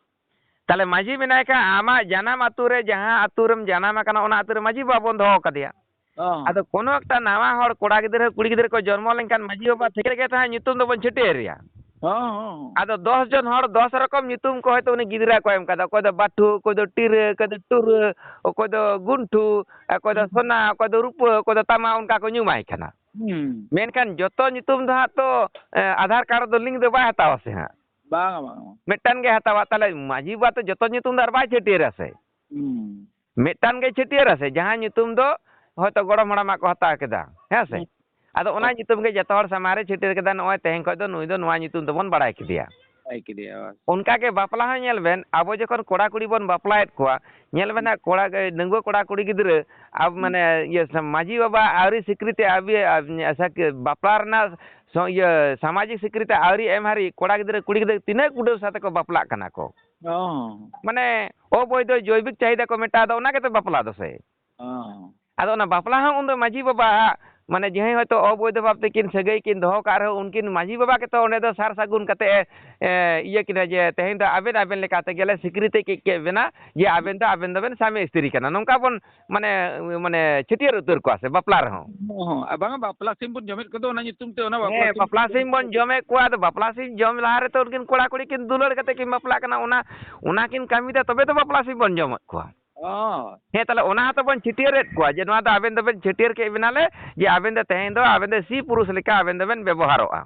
ᱛᱟᱦᱞᱮ ᱢᱟᱹᱡᱷᱤ ᱢᱮᱱᱟᱭ ᱠᱷᱟᱱ ᱟᱢᱟᱜ ᱡᱟᱱᱟᱢ ᱟᱹᱛᱩ ᱨᱮ ᱡᱟᱦᱟᱸ ᱟᱹᱛᱩ ᱨᱮᱢ ᱡᱟᱱᱟᱢ ᱟᱠᱟᱱᱟ ᱚᱱᱟ ᱟᱹᱛᱩ ᱨᱮ ᱢᱟᱹᱡᱷᱤ ᱵᱟᱵᱟ ᱵᱚᱱ ᱫᱚᱦᱚ ᱠᱟᱫᱮᱭᱟ᱾ ᱦᱚᱸ᱾ ᱟᱫᱚ ᱠᱳᱱᱳ ᱮᱠᱴᱟ ᱱᱟᱣᱟ ᱦᱚᱲ ᱠᱚᱲᱟ ᱜᱤᱫᱽᱨᱟᱹ ᱠᱩᱲᱤ ᱜᱤᱫᱽᱨᱟᱹ ᱠᱚ ᱡᱚᱱᱢᱚ ᱞᱮᱱᱠᱷᱟᱱ ᱢᱟᱹᱡᱷᱤ ᱵᱟᱵᱟ ᱴᱷᱤᱠ ᱨᱮᱜᱮ ᱛᱟᱦᱮᱸ ᱧᱩᱛᱩᱢ ᱫᱚᱵᱚᱱ ᱪᱷᱟᱹᱴᱭᱟᱹᱨᱮᱭᱟ᱾ ᱦᱚᱸ, ᱦᱚᱸ, ᱦᱚᱸ᱾ ᱟᱫᱚ ᱫᱚᱥ ᱡᱚᱱ ᱦᱚᱲ ᱫᱚᱥ ᱨᱚᱠᱚᱢ ᱧᱩᱛᱩᱢ ᱠᱚ ᱦᱚᱭᱛᱳ ᱩᱱᱤ ᱜᱤᱫᱽᱨᱟᱹ ᱠᱚ ᱮᱢ ᱠᱟᱫᱟ᱾ ᱚᱠᱚᱭ ᱫᱚ ᱵᱟᱹᱴᱷᱩ, ᱚᱠᱚᱭ ᱫᱚ ᱴᱤᱨᱟᱹ, ᱚᱠᱚᱭ ᱫᱚ ᱴᱩᱨᱟᱹ, ᱚᱠᱚᱭ ᱫᱚ ᱦᱩᱸ᱾ ᱥᱚᱱᱟ, ᱚᱠᱚᱭ ᱫᱚ ᱨᱩᱯᱟᱹ, ᱚᱠᱚᱭ ᱫᱚ ᱛᱟᱢᱟ, ᱚᱱᱠᱟ ᱠᱚ ᱧᱩᱢᱟᱭ ᱠᱟᱱᱟ᱾ ᱦᱩᱸ᱾ ᱢᱮᱱᱠᱷᱟᱱ ᱡᱚᱛᱚ ᱧᱩᱛᱩᱢ ᱫᱚ ᱦᱟᱸᱜ ᱛᱚ, ᱮ, ᱟᱫᱷᱟᱨ ᱠᱟᱨᱰ ᱫᱚ ᱞᱤᱝᱠ ᱫᱚ ᱵᱟᱭ ᱦᱟᱛᱟᱣᱟ ᱥᱮ ᱦᱟᱸᱜ᱾ ᱵᱟᱝᱟ, ᱵᱟᱝᱟ, ᱵᱟᱝᱟ᱾ ᱢᱤᱫᱴᱟᱝ ᱜᱮ ᱦᱟᱛᱟᱣᱟ᱾ ᱛᱟᱦᱞᱮ ᱢᱟᱹᱡᱷᱤ ᱵᱟᱵᱟ ᱛᱚ ᱡᱚᱛᱚ ᱧᱩᱛᱩᱢ ᱫᱚ ᱟᱨ ᱵᱟᱭ ᱪᱷᱟᱹᱴᱭᱟᱹᱨᱟ ᱥᱮ᱾ ᱦᱩᱸ᱾ ᱢᱤᱫᱴᱟᱝ ᱜᱮ ᱪᱷᱟᱹᱴᱭᱟᱹᱨᱟ ᱥᱮ, ᱡᱟᱦᱟᱸ ᱧᱩᱛᱩᱢ ᱫᱚ ᱦᱚᱭᱛᱳ ᱜᱚᱲᱚᱢ ᱦᱟᱲᱟᱢᱟᱜ ᱠᱚ ᱦᱟᱛᱟᱣ ᱠᱮᱫᱟ, ᱦᱮᱸ ᱥᱮ? ᱦᱩᱸ᱾ ᱟᱫᱚ ᱚᱱᱟ ᱦᱳᱭ᱾ ᱧᱩᱛᱩᱢ ᱜᱮ ᱡᱚᱛᱚ ᱦᱚᱲ ᱥᱟᱢᱟᱝ ᱨᱮ ᱪᱷᱟᱹᱴᱭᱟᱹᱨ ᱠᱮᱫᱟ, ᱱᱚᱜᱼᱚᱭ ᱛᱮᱦᱮᱧ ᱠᱷᱚᱱ ᱫᱚ ᱱᱩᱭ ᱫᱚ ᱱᱚᱣᱟ ᱧᱩᱛᱩᱢ ᱛᱮᱵᱚᱱ ᱵᱟᱲᱟᱭ ᱠᱮᱫᱮᱭᱟ᱾ ᱵᱟᱲᱟᱭ ᱠᱮᱫᱮᱭᱟ, ᱦᱳᱭ᱾ ᱚᱱᱠᱟ ᱜᱮ ᱵᱟᱯᱞᱟ ᱦᱚᱸ ᱧᱮᱞ ᱵᱮᱱ, ᱟᱵᱚ ᱡᱚᱠᱷᱚᱱ ᱠᱚᱲᱟ ᱠᱩᱲᱤ ᱵᱚᱱ ᱵᱟᱯᱞᱟᱭᱮᱫ ᱠᱚᱣᱟ, ᱧᱮᱞ ᱵᱮᱱ ᱦᱩᱸ᱾ ᱦᱟᱸᱜ ᱠᱚᱲᱟ, ᱰᱟᱺᱜᱩᱣᱟᱹ ᱠᱚᱲᱟ ᱠᱩᱲᱤ ᱜᱤᱫᱽᱨᱟᱹ ᱟᱵ-, ᱦᱩᱸ᱾ ᱢᱟᱱᱮ ᱤᱭᱟᱹ ᱢᱟᱹᱡᱷᱤ ᱵᱟᱵᱟ ᱟᱹᱣᱨᱤ ᱥᱤᱠᱨᱤᱛᱤ ᱟᱹᱣᱨᱤ, ᱟᱵ-, ᱥᱟᱠ-, ᱵᱟᱯᱞᱟ ᱨᱮᱱᱟᱜ ᱥᱚ-, ᱤᱭᱟᱹ ᱥᱟᱢᱟᱡᱤᱠ ᱥᱤᱠᱨᱤᱛᱤ ᱟᱹᱣᱨᱤ ᱮᱢ ᱦᱟᱹᱨᱤᱡ ᱠᱚᱲᱟ ᱜᱤᱫᱽᱨᱟᱹ ᱠᱩᱲᱤ ᱜᱤᱫᱽᱨᱟᱹ ᱛᱤᱱᱟᱹᱜ ᱠᱩᱰᱟᱹᱣ ᱥᱟᱛᱮ ᱠᱚ ᱵᱟᱯᱞᱟᱜ ᱠᱟᱱᱟ ᱠᱚ᱾ ᱦᱚᱸ᱾ ᱢᱟᱱᱮ ᱚᱵᱳᱭᱫᱷᱚ ᱡᱳᱭᱵᱤᱠ ᱪᱟᱦᱤᱫᱟ ᱠᱚ ᱢᱮᱴᱟᱣ ᱫᱟ, ᱚᱱᱟ ᱜᱮᱛᱚ ᱵᱟᱯᱞᱟ ᱫᱚ ᱥᱮ᱾ ᱦᱚᱸ᱾ ᱟᱫᱚ ᱚᱱᱟ ᱵᱟᱯᱞᱟ ᱦᱚᱸ ᱩᱱᱫᱚ ᱢᱟᱹᱡᱷᱤ ᱵᱟᱵᱟᱣᱟᱜ ᱢᱟᱱᱮ ᱡᱟᱦᱟᱸᱭ ᱦᱚᱭᱛᱳ ᱚᱵᱳᱭᱫᱷᱚ ᱵᱷᱟᱵᱽ ᱛᱮᱠᱤᱱ ᱥᱟᱹᱜᱟᱹᱭ ᱠᱤᱱ ᱫᱚᱦᱚ ᱠᱟᱜ ᱨᱮᱦᱚᱸ, ᱩᱱᱠᱤᱱ ᱢᱟᱹᱡᱷᱤ ᱵᱟᱵᱟ ᱜᱮᱛᱚ ᱚᱸᱰᱮ ᱫᱚ ᱥᱟᱨ ᱥᱟᱹᱜᱩᱱ ᱠᱟᱛᱮ ᱮ, ᱮ, ᱤᱭᱟᱹ ᱠᱤᱱᱟ ᱡᱮ ᱛᱮᱦᱮᱧ ᱫᱚ ᱟᱵᱮᱱ ᱟᱵᱮᱱ ᱞᱮᱠᱟ ᱛᱮᱜᱮ ᱞᱮ ᱥᱤᱠᱨᱤᱛᱤ ᱠᱮᱫ ᱠᱮᱫ ᱵᱮᱱᱟ, ᱡᱮ ᱟᱵᱮᱱ ᱫᱚ ᱟᱵᱮᱱ ᱫᱚᱵᱮᱱ ᱥᱟᱢᱤ ᱤᱥᱛᱨᱤ ᱠᱟᱱᱟ, ᱱᱚᱝᱠᱟ ᱵᱚᱱ ᱢᱟᱱᱮ, ᱢᱟᱱᱮ ᱪᱷᱟᱹᱴᱭᱟᱹᱨ ᱩᱛᱟᱹᱨ ᱠᱚᱣᱟ ᱥᱮ ᱵᱟᱯᱞᱟ ᱨᱮᱦᱚᱸ᱾ ᱦᱚᱸ, ᱦᱚᱸ᱾ ᱟᱨ ᱵᱟᱝᱟ, ᱵᱟᱯᱞᱟ ᱥᱤᱢ ᱵᱚᱱ ᱡᱚᱢᱮᱫ ᱠᱚᱫᱚ ᱚᱱᱟ ᱧᱩᱛᱩᱢ ᱛᱮ, ᱚᱱᱟ ᱵᱟᱯᱞᱟ ᱦᱮᱸ, ᱥᱤᱢ ᱵᱟᱯᱞᱟ ᱥᱤᱢ ᱵᱚᱱ ᱡᱚᱢᱮᱫ ᱠᱚᱣᱟ᱾ ᱟᱫᱚ ᱵᱟᱯᱞᱟ ᱥᱤᱢ ᱡᱚᱢ ᱞᱟᱦᱟ ᱨᱮᱛᱚ ᱩᱱᱠᱤᱱ ᱠᱚᱲᱟ ᱠᱩᱲᱤ ᱠᱤᱱ ᱫᱩᱞᱟᱹᱲ ᱠᱟᱛᱮ ᱠᱤᱱ ᱵᱟᱯᱞᱟᱜ ᱠᱟᱱᱟ, ᱚᱱᱟ, ᱚᱱᱟ ᱠᱤᱱ ᱠᱟᱹᱢᱤ ᱫᱟ, ᱛᱚᱵᱮ ᱛᱚ ᱵᱟᱯᱞᱟ ᱥᱤᱢ ᱵᱚᱱ ᱡᱚᱢᱮᱫ ᱠᱚᱣᱟ᱾ ᱚ᱾ ᱦᱮᱸ, ᱛᱟᱦᱞᱮ ᱚᱱᱟ ᱦᱚᱸᱛᱚ ᱵᱚᱱ ᱪᱷᱟᱹᱴᱭᱟᱹᱨᱮᱫ ᱠᱚᱣᱟ ᱡᱮ ᱱᱚᱣᱟ ᱫᱚ ᱟᱵᱮᱱ ᱫᱚᱵᱮᱱ ᱪᱷᱟᱹᱴᱭᱟᱹᱨ ᱠᱮᱫ ᱵᱮᱱᱟᱞᱮ, ᱡᱮ ᱟᱵᱮᱱ ᱫᱚ ᱛᱮᱦᱮᱧ ᱫᱚ ᱟᱵᱮᱱ ᱫᱚ ᱥᱤ ᱯᱩᱨᱩᱥ ᱞᱮᱠᱟ ᱟᱵᱮᱱ ᱫᱚᱵᱮᱱ ᱵᱮᱵᱚᱦᱟᱨᱚᱜᱼᱟ᱾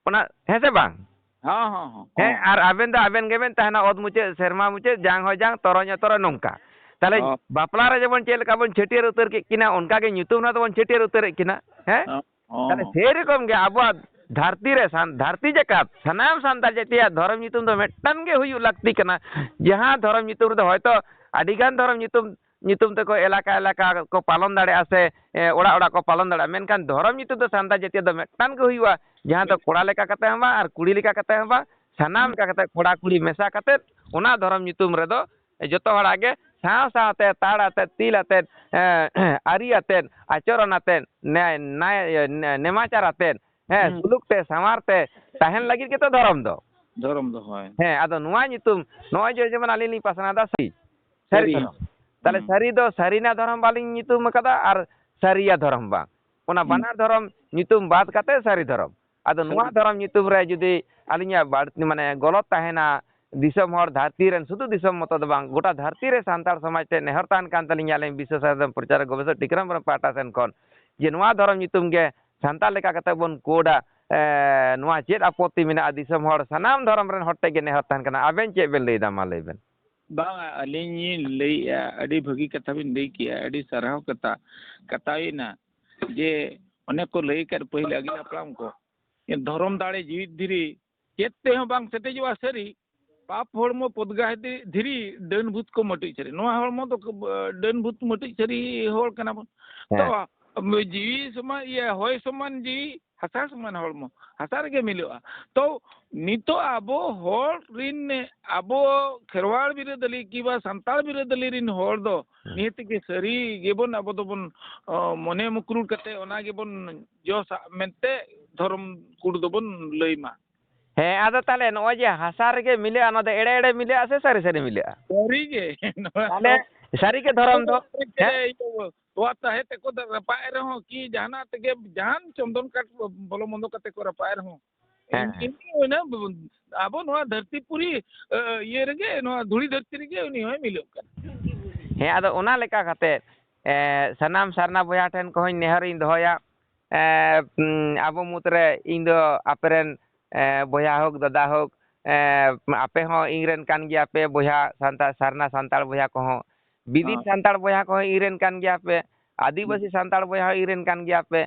ᱚᱱᱟ, ᱦᱮᱸ ᱥᱮ ᱵᱟᱝ? ᱦᱚᱸ, ᱦᱚᱸ, ᱦᱚᱸ, ᱦᱮᱸ, ᱦᱚᱸ᱾ ᱟᱨ ᱟᱵᱮᱱ ᱫᱚ ᱟᱵᱮᱱ ᱜᱮᱵᱮᱱ ᱛᱟᱦᱮᱱᱟ ᱚᱛ ᱢᱩᱪᱟᱹᱫ, ᱥᱮᱨᱢᱟ ᱢᱩᱪᱟᱹᱫ, ᱡᱟᱝ ᱦᱚᱸ ᱡᱟᱝ, ᱛᱚᱨᱚᱡ ᱦᱚᱸ ᱛᱚᱨᱚᱡ, ᱱᱚᱝᱠᱟ᱾ ᱛᱟᱦᱞᱮ ᱦᱚᱸ᱾ ᱵᱟᱯᱞᱟ ᱨᱮ ᱡᱮᱢᱚᱱ ᱪᱮᱫ ᱞᱮᱠᱟ ᱵᱚᱱ ᱪᱷᱟᱹᱴᱭᱟᱹᱨ ᱩᱛᱟᱹᱨ ᱠᱮᱫ ᱠᱤᱱᱟ, ᱚᱱᱠᱟ ᱜᱮ ᱧᱩᱛᱩᱢ ᱨᱮᱦᱚᱸ ᱫᱚᱵᱚᱱ ᱪᱷᱟᱹᱴᱭᱟᱹᱨ ᱩᱛᱟᱹᱨᱮᱫ ᱠᱤᱱᱟ, ᱦᱮᱸ? ᱦᱚᱸ, ᱦᱚᱸ, ᱛᱟᱦᱞᱮ ᱦᱚᱸ᱾ ᱥᱮᱭ ᱨᱚᱠᱚᱢ ᱜᱮ ᱟᱵᱚᱣᱟᱜ ᱫᱷᱟᱹᱨᱛᱤ ᱨᱮ ᱥᱟᱱ-, ᱫᱷᱟᱹᱨᱛᱤ ᱡᱟᱠᱟᱛ ᱥᱟᱱᱟᱢ ᱥᱟᱱᱛᱟᱲ ᱡᱟᱹᱛᱤᱭᱟᱜ ᱫᱷᱚᱨᱚᱢ ᱧᱩᱛᱩᱢ ᱫᱚ ᱢᱤᱫᱴᱟᱝ ᱜᱮ ᱦᱩᱭᱩᱜ ᱞᱟᱹᱠᱛᱤ ᱠᱟᱱᱟ᱾ ᱡᱟᱦᱟᱸ ᱫᱷᱚᱨᱚᱢ ᱧᱩᱛᱩᱢ ᱨᱮᱫᱚ ᱦᱚᱭᱛᱳ ᱟᱹᱰᱤᱜᱟᱱ ᱫᱷᱚᱨᱚᱢ ᱧᱩᱛᱩᱢ, ᱧᱩᱛᱩᱢ ᱛᱮᱠᱚ ᱮᱞᱟᱠᱟ ᱮᱞᱟᱠᱟ ᱠᱚ ᱯᱟᱞᱚᱱ ᱫᱟᱲᱮᱭᱟᱜᱼᱟ ᱥᱮ, ᱮ, ᱚᱲᱟᱜ ᱚᱲᱟᱜ ᱠᱚ ᱯᱟᱞᱚᱱ ᱫᱟᱲᱮᱭᱟᱜᱼᱟ, ᱢᱮᱱᱠᱷᱟᱱ ᱫᱷᱚᱨᱚᱢ ᱧᱩᱛᱩᱢ ᱫᱚ ᱥᱟᱱᱛᱟᱲ ᱡᱟᱹᱛᱤᱭᱟᱜ ᱫᱚ ᱢᱤᱫᱴᱟᱝ ᱜᱮ ᱦᱩᱭᱩᱜᱼᱟ, ᱡᱟᱦᱟᱸ ᱫᱚ ᱠᱚᱲᱟ ᱞᱮᱠᱟ ᱠᱟᱛᱮ ᱦᱚᱸ ᱵᱟᱝ ᱟᱨ ᱠᱩᱲᱤ ᱞᱮᱠᱟ ᱠᱟᱛᱮ ᱦᱚᱸ ᱵᱟᱝ, ᱥᱟᱱᱟᱢ ᱦᱩᱸ᱾ ᱞᱮᱠᱟ ᱠᱟᱛᱮ ᱠᱚᱲᱟ ᱠᱩᱲᱤ ᱢᱮᱥᱟ ᱠᱟᱛᱮ ᱚᱱᱟ ᱫᱷᱚᱨᱚᱢ ᱧᱩᱛᱩᱢ ᱨᱮᱫᱚ ᱡᱚᱛᱚ ᱦᱚᱲᱟᱜ ᱜᱮ ᱥᱟᱶ ᱥᱟᱶᱛᱮ ᱛᱟᱲ ᱟᱛᱮᱫ, ᱛᱤᱞ ᱟᱛᱮᱫ, ᱮᱸ, ᱟᱹᱨᱤ ᱟᱛᱮᱫ, ᱟᱪᱚᱨᱚᱱ ᱟᱛᱮᱫ, ᱱᱮ-, ᱱᱟᱭ-, ᱱᱮ-, ᱱᱮᱢᱟᱪᱟᱨ ᱟᱛᱮᱫ, ᱦᱮᱸ, ᱦᱩᱸ᱾ ᱥᱩᱞᱩᱠ ᱛᱮ, ᱥᱟᱶᱟᱨ ᱛᱮ ᱛᱟᱦᱮᱱ ᱞᱟᱹᱜᱤᱫ ᱜᱮᱛᱚ ᱫᱷᱚᱨᱚᱢ ᱫᱚ᱾ ᱫᱷᱚᱨᱚᱢ ᱫᱚ, ᱦᱳᱭ᱾ ᱦᱮᱸ, ᱟᱫᱚ ᱱᱚᱣᱟ ᱧᱩᱛᱩᱢ, ᱱᱚᱜᱼᱚᱭ ᱡᱮ ᱡᱮᱢᱚᱱ ᱟᱹᱞᱤᱧ ᱞᱤᱧ ᱯᱟᱥᱱᱟᱣ ᱮᱫᱟ ᱥᱟᱹᱨᱤ, ᱥᱟᱹᱨᱤ ᱥᱟᱹᱨᱤ᱾ ᱫᱷᱚᱨᱚᱢ᱾ ᱛᱟᱦᱞᱮ ᱦᱩᱸ᱾ ᱥᱟᱹᱨᱤ ᱫᱚ ᱥᱟᱹᱨᱤᱱᱟ ᱫᱷᱚᱨᱚᱢ ᱵᱟᱞᱤᱧ ᱧᱩᱛᱩᱢ ᱟᱠᱟᱫᱟ ᱟᱨ ᱥᱟᱹᱨᱤᱭᱟ ᱫᱷᱚᱨᱚᱢ ᱵᱟᱝ᱾ ᱚᱱᱟ ᱦᱩᱸ᱾ ᱵᱟᱱᱟᱨ ᱫᱷᱚᱨᱚᱢ ᱧᱩᱛᱩᱢ ᱵᱟᱫ ᱠᱟᱛᱮ ᱥᱟᱹᱨᱤ ᱫᱷᱚᱨᱚᱢ᱾ ᱟᱫᱚ ᱥᱟᱹᱨᱤ᱾ ᱱᱚᱣᱟ ᱫᱷᱚᱨᱚᱢ ᱧᱩᱛᱩᱢ ᱨᱮ ᱡᱩᱫᱤ ᱟᱹᱞᱤᱧᱟᱜ ᱵᱟᱹᱲᱛᱤ, ᱢᱟᱱᱮ, ᱜᱚᱞᱚᱛ ᱛᱟᱦᱮᱱᱟ, ᱫᱤᱥᱚᱢ ᱦᱚᱲ, ᱫᱷᱟᱹᱨᱛᱤ ᱨᱮᱱ, ᱥᱩᱫᱷᱩ ᱫᱤᱥᱚᱢ ᱢᱚᱛᱚ ᱫᱚ ᱵᱟᱝ, ᱜᱚᱴᱟ ᱫᱷᱟᱹᱨᱛᱤ ᱨᱮ ᱥᱟᱱᱛᱟᱲ ᱥᱚᱢᱟᱡᱽ ᱴᱷᱮᱱ ᱱᱮᱦᱚᱨ ᱛᱟᱦᱮᱱ ᱠᱟᱱ ᱛᱟᱹᱞᱤᱧᱟ ᱟᱹᱞᱤᱧ ᱵᱤᱥᱥᱚ ᱥᱟᱥᱚᱱ ᱯᱨᱚᱪᱟᱨ ᱜᱚᱵᱮᱥᱚᱠ ᱴᱤᱠᱨᱟᱢ ᱦᱮᱢᱵᱨᱚᱢ ᱯᱟᱦᱴᱟ ᱥᱮᱱ ᱠᱷᱚᱱ, ᱡᱮ ᱱᱚᱣᱟ ᱫᱷᱚᱨᱚᱢ ᱧᱩᱛᱩᱢ ᱜᱮ ᱥᱟᱱᱛᱟᱲ ᱞᱮᱠᱟ ᱠᱟᱛᱮ ᱵᱚᱱ ᱠᱳᱰᱟ, ᱮ, ᱱᱚᱣᱟ ᱪᱮᱫ ᱟᱯᱚᱛᱛᱤ ᱢᱮᱱᱟᱜᱼᱟ? ᱫᱤᱥᱚᱢ ᱦᱚᱲ, ᱥᱟᱱᱟᱢ ᱫᱷᱚᱨᱚᱢ ᱨᱮᱱ ᱦᱚᱲ ᱴᱷᱮᱱ ᱜᱮ ᱱᱮᱦᱚᱨ ᱛᱟᱦᱮᱱ ᱠᱟᱱᱟ, ᱟᱵᱮᱱ ᱪᱮᱫ ᱵᱮᱱ ᱞᱟᱹᱭᱫᱟ, ᱢᱟ ᱞᱟᱹᱭ ᱵᱮᱱ᱾ ᱵᱟᱝᱟ, ᱟᱹᱞᱤᱧ ᱞᱤᱧ ᱞᱟᱹᱭᱮᱜᱼᱟ, ᱟᱹᱰᱤ ᱵᱷᱟᱹᱜᱤ ᱠᱟᱛᱷᱟ ᱵᱤᱱ ᱞᱟᱹᱭ ᱠᱮᱜᱼᱟ, ᱟᱹᱰᱤ ᱥᱟᱨᱦᱟᱣ ᱠᱟᱛᱷᱟ, ᱠᱟᱛᱷᱟᱭᱮᱱᱟ ᱡᱮ ᱚᱱᱮ ᱠᱚ ᱞᱟᱹᱭ ᱟᱠᱟᱫ ᱯᱟᱹᱦᱤᱞ ᱟᱹᱜᱤᱞ ᱦᱟᱯᱲᱟᱢ ᱠᱚ, ᱫᱷᱚᱨᱚᱢ ᱫᱟᱲᱮ ᱡᱤᱣᱤᱫ ᱫᱷᱤᱨᱤ, ᱪᱮᱫ ᱛᱮᱦᱚᱸ ᱵᱟᱝ ᱥᱮᱴᱮᱡᱚᱜᱼᱟ ᱥᱟᱹᱨᱤ, ᱯᱟᱯ ᱦᱚᱲᱢᱚ ᱯᱚᱫᱽᱜᱟᱭ ᱫᱷᱤ-, ᱫᱷᱤᱨᱤ, ᱰᱟᱹᱱ ᱵᱷᱩᱛ ᱠᱚ ᱢᱟᱹᱴᱩᱡ ᱥᱟᱹᱨᱤ᱾ ᱱᱚᱣᱟ ᱦᱚᱲᱢᱚ ᱫᱚ ᱠᱚ-, ᱰᱟᱹᱱ ᱵᱷᱩᱛ ᱢᱟᱹᱴᱩᱡ ᱥᱟᱹᱨᱤ ᱦᱚᱲ ᱠᱟᱱᱟ ᱵᱚᱱ᱾ ᱦᱮᱸ᱾ ᱛᱚ, ᱡᱤᱣᱤ ᱥᱚᱢᱟᱱ, ᱤᱭᱟᱹ, ᱦᱚᱭ ᱥᱚᱢᱟᱱ ᱡᱤᱣᱤ, ᱦᱟᱥᱟ ᱥᱚᱢᱟᱱ ᱦᱚᱲᱢᱚ, ᱦᱟᱥᱟ ᱨᱮᱜᱮ ᱢᱤᱞᱟᱹᱜᱼᱟ᱾ ᱛᱚ ᱱᱤᱛᱚᱜ ᱟᱵᱚ ᱦᱚᱲ ᱨᱤᱱ, ᱟᱵᱚ ᱠᱷᱮᱨᱣᱟᱲ ᱵᱤᱨᱟᱹᱫᱟᱹᱞᱤ ᱠᱤ ᱵᱟ ᱥᱟᱱᱛᱟᱲ ᱵᱤᱨᱟᱹᱫᱟᱹᱞᱤ ᱨᱤᱱ ᱦᱚᱲ ᱫᱚ ᱦᱮᱸ᱾ ᱱᱤᱦᱟᱹᱛ ᱜᱮ ᱥᱟᱹᱨᱤ ᱜᱮᱵᱚᱱ ᱟᱵᱚ ᱫᱚᱵᱚᱱ, ᱚ, ᱢᱚᱱᱮ ᱢᱩᱠᱨᱩᱲ ᱠᱟᱛᱮ ᱚᱱᱟ ᱜᱮᱵᱚᱱ ᱡᱚᱥᱟ ᱢᱮᱱᱛᱮ ᱫᱷᱚᱨᱚᱢ ᱠᱳᱰ ᱫᱚᱵᱚᱱ ᱞᱟᱹᱭ ᱢᱟ᱾ ᱦᱮᱸ, ᱟᱫᱚ ᱛᱟᱦᱞᱮ ᱱᱚᱜᱼᱚᱭ ᱡᱮ ᱦᱟᱥᱟ ᱨᱮᱜᱮ ᱢᱤᱞᱟᱹᱜᱼᱟ, ᱱᱚᱣᱟ ᱫᱚ ᱮᱲᱮ ᱮᱲᱮ ᱢᱤᱞᱟᱹᱜᱼᱟ ᱥᱮ ᱥᱟᱹᱨᱤ ᱥᱟᱹᱨᱤ ᱢᱤᱞᱟᱹᱜᱼᱟ? ᱥᱟᱹᱨᱤ ᱜᱮ᱾ ᱱᱚᱣᱟ ᱛᱟᱦᱞᱮ ᱫᱚ ᱥᱟᱹᱨᱤ ᱜᱮ ᱫᱷᱚᱨᱚᱢ ᱫᱚ? ᱦᱮᱸ? ᱤᱭᱟᱹ, ᱛᱚᱣᱟ ᱛᱟᱦᱮᱸ ᱛᱮᱠᱚ ᱨᱟᱯᱟᱜ ᱮ ᱨᱮᱦᱚᱸ ᱠᱤ ᱡᱟᱦᱟᱱᱟᱜ ᱛᱮᱜᱮ, ᱡᱟᱦᱟᱱ ᱪᱚᱱᱫᱚᱱ ᱠᱟᱴ ᱵᱚᱞᱚ ᱢᱚᱱᱫᱚ ᱠᱟᱛᱮ ᱠᱚ ᱨᱟᱯᱟᱜ ᱮ ᱨᱮᱦᱚᱸ, ᱦᱮᱸ, ᱦᱮᱸ᱾ ᱮᱢᱱᱤ ᱦᱩᱭᱱᱟ, ᱟᱵᱚ ᱱᱚᱣᱟ ᱫᱷᱟᱹᱨᱛᱤ ᱯᱩᱨᱤ, ᱮ, ᱤᱭᱟᱹ ᱨᱮᱜᱮ, ᱱᱚᱣᱟ ᱫᱷᱩᱲᱤ ᱫᱷᱟᱹᱨᱛᱤ ᱨᱮᱜᱮ ᱩᱱᱤ ᱦᱚᱸᱭ ᱢᱤᱞᱟᱹᱜ ᱠᱟᱱᱟ᱾ ᱦᱮᱸ, ᱟᱫᱚ ᱚᱱᱟ ᱞᱮᱠᱟ ᱠᱟᱛᱮ, ᱮ, ᱥᱟᱱᱟᱢ ᱥᱟᱨᱱᱟ ᱵᱚᱭᱦᱟ ᱴᱷᱮᱱ ᱠᱚᱦᱚᱸᱧ ᱱᱮᱦᱚᱨᱤᱧ ᱫᱚᱦᱚᱭᱟ, ᱮ, ᱩᱸ, ᱟᱵᱚ ᱢᱩᱫᱽᱨᱮ ᱤᱧ ᱫᱚ ᱟᱯᱮ ᱨᱮᱱ, ᱮ, ᱵᱚᱭᱦᱟ ᱦᱳᱠ, ᱫᱟᱫᱟ ᱦᱳᱠ, ᱮ, ᱟᱯᱮ ᱦᱚᱸ ᱤᱧ ᱨᱮᱱ ᱠᱟᱱ ᱜᱮᱭᱟ ᱯᱮ ᱵᱚᱭᱦᱟ, ᱥᱟᱱᱛᱟᱲ, ᱥᱟᱨᱱᱟ ᱥᱟᱱᱛᱟᱲ ᱵᱚᱭᱦᱟ ᱠᱚᱦᱚᱸ, ᱵᱤᱫᱤᱱ ᱦᱚᱸ᱾ ᱥᱟᱱᱛᱟᱲ ᱵᱚᱭᱦᱟ ᱠᱚᱦᱚᱸ ᱤᱧ ᱨᱮᱱ ᱠᱟᱱ ᱜᱮᱭᱟ ᱯᱮ, ᱟᱹᱫᱤᱵᱟᱹᱥᱤ ᱦᱩᱸ᱾ ᱥᱟᱱᱛᱟᱲ ᱵᱚᱭᱦᱟ ᱦᱚᱸ ᱤᱧ ᱨᱮᱱ ᱠᱟᱱ ᱜᱮᱭᱟ ᱯᱮ,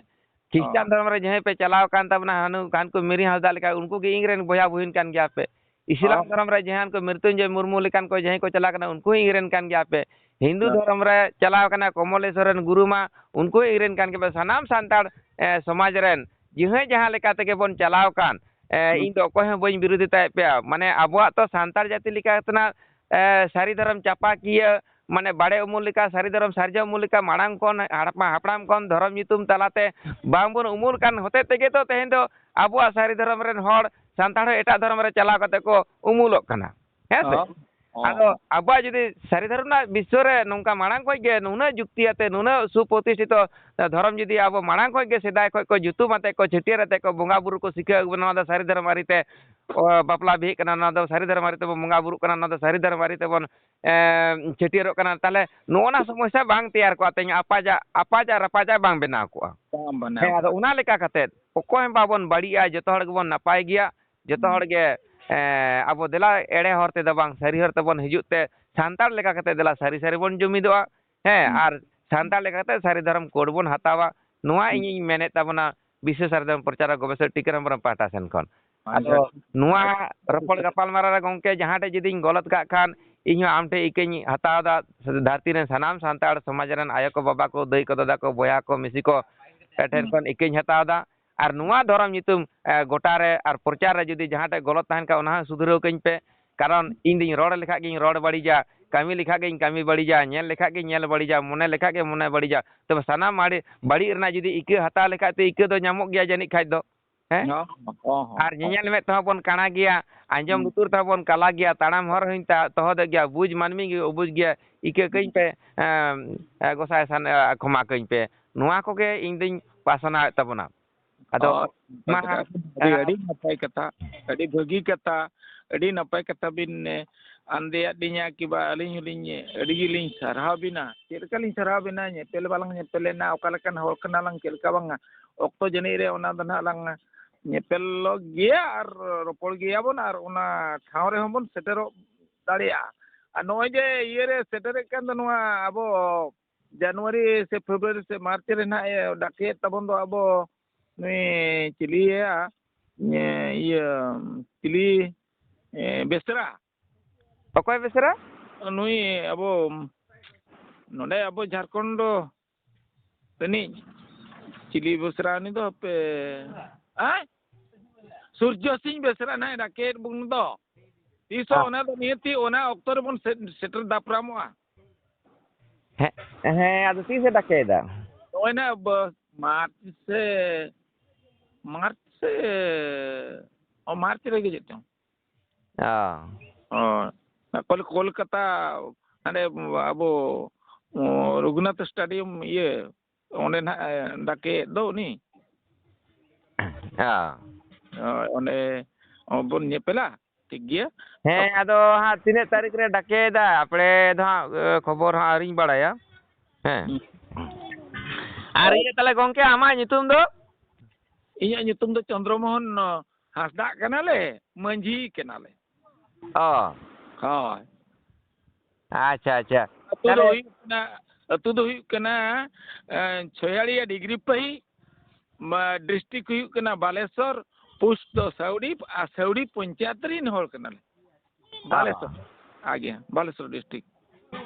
ᱠᱷᱨᱤᱥᱴᱟᱱ ᱦᱚᱸ᱾ ᱫᱷᱚᱨᱚᱢ ᱨᱮ ᱡᱟᱦᱟᱸᱭ ᱯᱮ ᱪᱟᱞᱟᱣ ᱟᱠᱟᱱ ᱛᱟᱵᱚᱱᱟ, ᱦᱟᱹᱱᱩ ᱦᱟᱱᱠᱩ ᱢᱤᱨᱤ ᱦᱟᱸᱥᱫᱟ ᱞᱮᱠᱟ, ᱩᱱᱠᱩ ᱜᱮ ᱤᱧ ᱨᱮᱱ ᱵᱚᱭᱦᱟ ᱵᱩᱦᱤᱱ ᱠᱟᱱ ᱜᱮᱭᱟ ᱯᱮ᱾ ᱤᱥᱞᱟᱢ ᱦᱚᱸ᱾ ᱫᱷᱚᱨᱚᱢ ᱨᱮ ᱡᱟᱦᱟᱸᱭ ᱠᱚ ᱢᱨᱤᱛᱩᱧᱡᱚᱭ ᱢᱩᱨᱢᱩ ᱞᱮᱠᱟᱱ ᱠᱚ ᱡᱟᱦᱟᱸᱭ ᱠᱚ ᱪᱟᱞᱟᱣ ᱠᱟᱱᱟ, ᱩᱱᱠᱩ ᱦᱚᱸ ᱤᱧ ᱨᱮᱱ ᱠᱟᱱ ᱜᱮᱭᱟ ᱯᱮ᱾ ᱦᱤᱱᱫᱩ ᱦᱚᱸ᱾ ᱫᱷᱚᱨᱚᱢ ᱨᱮ ᱪᱟᱞᱟᱣ ᱠᱟᱱᱟ ᱠᱚᱢᱚᱞᱮᱥᱣᱚᱨ ᱨᱮᱱ ᱜᱩᱨᱩ ᱢᱟ, ᱩᱱᱠᱩ ᱦᱚᱸ ᱤᱧ ᱨᱮᱱ ᱠᱟᱱ ᱜᱮᱭᱟ ᱯᱮ᱾ ᱥᱟᱱᱟᱢ ᱥᱟᱱᱛᱟᱲ, ᱮ, ᱥᱚᱢᱟᱡᱽ ᱨᱮᱱ ᱡᱟᱦᱟᱸᱭ ᱡᱟᱦᱟᱸ ᱞᱮᱠᱟ ᱛᱮᱜᱮ ᱵᱚᱱ ᱪᱟᱞᱟᱣ ᱠᱟᱱ, ᱮ, ᱦᱩᱸ᱾ ᱤᱧ ᱫᱚ ᱚᱠᱚᱭ ᱦᱚᱸ ᱵᱟᱹᱧ ᱵᱤᱨᱳᱫᱷᱤᱛᱟᱭᱮᱫ ᱯᱮᱭᱟ᱾ ᱢᱟᱱᱮ, ᱟᱵᱚᱣᱟᱜ ᱛᱚ ᱥᱟᱱᱛᱟᱲ ᱡᱟᱹᱛᱤ ᱞᱮᱠᱟ ᱛᱮᱱᱟᱜ, ᱮ, ᱥᱟᱹᱨᱤ ᱫᱷᱚᱨᱚᱢ ᱪᱟᱯᱟᱠᱤᱭᱟᱹ, ᱢᱟᱱᱮ, ᱵᱟᱲᱮ ᱩᱢᱩᱞ ᱞᱮᱠᱟ, ᱥᱟᱹᱨᱤ ᱫᱷᱚᱨᱚᱢ ᱥᱟᱨᱡᱟᱣ ᱩᱢᱩᱞ ᱞᱮᱠᱟ, ᱢᱟᱲᱟᱝ ᱠᱷᱚᱱ ᱦᱟᱲᱟᱢ, ᱦᱟᱯᱲᱟᱢ ᱠᱷᱚᱱ ᱫᱷᱚᱨᱚᱢ ᱧᱩᱛᱩᱢ ᱛᱟᱞᱟᱛᱮ ᱵᱟᱝᱵᱚᱱ ᱩᱢᱩᱞ ᱠᱟᱱ ᱦᱚᱛᱮᱡ ᱛᱮᱜᱮ ᱛᱚ ᱛᱮᱦᱮᱧ ᱫᱚ ᱟᱵᱚᱣᱟᱜ ᱥᱟᱹᱨᱤ ᱫᱷᱚᱨᱚᱢ ᱨᱮᱱ ᱦᱚᱲ, ᱥᱟᱱᱛᱟᱲ ᱦᱚᱸ ᱮᱴᱟᱜ ᱫᱷᱚᱨᱚᱢ ᱨᱮ ᱪᱟᱞᱟᱣ ᱠᱟᱛᱮ ᱠᱚ ᱩᱢᱩᱞᱚᱜ ᱠᱟᱱᱟ᱾ ᱦᱮᱸ ᱥᱮ? ᱦᱚᱸ, ᱦᱚᱸ, ᱟᱫᱚ ᱦᱚᱸ᱾ ᱟᱵᱚᱣᱟᱜ ᱡᱩᱫᱤ ᱥᱟᱹᱨᱤ ᱫᱷᱚᱨᱚᱢ ᱨᱮᱱᱟᱜ ᱵᱤᱥᱥᱚ ᱨᱮ ᱱᱚᱝᱠᱟ ᱢᱟᱲᱟᱝ ᱠᱷᱚᱱ ᱜᱮ ᱱᱩᱱᱟᱹᱜ ᱡᱩᱠᱛᱤ ᱟᱛᱮ, ᱱᱩᱱᱟᱹᱜ ᱥᱩᱯᱨᱚᱛᱤᱥᱴᱷᱤᱛᱚ ᱫᱷᱚᱨᱚᱢ ᱡᱩᱫᱤ ᱟᱵᱚ ᱢᱟᱲᱟᱝ ᱠᱷᱚᱱ ᱜᱮ ᱥᱮᱫᱟᱭ ᱠᱷᱚᱱ ᱠᱚ ᱧᱩᱛᱩᱢ ᱟᱛᱮ ᱠᱚ ᱪᱷᱟᱹᱴᱭᱟᱹᱨ ᱟᱛᱮ ᱠᱚ ᱵᱚᱸᱜᱟ ᱵᱩᱨᱩ ᱠᱚ ᱥᱤᱠᱷᱟᱹᱣ ᱟᱹᱜᱩ ᱵᱚᱱᱟ, ᱱᱚᱣᱟ ᱫᱚ ᱥᱟᱹᱨᱤ ᱫᱷᱚᱨᱚᱢ ᱟᱹᱨᱤᱛᱮ, ᱚ, ᱵᱟᱯᱞᱟ ᱵᱤᱦᱟᱹᱜ ᱠᱟᱱᱟ, ᱱᱚᱣᱟ ᱫᱚ ᱥᱟᱹᱨᱤ ᱫᱷᱚᱨᱚᱢ ᱟᱹᱨᱤ ᱛᱮᱵᱚᱱ ᱵᱚᱸᱜᱟ ᱵᱩᱨᱩᱜ ᱠᱟᱱᱟ, ᱱᱚᱣᱟ ᱫᱚ ᱥᱟᱹᱨᱤ ᱫᱷᱚᱨᱚᱢ ᱟᱹᱨᱤ ᱛᱮᱵᱚᱱ, ᱮ, ᱪᱷᱟᱹᱴᱭᱟᱹᱨᱚᱜ ᱠᱟᱱᱟ, ᱛᱟᱦᱚᱞᱮ ᱱᱚᱜᱼᱚ ᱱᱟ ᱥᱚᱢᱚᱥᱥᱟ ᱵᱟᱝ ᱛᱮᱭᱟᱨ ᱠᱚᱜᱼᱟ, ᱛᱮᱦᱮᱧ ᱟᱯᱟᱡᱟᱜ, ᱟᱯᱟᱡᱟᱜ ᱨᱟᱯᱟᱡᱟᱜ ᱵᱟᱝ ᱵᱮᱱᱟᱣ ᱠᱚᱜᱼᱟ᱾ ᱵᱟᱝ ᱵᱮᱱᱟᱣ ᱦᱮᱸ, ᱟᱫᱚ ᱠᱚᱜᱼᱟ᱾ ᱚᱱᱟ ᱞᱮᱠᱟ ᱠᱟᱛᱮᱫ ᱚᱠᱚᱭ ᱦᱚᱸ ᱵᱟᱵᱚᱱ ᱵᱟᱹᱲᱤᱡᱼᱟ, ᱡᱚᱛᱚ ᱦᱚᱲ ᱜᱮᱵᱚᱱ ᱱᱟᱯᱟᱭ ᱜᱮᱭᱟ, ᱡᱚᱛᱚ ᱦᱩᱸ᱾ ᱦᱚᱲ ᱜᱮ, ᱮ, ᱟᱵᱚ ᱫᱮᱞᱟ ᱮᱲᱮ ᱦᱚᱨ ᱛᱮᱫᱚ ᱵᱟᱝ, ᱥᱟᱹᱨᱤ ᱦᱚᱨ ᱛᱮᱵᱚᱱ ᱦᱤᱡᱩᱜ ᱛᱮ, ᱥᱟᱱᱛᱟᱲ ᱞᱮᱠᱟ ᱠᱟᱛᱮᱫ ᱫᱮᱞᱟ ᱥᱟᱹᱨᱤ ᱥᱟᱹᱨᱤ ᱵᱚᱱ ᱡᱩᱢᱤᱫᱚᱜᱼᱟ᱾ ᱦᱮᱸ, ᱦᱩᱸ᱾ ᱟᱨ ᱥᱟᱱᱛᱟᱲ ᱞᱮᱠᱟ ᱠᱟᱛᱮᱫ ᱥᱟᱹᱨᱤ ᱫᱷᱚᱨᱚᱢ ᱠᱳᱰ ᱵᱚᱱ ᱦᱟᱛᱟᱣᱟ᱾ ᱱᱚᱣᱟ ᱦᱩᱸ᱾ ᱤᱧᱤᱧ ᱢᱮᱱᱮᱫ ᱛᱟᱵᱚᱱᱟ, ᱵᱤᱥᱥᱚ ᱥᱟᱨᱡᱚᱢ ᱯᱨᱚᱪᱟᱨᱚᱠ ᱜᱚᱵᱮᱥᱚᱠ ᱴᱤᱠᱟᱹᱨᱟᱢ ᱦᱮᱢᱵᱨᱚᱢ ᱯᱟᱦᱴᱟ ᱥᱮᱱ ᱠᱷᱚᱱ᱾ ᱟᱪᱪᱷᱟ᱾ ᱟᱫᱚ ᱱᱚᱣᱟ ᱨᱚᱯᱚᱲ ᱜᱟᱯᱟᱞᱢᱟᱨᱟᱣ ᱨᱮ ᱜᱚᱢᱠᱮ ᱡᱟᱦᱟᱸ ᱴᱷᱮᱡ ᱡᱩᱫᱤᱧ ᱜᱚᱞᱚᱛ ᱠᱟᱜ ᱠᱷᱟᱱ, ᱤᱧ ᱦᱚᱸ ᱟᱢ ᱴᱷᱮᱡ ᱤᱠᱟᱹᱧ ᱦᱟᱛᱟᱣ ᱮᱫᱟ, ᱫᱷᱟᱹᱨᱛᱤ ᱨᱮᱱ ᱥᱟᱱᱟᱢ ᱥᱟᱱᱛᱟᱲ ᱥᱚᱢᱟᱡᱽ ᱨᱮᱱ ᱟᱭᱳ ᱠᱚ, ᱵᱟᱵᱟ ᱠᱚ, ᱫᱟᱹᱭ ᱠᱚ, ᱫᱟᱫᱟ ᱠᱚ, ᱵᱚᱭᱦᱟ ᱠᱚ, ᱢᱤᱥᱤ ᱠᱚ, ᱯᱮ ᱴᱷᱮᱱ ᱦᱩᱸ᱾ ᱠᱷᱚᱱ ᱤᱠᱟᱹᱧ ᱦᱟᱛᱟᱣ ᱮᱫᱟ᱾ ᱟᱨ ᱱᱚᱣᱟ ᱫᱷᱚᱨᱚᱢ ᱧᱩᱛᱩᱢ, ᱮ, ᱜᱚᱴᱟ ᱨᱮ ᱟᱨ ᱯᱨᱚᱪᱟᱨ ᱨᱮ ᱡᱩᱫᱤ ᱡᱟᱦᱟᱸ ᱴᱷᱮᱡ ᱜᱚᱞᱚᱛ ᱛᱟᱦᱮᱱ ᱠᱷᱟᱱ, ᱚᱱᱟ ᱦᱚᱸ ᱥᱩᱫᱷᱨᱟᱹᱣ ᱠᱟᱹᱧ ᱯᱮ᱾ ᱠᱟᱨᱚᱱ ᱤᱧ ᱫᱩᱧ ᱨᱚᱲ ᱞᱮᱠᱷᱟᱡ ᱜᱤᱧ ᱨᱚᱲ ᱵᱟᱹᱲᱤᱡᱟ, ᱠᱟᱹᱢᱤ ᱞᱮᱠᱷᱟᱡ ᱜᱤᱧ ᱠᱟᱹᱢᱤ ᱵᱟᱹᱲᱤᱡᱟ, ᱧᱮᱞ ᱞᱮᱠᱷᱟᱡ ᱜᱤᱧ ᱧᱮᱞ ᱵᱟᱹᱲᱤᱡᱟ, ᱢᱚᱱᱮ ᱞᱮᱠᱷᱟᱡ ᱜᱮ ᱢᱚᱱᱮ ᱵᱟᱹᱲᱤᱡᱟ᱾ ᱛᱚᱵᱮ ᱥᱟᱱᱟᱢ ᱵᱟᱹᱲᱤ-, ᱵᱟᱹᱲᱤᱡ ᱨᱮᱱᱟᱜ ᱡᱩᱫᱤ ᱤᱠᱟᱹ ᱦᱟᱛᱟᱣ ᱞᱮᱠᱷᱟᱡ, ᱛᱚ ᱤᱠᱟᱹ ᱫᱚ ᱧᱟᱢᱚᱜ ᱜᱮᱭᱟ ᱡᱟᱹᱱᱤᱡ ᱠᱷᱟᱡ ᱫᱚ᱾ ᱦᱮᱸ? ᱦᱚᱸ, ᱦᱚᱸ, ᱦᱚᱸ, ᱟᱨ ᱦᱚᱸ᱾ ᱧᱮᱧᱮᱞ ᱢᱮᱫ ᱛᱮᱦᱚᱸ ᱵᱚᱱ ᱠᱟᱬᱟ ᱜᱮᱭᱟ, ᱟᱸᱡᱚᱢ ᱦᱩᱸ᱾ ᱞᱩᱛᱩᱨ ᱛᱮᱦᱚᱸ ᱵᱚᱱ ᱠᱟᱞᱟ ᱜᱮᱭᱟ, ᱛᱟᱲᱟᱢ ᱦᱚᱨ ᱦᱚᱸᱧ ᱛᱟ-, ᱛᱚᱦᱚᱫᱮᱜ ᱜᱮᱭᱟ, ᱵᱩᱡᱽ ᱢᱟᱹᱱᱢᱤ ᱜᱮ ᱵᱩᱡᱽ ᱜᱮᱭᱟ, ᱤᱠᱟᱹ ᱠᱟᱹᱧ ᱯᱮ, ᱮᱸ, ᱮ, ᱜᱚᱸᱥᱟᱭ ᱥᱟᱱ-, ᱮ, ᱠᱷᱚᱢᱟ ᱠᱟᱹᱧ ᱯᱮ᱾ ᱱᱚᱣᱟ ᱠᱚᱜᱮ ᱤᱧ ᱫᱩᱧ ᱯᱟᱥᱱᱟᱣᱮᱫ ᱛᱟᱵᱚᱱᱟ᱾ ᱟᱫᱚ ᱦᱳᱭ, ᱢᱟ ᱱᱟᱯᱟᱭ ᱠᱟᱛᱷᱟ᱾ ᱦᱟᱸᱜ, ᱟᱹᱰᱤ, ᱟᱹᱰᱤ ᱱᱟᱯᱟᱭ ᱠᱟᱛᱷᱟ, ᱟᱹᱰᱤ ᱵᱷᱟᱹᱜᱤ ᱠᱟᱛᱷᱟ, ᱟᱹᱰᱤ ᱱᱟᱯᱟᱭ ᱠᱟᱛᱷᱟ ᱵᱤᱱ, ᱮ, ᱟᱱᱫᱮᱭᱟᱫ ᱞᱤᱧᱟ ᱠᱤᱵᱟ ᱟᱹᱞᱤᱧ ᱦᱚᱸᱞᱤᱧ, ᱮ, ᱟᱹᱰᱤ ᱜᱮᱞᱤᱧ ᱥᱟᱨᱦᱟᱣ ᱵᱤᱱᱟ᱾ ᱪᱮᱫ ᱞᱮᱠᱟ ᱞᱤᱧ ᱥᱟᱨᱦᱟᱣ ᱵᱤᱱᱟ? ᱧᱮᱯᱮᱞ ᱵᱟᱞᱟᱝ ᱧᱮᱯᱮᱞᱮᱱᱟ, ᱚᱠᱟ ᱞᱮᱠᱟᱱ ᱦᱚᱲ ᱠᱟᱱᱟ ᱞᱟᱝ, ᱪᱮᱫ ᱞᱮᱠᱟ ᱵᱟᱝᱟ, ᱚᱠᱛᱚ ᱡᱟᱹᱱᱤᱡ ᱨᱮ ᱚᱱᱟ ᱫᱚ ᱱᱟᱦᱟᱜ ᱞᱟᱝ ᱧᱮᱯᱮᱞᱚᱜ ᱜᱮᱭᱟ ᱟᱨ ᱨᱚᱯᱚᱲ ᱜᱮᱭᱟᱵᱚᱱ ᱟᱨ ᱚᱱᱟ ᱴᱷᱟᱶ ᱨᱮᱦᱚᱸ ᱵᱚᱱ ᱥᱮᱴᱮᱨᱚᱜ ᱫᱟᱲᱮᱭᱟᱜᱼᱟ᱾ ᱟᱨ ᱱᱚᱜᱼᱚᱭ ᱡᱮ ᱤᱭᱟᱹᱨᱮ ᱥᱮᱴᱮᱨᱮᱫ ᱠᱟᱱ ᱫᱚ ᱱᱚᱣᱟ ᱟᱵᱚ ᱡᱟᱱᱩᱣᱟᱨᱤ ᱥᱮ ᱯᱷᱮᱵᱽᱨᱩᱣᱟᱨᱤ ᱥᱮ ᱢᱟᱨᱪ ᱨᱮ ᱱᱟᱦᱟᱜ ᱮ ᱰᱟᱠᱮᱫ ᱛᱟᱵᱚᱱ ᱫᱚ ᱟᱵᱚ ᱱᱩᱭ ᱪᱤᱞᱤᱭᱟ, ᱤᱭᱟᱹ, ᱪᱤᱞᱤ, ᱮ, ᱵᱮᱥᱨᱟ᱾ ᱚᱠᱚᱭ ᱵᱮᱥᱨᱟ? ᱱᱩᱭ ᱟᱵᱚ ᱱᱚᱰᱮ ᱟᱵᱚ ᱡᱷᱟᱲᱠᱷᱚᱸᱰ ᱨᱤᱱᱤᱡ ᱪᱤᱞᱤ ᱵᱮᱥᱨᱟ ᱩᱱᱤ ᱫᱚ ᱦᱟᱯᱮ, ᱦᱮᱸ? ᱥᱩᱨᱡᱚ ᱥᱤᱝ ᱵᱮᱥᱨᱟ ᱱᱟᱦᱟᱜ ᱰᱟᱠᱮᱫ ᱵᱚᱱ ᱫᱚ᱾ ᱛᱤᱥ ᱦᱚᱸ ᱦᱮᱸ᱾ ᱚᱱᱟ ᱫᱚ ᱱᱤᱦᱟᱹᱛᱤ ᱚᱱᱟ ᱚᱠᱛᱚ ᱨᱮᱵᱚᱱ ᱥᱮ-, ᱥᱮᱴᱮᱨ ᱫᱟᱯᱨᱟᱢᱚᱜᱼᱟ᱾ ᱦᱮᱸ, ᱦᱮᱸ, ᱟᱫᱚ ᱛᱤᱥᱮ ᱰᱟᱠᱮᱭᱮᱫᱟ? ᱱᱚᱜᱼᱚᱭ ᱱᱟᱜ ᱵᱟ-, ᱢᱟᱨᱪ ᱥᱮ, ᱢᱟᱨᱪ ᱥᱮ, ᱚ, ᱢᱟᱨᱪ ᱨᱮᱜᱮ ᱪᱮᱫ ᱪᱚᱝ? ᱚ᱾ ᱚ, ᱠᱚᱞ-, ᱠᱳᱞᱠᱟᱛᱟ, ᱦᱟᱸᱰᱮ ᱟᱵᱚ, ᱚ, ᱨᱚᱜᱷᱩᱱᱟᱛᱷ ᱥᱴᱮᱰᱤᱭᱟᱢ ᱤᱭᱟᱹ, ᱚᱸᱰᱮ ᱱᱟᱜ ᱮ ᱰᱟᱠᱮᱫ ᱫᱚ ᱩᱱᱤ᱾ ᱚ᱾ ᱦᱳᱭ, ᱚᱸᱰᱮ ᱵᱚᱱ ᱧᱮᱯᱮᱞᱟ᱾ ᱴᱷᱤᱠ ᱜᱮᱭᱟ᱾ ᱦᱮᱸ, ᱟᱫᱚ ᱦᱟᱸᱜ ᱛᱤᱱᱟᱹᱜ ᱛᱟᱹᱨᱤᱠᱷ ᱨᱮ ᱰᱟᱠᱮᱭᱮᱫᱟ, ᱟᱯᱲᱮ ᱫᱚ ᱦᱟᱸᱜ, ᱮ, ᱠᱷᱚᱵᱚᱨ ᱦᱟᱸᱜ ᱟᱹᱣᱨᱤᱧ ᱵᱟᱲᱟᱭᱟ᱾ ᱦᱮᱸ᱾ ᱦᱩᱸ᱾ ᱟᱨ ᱤᱭᱟᱹ ᱛᱟᱦᱞᱮ ᱜᱚᱝᱠᱮ, ᱟᱢᱟᱜ ᱧᱩᱛᱩᱢ ᱫᱚ? ᱤᱧᱟᱹᱜ ᱧᱩᱛᱩᱢ ᱫᱚ ᱪᱚᱱᱫᱨᱚ ᱢᱳᱦᱚᱱ ᱦᱟᱸᱥᱫᱟᱜ ᱠᱟᱱᱟᱞᱮ, ᱢᱟᱹᱡᱷᱤ ᱠᱟᱱᱟᱞᱮ᱾ ᱚ᱾ ᱦᱳᱭ᱾ ᱟᱪᱪᱷᱟ, ᱟᱪᱪᱷᱟ᱾ ᱟᱹᱛᱩ ᱫᱚ ᱛᱟᱦᱞᱮ ᱦᱩᱭᱩᱜ ᱠᱟᱱᱟ, ᱟᱹᱛᱩ ᱫᱚ ᱦᱩᱭᱩᱜ ᱠᱟᱱᱟ, ᱮ, ᱪᱷᱚᱭᱟᱲᱤᱭᱟ ᱰᱤᱜᱽᱨᱤ ᱯᱟᱹᱦᱤ, ᱢᱟ, district ᱦᱩᱭᱩᱜ ᱠᱟᱱᱟ ᱵᱟᱞᱮᱥᱚᱨ, post ᱫᱚ ᱥᱟᱹᱣᱲᱤ, ᱟᱨ ᱥᱟᱹᱣᱲᱤ ᱯᱚᱧᱪᱟᱭᱮᱛ ᱨᱤᱱ ᱦᱚᱲ ᱠᱟᱱᱟᱞᱮ᱾ ᱵᱟᱞᱮᱥᱚᱨ᱾ ᱚ᱾ ᱟᱜᱮ, ᱵᱟᱞᱮᱥᱚᱨ district᱾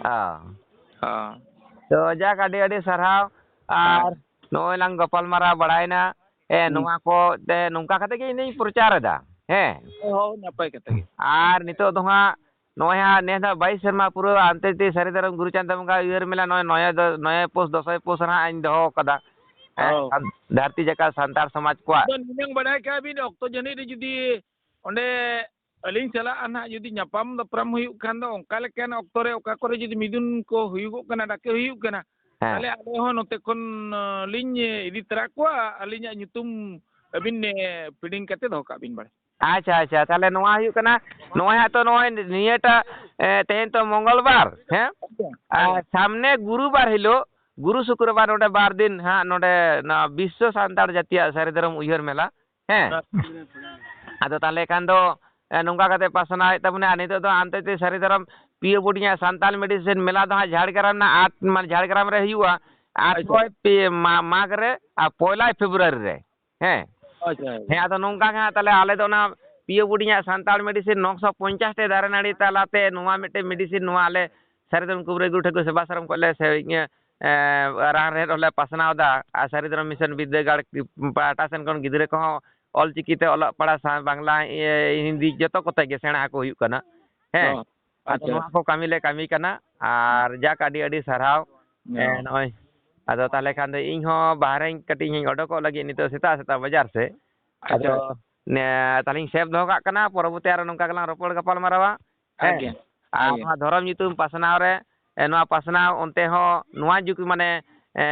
ᱚ᱾ ᱦᱚᱸ᱾ ᱛᱚ, ᱡᱟᱠ, ᱟᱹᱰᱤ ᱟᱹᱰᱤ ᱥᱟᱨᱦᱟᱣ᱾ ᱟᱨ ᱦᱮᱸ᱾ ᱱᱚᱜᱼᱚᱭ ᱞᱟᱝ ᱜᱟᱯᱟᱞ ᱢᱟᱨᱟᱣ ᱵᱟᱲᱟᱭᱮᱱᱟ, ᱦᱮᱸ, ᱦᱩᱸ᱾ ᱱᱚᱣᱟ ᱠᱚ ᱛᱮ ᱱᱚᱝᱠᱟ ᱠᱟᱛᱮ ᱜᱮ ᱤᱧ ᱫᱩᱧ ᱯᱨᱚᱪᱟᱨ ᱮᱫᱟ᱾ ᱦᱮᱸ᱾ ᱦᱳᱭ, ᱱᱟᱯᱟᱭ ᱠᱟᱛᱷᱟ ᱜᱮ᱾ ᱟᱨ ᱱᱤᱛᱚᱜ ᱫᱚ ᱦᱟᱸᱜ ᱱᱚᱜᱼᱚᱭ ᱦᱟᱸᱜ ᱱᱮᱥ ᱫᱚ ᱵᱟᱭᱤᱥ ᱥᱮᱨᱢᱟ ᱯᱩᱨᱟᱹᱣ ᱟᱱᱛᱮ ᱥᱟᱹᱨᱤ ᱫᱷᱚᱨᱚᱢ ᱜᱩᱨᱩ ᱪᱟᱸᱫ ᱵᱚᱸᱜᱟ ᱩᱭᱦᱟᱹᱨ ᱢᱮᱞᱟ ᱱᱚᱜᱼᱚᱭ ᱱᱚᱭᱮ ᱫᱚ, ᱱᱚᱭᱮ ᱯᱩᱥ, ᱫᱚᱥᱚᱭ ᱯᱩᱥ ᱨᱮ ᱦᱟᱸᱜ ᱤᱧ ᱫᱚᱦᱚ ᱠᱟᱫᱟ᱾ ᱦᱮᱸ, ᱦᱳᱭ᱾ ᱥᱟᱱ-, ᱫᱷᱟᱹᱨᱛᱤ ᱡᱟᱠᱟᱛ ᱥᱟᱱᱛᱟᱲ ᱥᱚᱢᱟᱡᱽ ᱠᱚᱣᱟᱜ᱾ ᱟᱫᱚ ᱱᱤᱱᱟᱹᱝ ᱵᱟᱰᱟᱭ ᱠᱟᱜ ᱵᱤᱱ, ᱚᱠᱛᱚ ᱡᱟᱹᱱᱤᱡ ᱨᱮ ᱡᱩᱫᱤ ᱚᱸᱰᱮ ᱟᱹᱞᱤᱧ ᱥᱟᱞᱟᱜ ᱱᱟᱦᱟᱜ ᱡᱩᱫᱤ ᱧᱟᱯᱟᱢ ᱫᱟᱯᱨᱟᱢ ᱦᱩᱭᱩᱜ ᱠᱷᱟᱱ ᱫᱚ, ᱚᱱᱠᱟ ᱞᱮᱠᱟᱱ ᱚᱠᱛᱚ ᱨᱮ ᱚᱠᱟ ᱠᱚᱨᱮ ᱡᱩᱫᱤ ᱢᱤᱫᱩᱱ ᱠᱚ ᱦᱩᱭᱩᱜᱚᱜ ᱠᱟᱱᱟ, ᱰᱟᱠᱮ ᱦᱩᱭᱩᱜ ᱠᱟᱱᱟ, ᱦᱮᱸ᱾ ᱛᱟᱦᱞᱮ ᱟᱞᱮ ᱦᱚᱸ ᱱᱚᱛᱮ ᱠᱷᱚᱱ, ᱟᱸ, ᱞᱤᱧ ᱤᱫᱤ ᱛᱚᱨᱟ ᱠᱚᱣᱟ, ᱟᱹᱞᱤᱧᱟᱜ ᱧᱩᱛᱩᱢ ᱟᱹᱵᱤᱱ, ᱮ, ᱯᱷᱤᱰᱤᱝ ᱠᱟᱛᱮ ᱫᱚᱦᱚ ᱠᱟᱜ ᱵᱤᱱ ᱵᱟᱲᱮ᱾ ᱟᱪᱪᱷᱟ, ᱟᱪᱪᱷᱟ, ᱛᱟᱦᱞᱮ ᱱᱚᱣᱟ ᱦᱩᱭᱩᱜ ᱠᱟᱱᱟ, ᱱᱚᱜᱼᱚᱭ ᱦᱟᱸᱜ ᱛᱚ ᱱᱚᱜᱼᱚᱭ ᱱᱤᱭᱟᱹᱴᱟᱜ, ᱮ, ᱛᱮᱦᱮᱧ ᱛᱚ ᱢᱚᱝᱜᱚᱞ ᱵᱟᱨ, ᱦᱮᱸ? ᱟᱪᱪᱷᱟ, ᱟᱨ ᱦᱮᱸ᱾ ᱥᱟᱢᱱᱮ ᱜᱩᱨᱩ ᱵᱟᱨ ᱦᱤᱞᱳᱜ, ᱜᱩᱨᱩ ᱥᱩᱠᱨᱚᱵᱟᱨ ᱱᱚᱰᱮ ᱵᱟᱨ ᱫᱤᱱ ᱦᱟᱸᱜ ᱱᱚᱰᱮ ᱱᱚᱣᱟ ᱵᱤᱥᱥᱚ ᱥᱟᱱᱛᱟᱲ ᱡᱟᱹᱛᱤᱭᱟᱜ ᱥᱟᱹᱨᱤ ᱫᱷᱚᱨᱚᱢ ᱩᱭᱦᱟᱹᱨ ᱢᱮᱞᱟ, ᱦᱮᱸ᱾ ᱦᱮᱸ᱾ ᱟᱫᱚ ᱛᱟᱦᱞᱮ ᱠᱷᱟᱱ ᱫᱚ, ᱮ, ᱱᱚᱝᱠᱟ ᱠᱟᱛᱮ ᱯᱟᱥᱱᱟᱣ ᱦᱩᱭᱩᱜ ᱛᱟᱵᱚᱱᱟ᱾ ᱟᱨ ᱱᱤᱛᱚᱜ ᱫᱚ ᱟᱱᱛᱮ ᱥᱟᱹᱨᱤ ᱫᱷᱚᱨᱚᱢ ᱯᱤᱭᱳ ᱵᱳᱨᱰᱤᱝ ᱟᱜ ᱥᱟᱱᱛᱟᱞ ᱢᱮᱰᱤᱥᱤᱱ ᱢᱮᱞᱟ ᱫᱚ ᱦᱟᱸᱜ ᱡᱷᱟᱲᱜᱨᱟᱢ ᱨᱮᱱᱟᱜ ᱟᱴ, ᱢᱟᱱᱮ ᱡᱷᱟᱲᱜᱨᱟᱢ ᱨᱮ ᱦᱩᱭᱩᱜᱼᱟ, ᱟᱪᱪᱷᱟ᱾ ᱟᱴᱷᱨᱚᱭ ᱯᱮ ᱢᱟ-, ᱢᱟᱜᱽ ᱨᱮ ᱟᱨ ᱯᱚᱭᱞᱟᱭ ᱯᱷᱮᱵᱽᱨᱩᱣᱟᱨᱤ ᱨᱮ᱾ ᱦᱮᱸ᱾ ᱟᱪᱪᱷᱟ, ᱟᱪᱪᱷᱟ᱾ ᱦᱮᱸ, ᱟᱫᱚ ᱱᱚᱝᱠᱟ ᱜᱮ ᱦᱟᱸᱜ ᱛᱟᱦᱞᱮ ᱟᱞᱮ ᱫᱚ ᱚᱱᱟ ᱯᱤᱭᱳ ᱵᱳᱨᱰᱤᱝ ᱟᱜ ᱥᱟᱱᱛᱟᱲ ᱢᱮᱰᱤᱥᱤᱱ ᱱᱚᱥᱚ ᱯᱚᱧᱪᱟᱥ ᱴᱤ ᱫᱟᱨᱮ ᱱᱟᱹᱲᱤ ᱛᱟᱞᱟᱛᱮ ᱱᱚᱣᱟ ᱢᱤᱫᱴᱮᱱ ᱢᱮᱰᱤᱥᱤᱱ, ᱱᱚᱣᱟ ᱟᱞᱮ ᱥᱟᱹᱨᱤ ᱫᱷᱚᱨᱚᱢ ᱠᱩᱵᱨᱟᱹ ᱜᱩᱨᱩ ᱴᱷᱟᱹᱠᱩᱨ ᱥᱮᱵᱟ ᱥᱟᱨᱚᱢ ᱠᱷᱚᱱ ᱞᱮ ᱥᱮ-, ᱤᱭᱟᱹ, ᱮᱸ, ᱨᱟᱱ ᱨᱮᱦᱮᱫ ᱦᱚᱸᱞᱮ ᱯᱟᱥᱱᱟᱣ ᱮᱫᱟ᱾ ᱟᱨ ᱥᱟᱹᱨᱤ ᱫᱷᱚᱨᱚᱢ ᱢᱤᱥᱚᱱ ᱵᱤᱨᱫᱟᱹᱜᱟᱲ ᱯᱟᱦᱴᱟ ᱥᱮᱱ ᱠᱷᱚᱱ ᱜᱤᱫᱽᱨᱟᱹ ᱠᱚᱦᱚᱸ ᱚᱞ ᱪᱤᱠᱤ ᱛᱮ ᱚᱞᱚᱜ ᱯᱟᱲᱦᱟᱜ ᱥᱟᱶ ᱵᱟᱝᱞᱟ, ᱤᱭᱟᱹ, ᱦᱤᱱᱫᱤ ᱡᱚᱛᱚ ᱠᱚᱛᱮ ᱜᱮ ᱥᱮᱬᱟ ᱟᱠᱚ ᱦᱩᱭᱩᱜ ᱠᱟᱱᱟ᱾ ᱦᱮᱸ᱾ ᱦᱚᱸ, ᱟᱫᱚ ᱟᱪᱪᱷᱟ᱾ ᱱᱚᱣᱟ ᱠᱚ ᱠᱟᱹᱢᱤ ᱞᱮ ᱠᱟᱹᱢᱤ ᱠᱟᱱᱟ᱾ ᱟᱨ ᱡᱟᱠ ᱟᱹᱰᱤ ᱟᱹᱰᱤ ᱥᱟᱨᱦᱟᱣ᱾ ᱦᱚᱸ᱾ ᱮᱸ, ᱱᱚᱜᱼᱚᱭ᱾ ᱟᱫᱚ ᱛᱟᱦᱞᱮ ᱠᱷᱟᱱ ᱫᱚ ᱤᱧ ᱦᱚᱸ ᱵᱟᱦᱨᱮᱧ ᱠᱟᱹᱴᱤᱡ ᱤᱧ ᱚᱰᱚᱠᱚᱜ ᱞᱟᱹᱜᱤᱫ ᱱᱤᱛᱚᱜ ᱥᱮᱛᱟᱜ ᱥᱮᱛᱟᱜ ᱵᱟᱡᱟᱨ ᱥᱮᱫ᱾ ᱟᱪᱪᱷᱟ᱾ ᱟᱫᱚ ᱱᱮ-, ᱛᱟᱦᱞᱮᱧ ᱥᱮᱵᱷ ᱫᱚᱦᱚ ᱠᱟᱜ ᱠᱟᱱᱟ, ᱯᱚᱨᱚᱵᱚᱨᱛᱤ ᱟᱨᱚ ᱱᱚᱝᱠᱟ ᱜᱮᱞᱟᱝ ᱨᱚᱯᱚᱲ ᱜᱟᱯᱟᱞ ᱢᱟᱨᱟᱣᱟ᱾ ᱦᱮᱸ᱾ ᱟᱜᱮ, ᱟᱨ ᱟᱜᱮ᱾ ᱱᱚᱣᱟ ᱫᱷᱚᱨᱚᱢ ᱧᱩᱛᱩᱢ ᱯᱟᱥᱱᱟᱣ ᱨᱮ, ᱮ, ᱱᱚᱣᱟ ᱯᱟᱥᱱᱟᱣ ᱚᱱᱛᱮ ᱦᱚᱸ ᱱᱚᱣᱟ ᱡᱩᱜᱽ ᱢᱟᱱᱮ, ᱮ,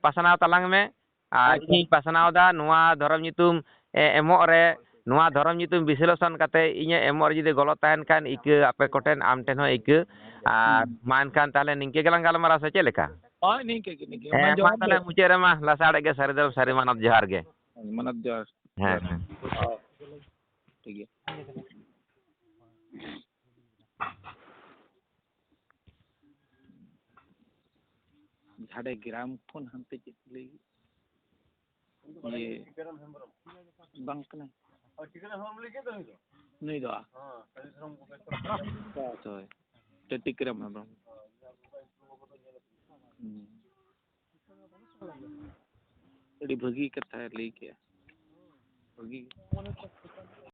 ᱯᱟᱥᱱᱟᱣ ᱛᱟᱞᱟᱝ ᱢᱮ᱾ ᱟᱨ ᱟᱪᱪᱷᱟ᱾ ᱤᱧᱤᱧ ᱯᱟᱥᱱᱟᱣ ᱮᱫᱟ ᱱᱚᱣᱟ ᱫᱷᱚᱨᱚᱢ ᱧᱩᱛᱩᱢ, ᱮ, ᱮᱢᱚᱜ ᱨᱮ, ᱱᱚᱣᱟ ᱫᱷᱚᱨᱚᱢ ᱧᱩᱛᱩᱢ ᱵᱤᱥᱞᱮᱥᱚᱱ ᱠᱟᱛᱮ ᱤᱧᱟᱹᱜ ᱮᱢᱚᱜ ᱨᱮ ᱡᱩᱫᱤ ᱜᱚᱞᱚᱛ ᱛᱟᱦᱮᱱ ᱠᱷᱟᱱ ᱤᱠᱟᱹ ᱟᱯᱮ ᱠᱚᱴᱷᱮᱱ, ᱟᱢ ᱴᱷᱮᱱ ᱦᱚᱸ ᱤᱠᱟᱹ᱾ ᱟᱨ ᱦᱩᱸ᱾ ᱢᱟ ᱮᱱᱠᱷᱟᱱ ᱛᱟᱦᱞᱮ ᱱᱤᱝᱠᱟᱹ ᱜᱮᱞᱟᱝ ᱜᱟᱞᱢᱟᱨᱟᱣᱟ ᱥᱮ ᱪᱮᱫ ᱞᱮᱠᱟ? ᱦᱳᱭ, ᱱᱤᱝᱠᱟᱹ ᱜᱮ, ᱱᱤᱝᱠᱟᱹ ᱜᱮ᱾ ᱢᱟ ᱦᱮᱸ, ᱢᱟ ᱡᱚᱦᱟᱨ ᱛᱟᱦᱞᱮ ᱜᱮ᱾ ᱢᱩᱪᱟᱹᱫ ᱨᱮᱢᱟ ᱞᱟᱥᱟᱲ ᱜᱮ ᱥᱟᱹᱨᱤ ᱫᱚ ᱥᱟᱹᱨᱤ ᱢᱟᱱᱚᱛ ᱡᱚᱦᱟᱨ ᱜᱮ᱾ ᱢᱟᱱᱚᱛ ᱡᱚᱦᱟᱨ᱾ ᱦᱮᱸ, ᱦᱮᱸ᱾ ᱦᱳᱭ᱾ ᱴᱷᱤᱠ ᱜᱮᱭᱟ᱾ ᱡᱷᱟᱲᱜᱨᱟᱢ ᱠᱷᱚᱱ ᱦᱟᱱᱛᱮ ᱪᱮᱫ ᱠᱚ ᱞᱟᱹᱭ? ᱤᱭᱟᱹ, ᱵᱟᱝ ᱠᱟᱱᱟᱭ᱾ ᱱᱩᱭ ᱫᱚ? ᱦᱳᱭ᱾ ᱴᱟᱹᱴᱤᱠᱨᱟᱢ ᱦᱮᱢᱵᱨᱚᱢ᱾ ᱦᱩᱸ᱾ ᱟᱹᱰᱤ ᱵᱷᱟᱹᱜᱤ ᱠᱟᱛᱷᱟᱭ ᱞᱟᱹᱭ ᱠᱮᱜᱼᱟ᱾ ᱵᱷᱟᱹᱜᱤ᱾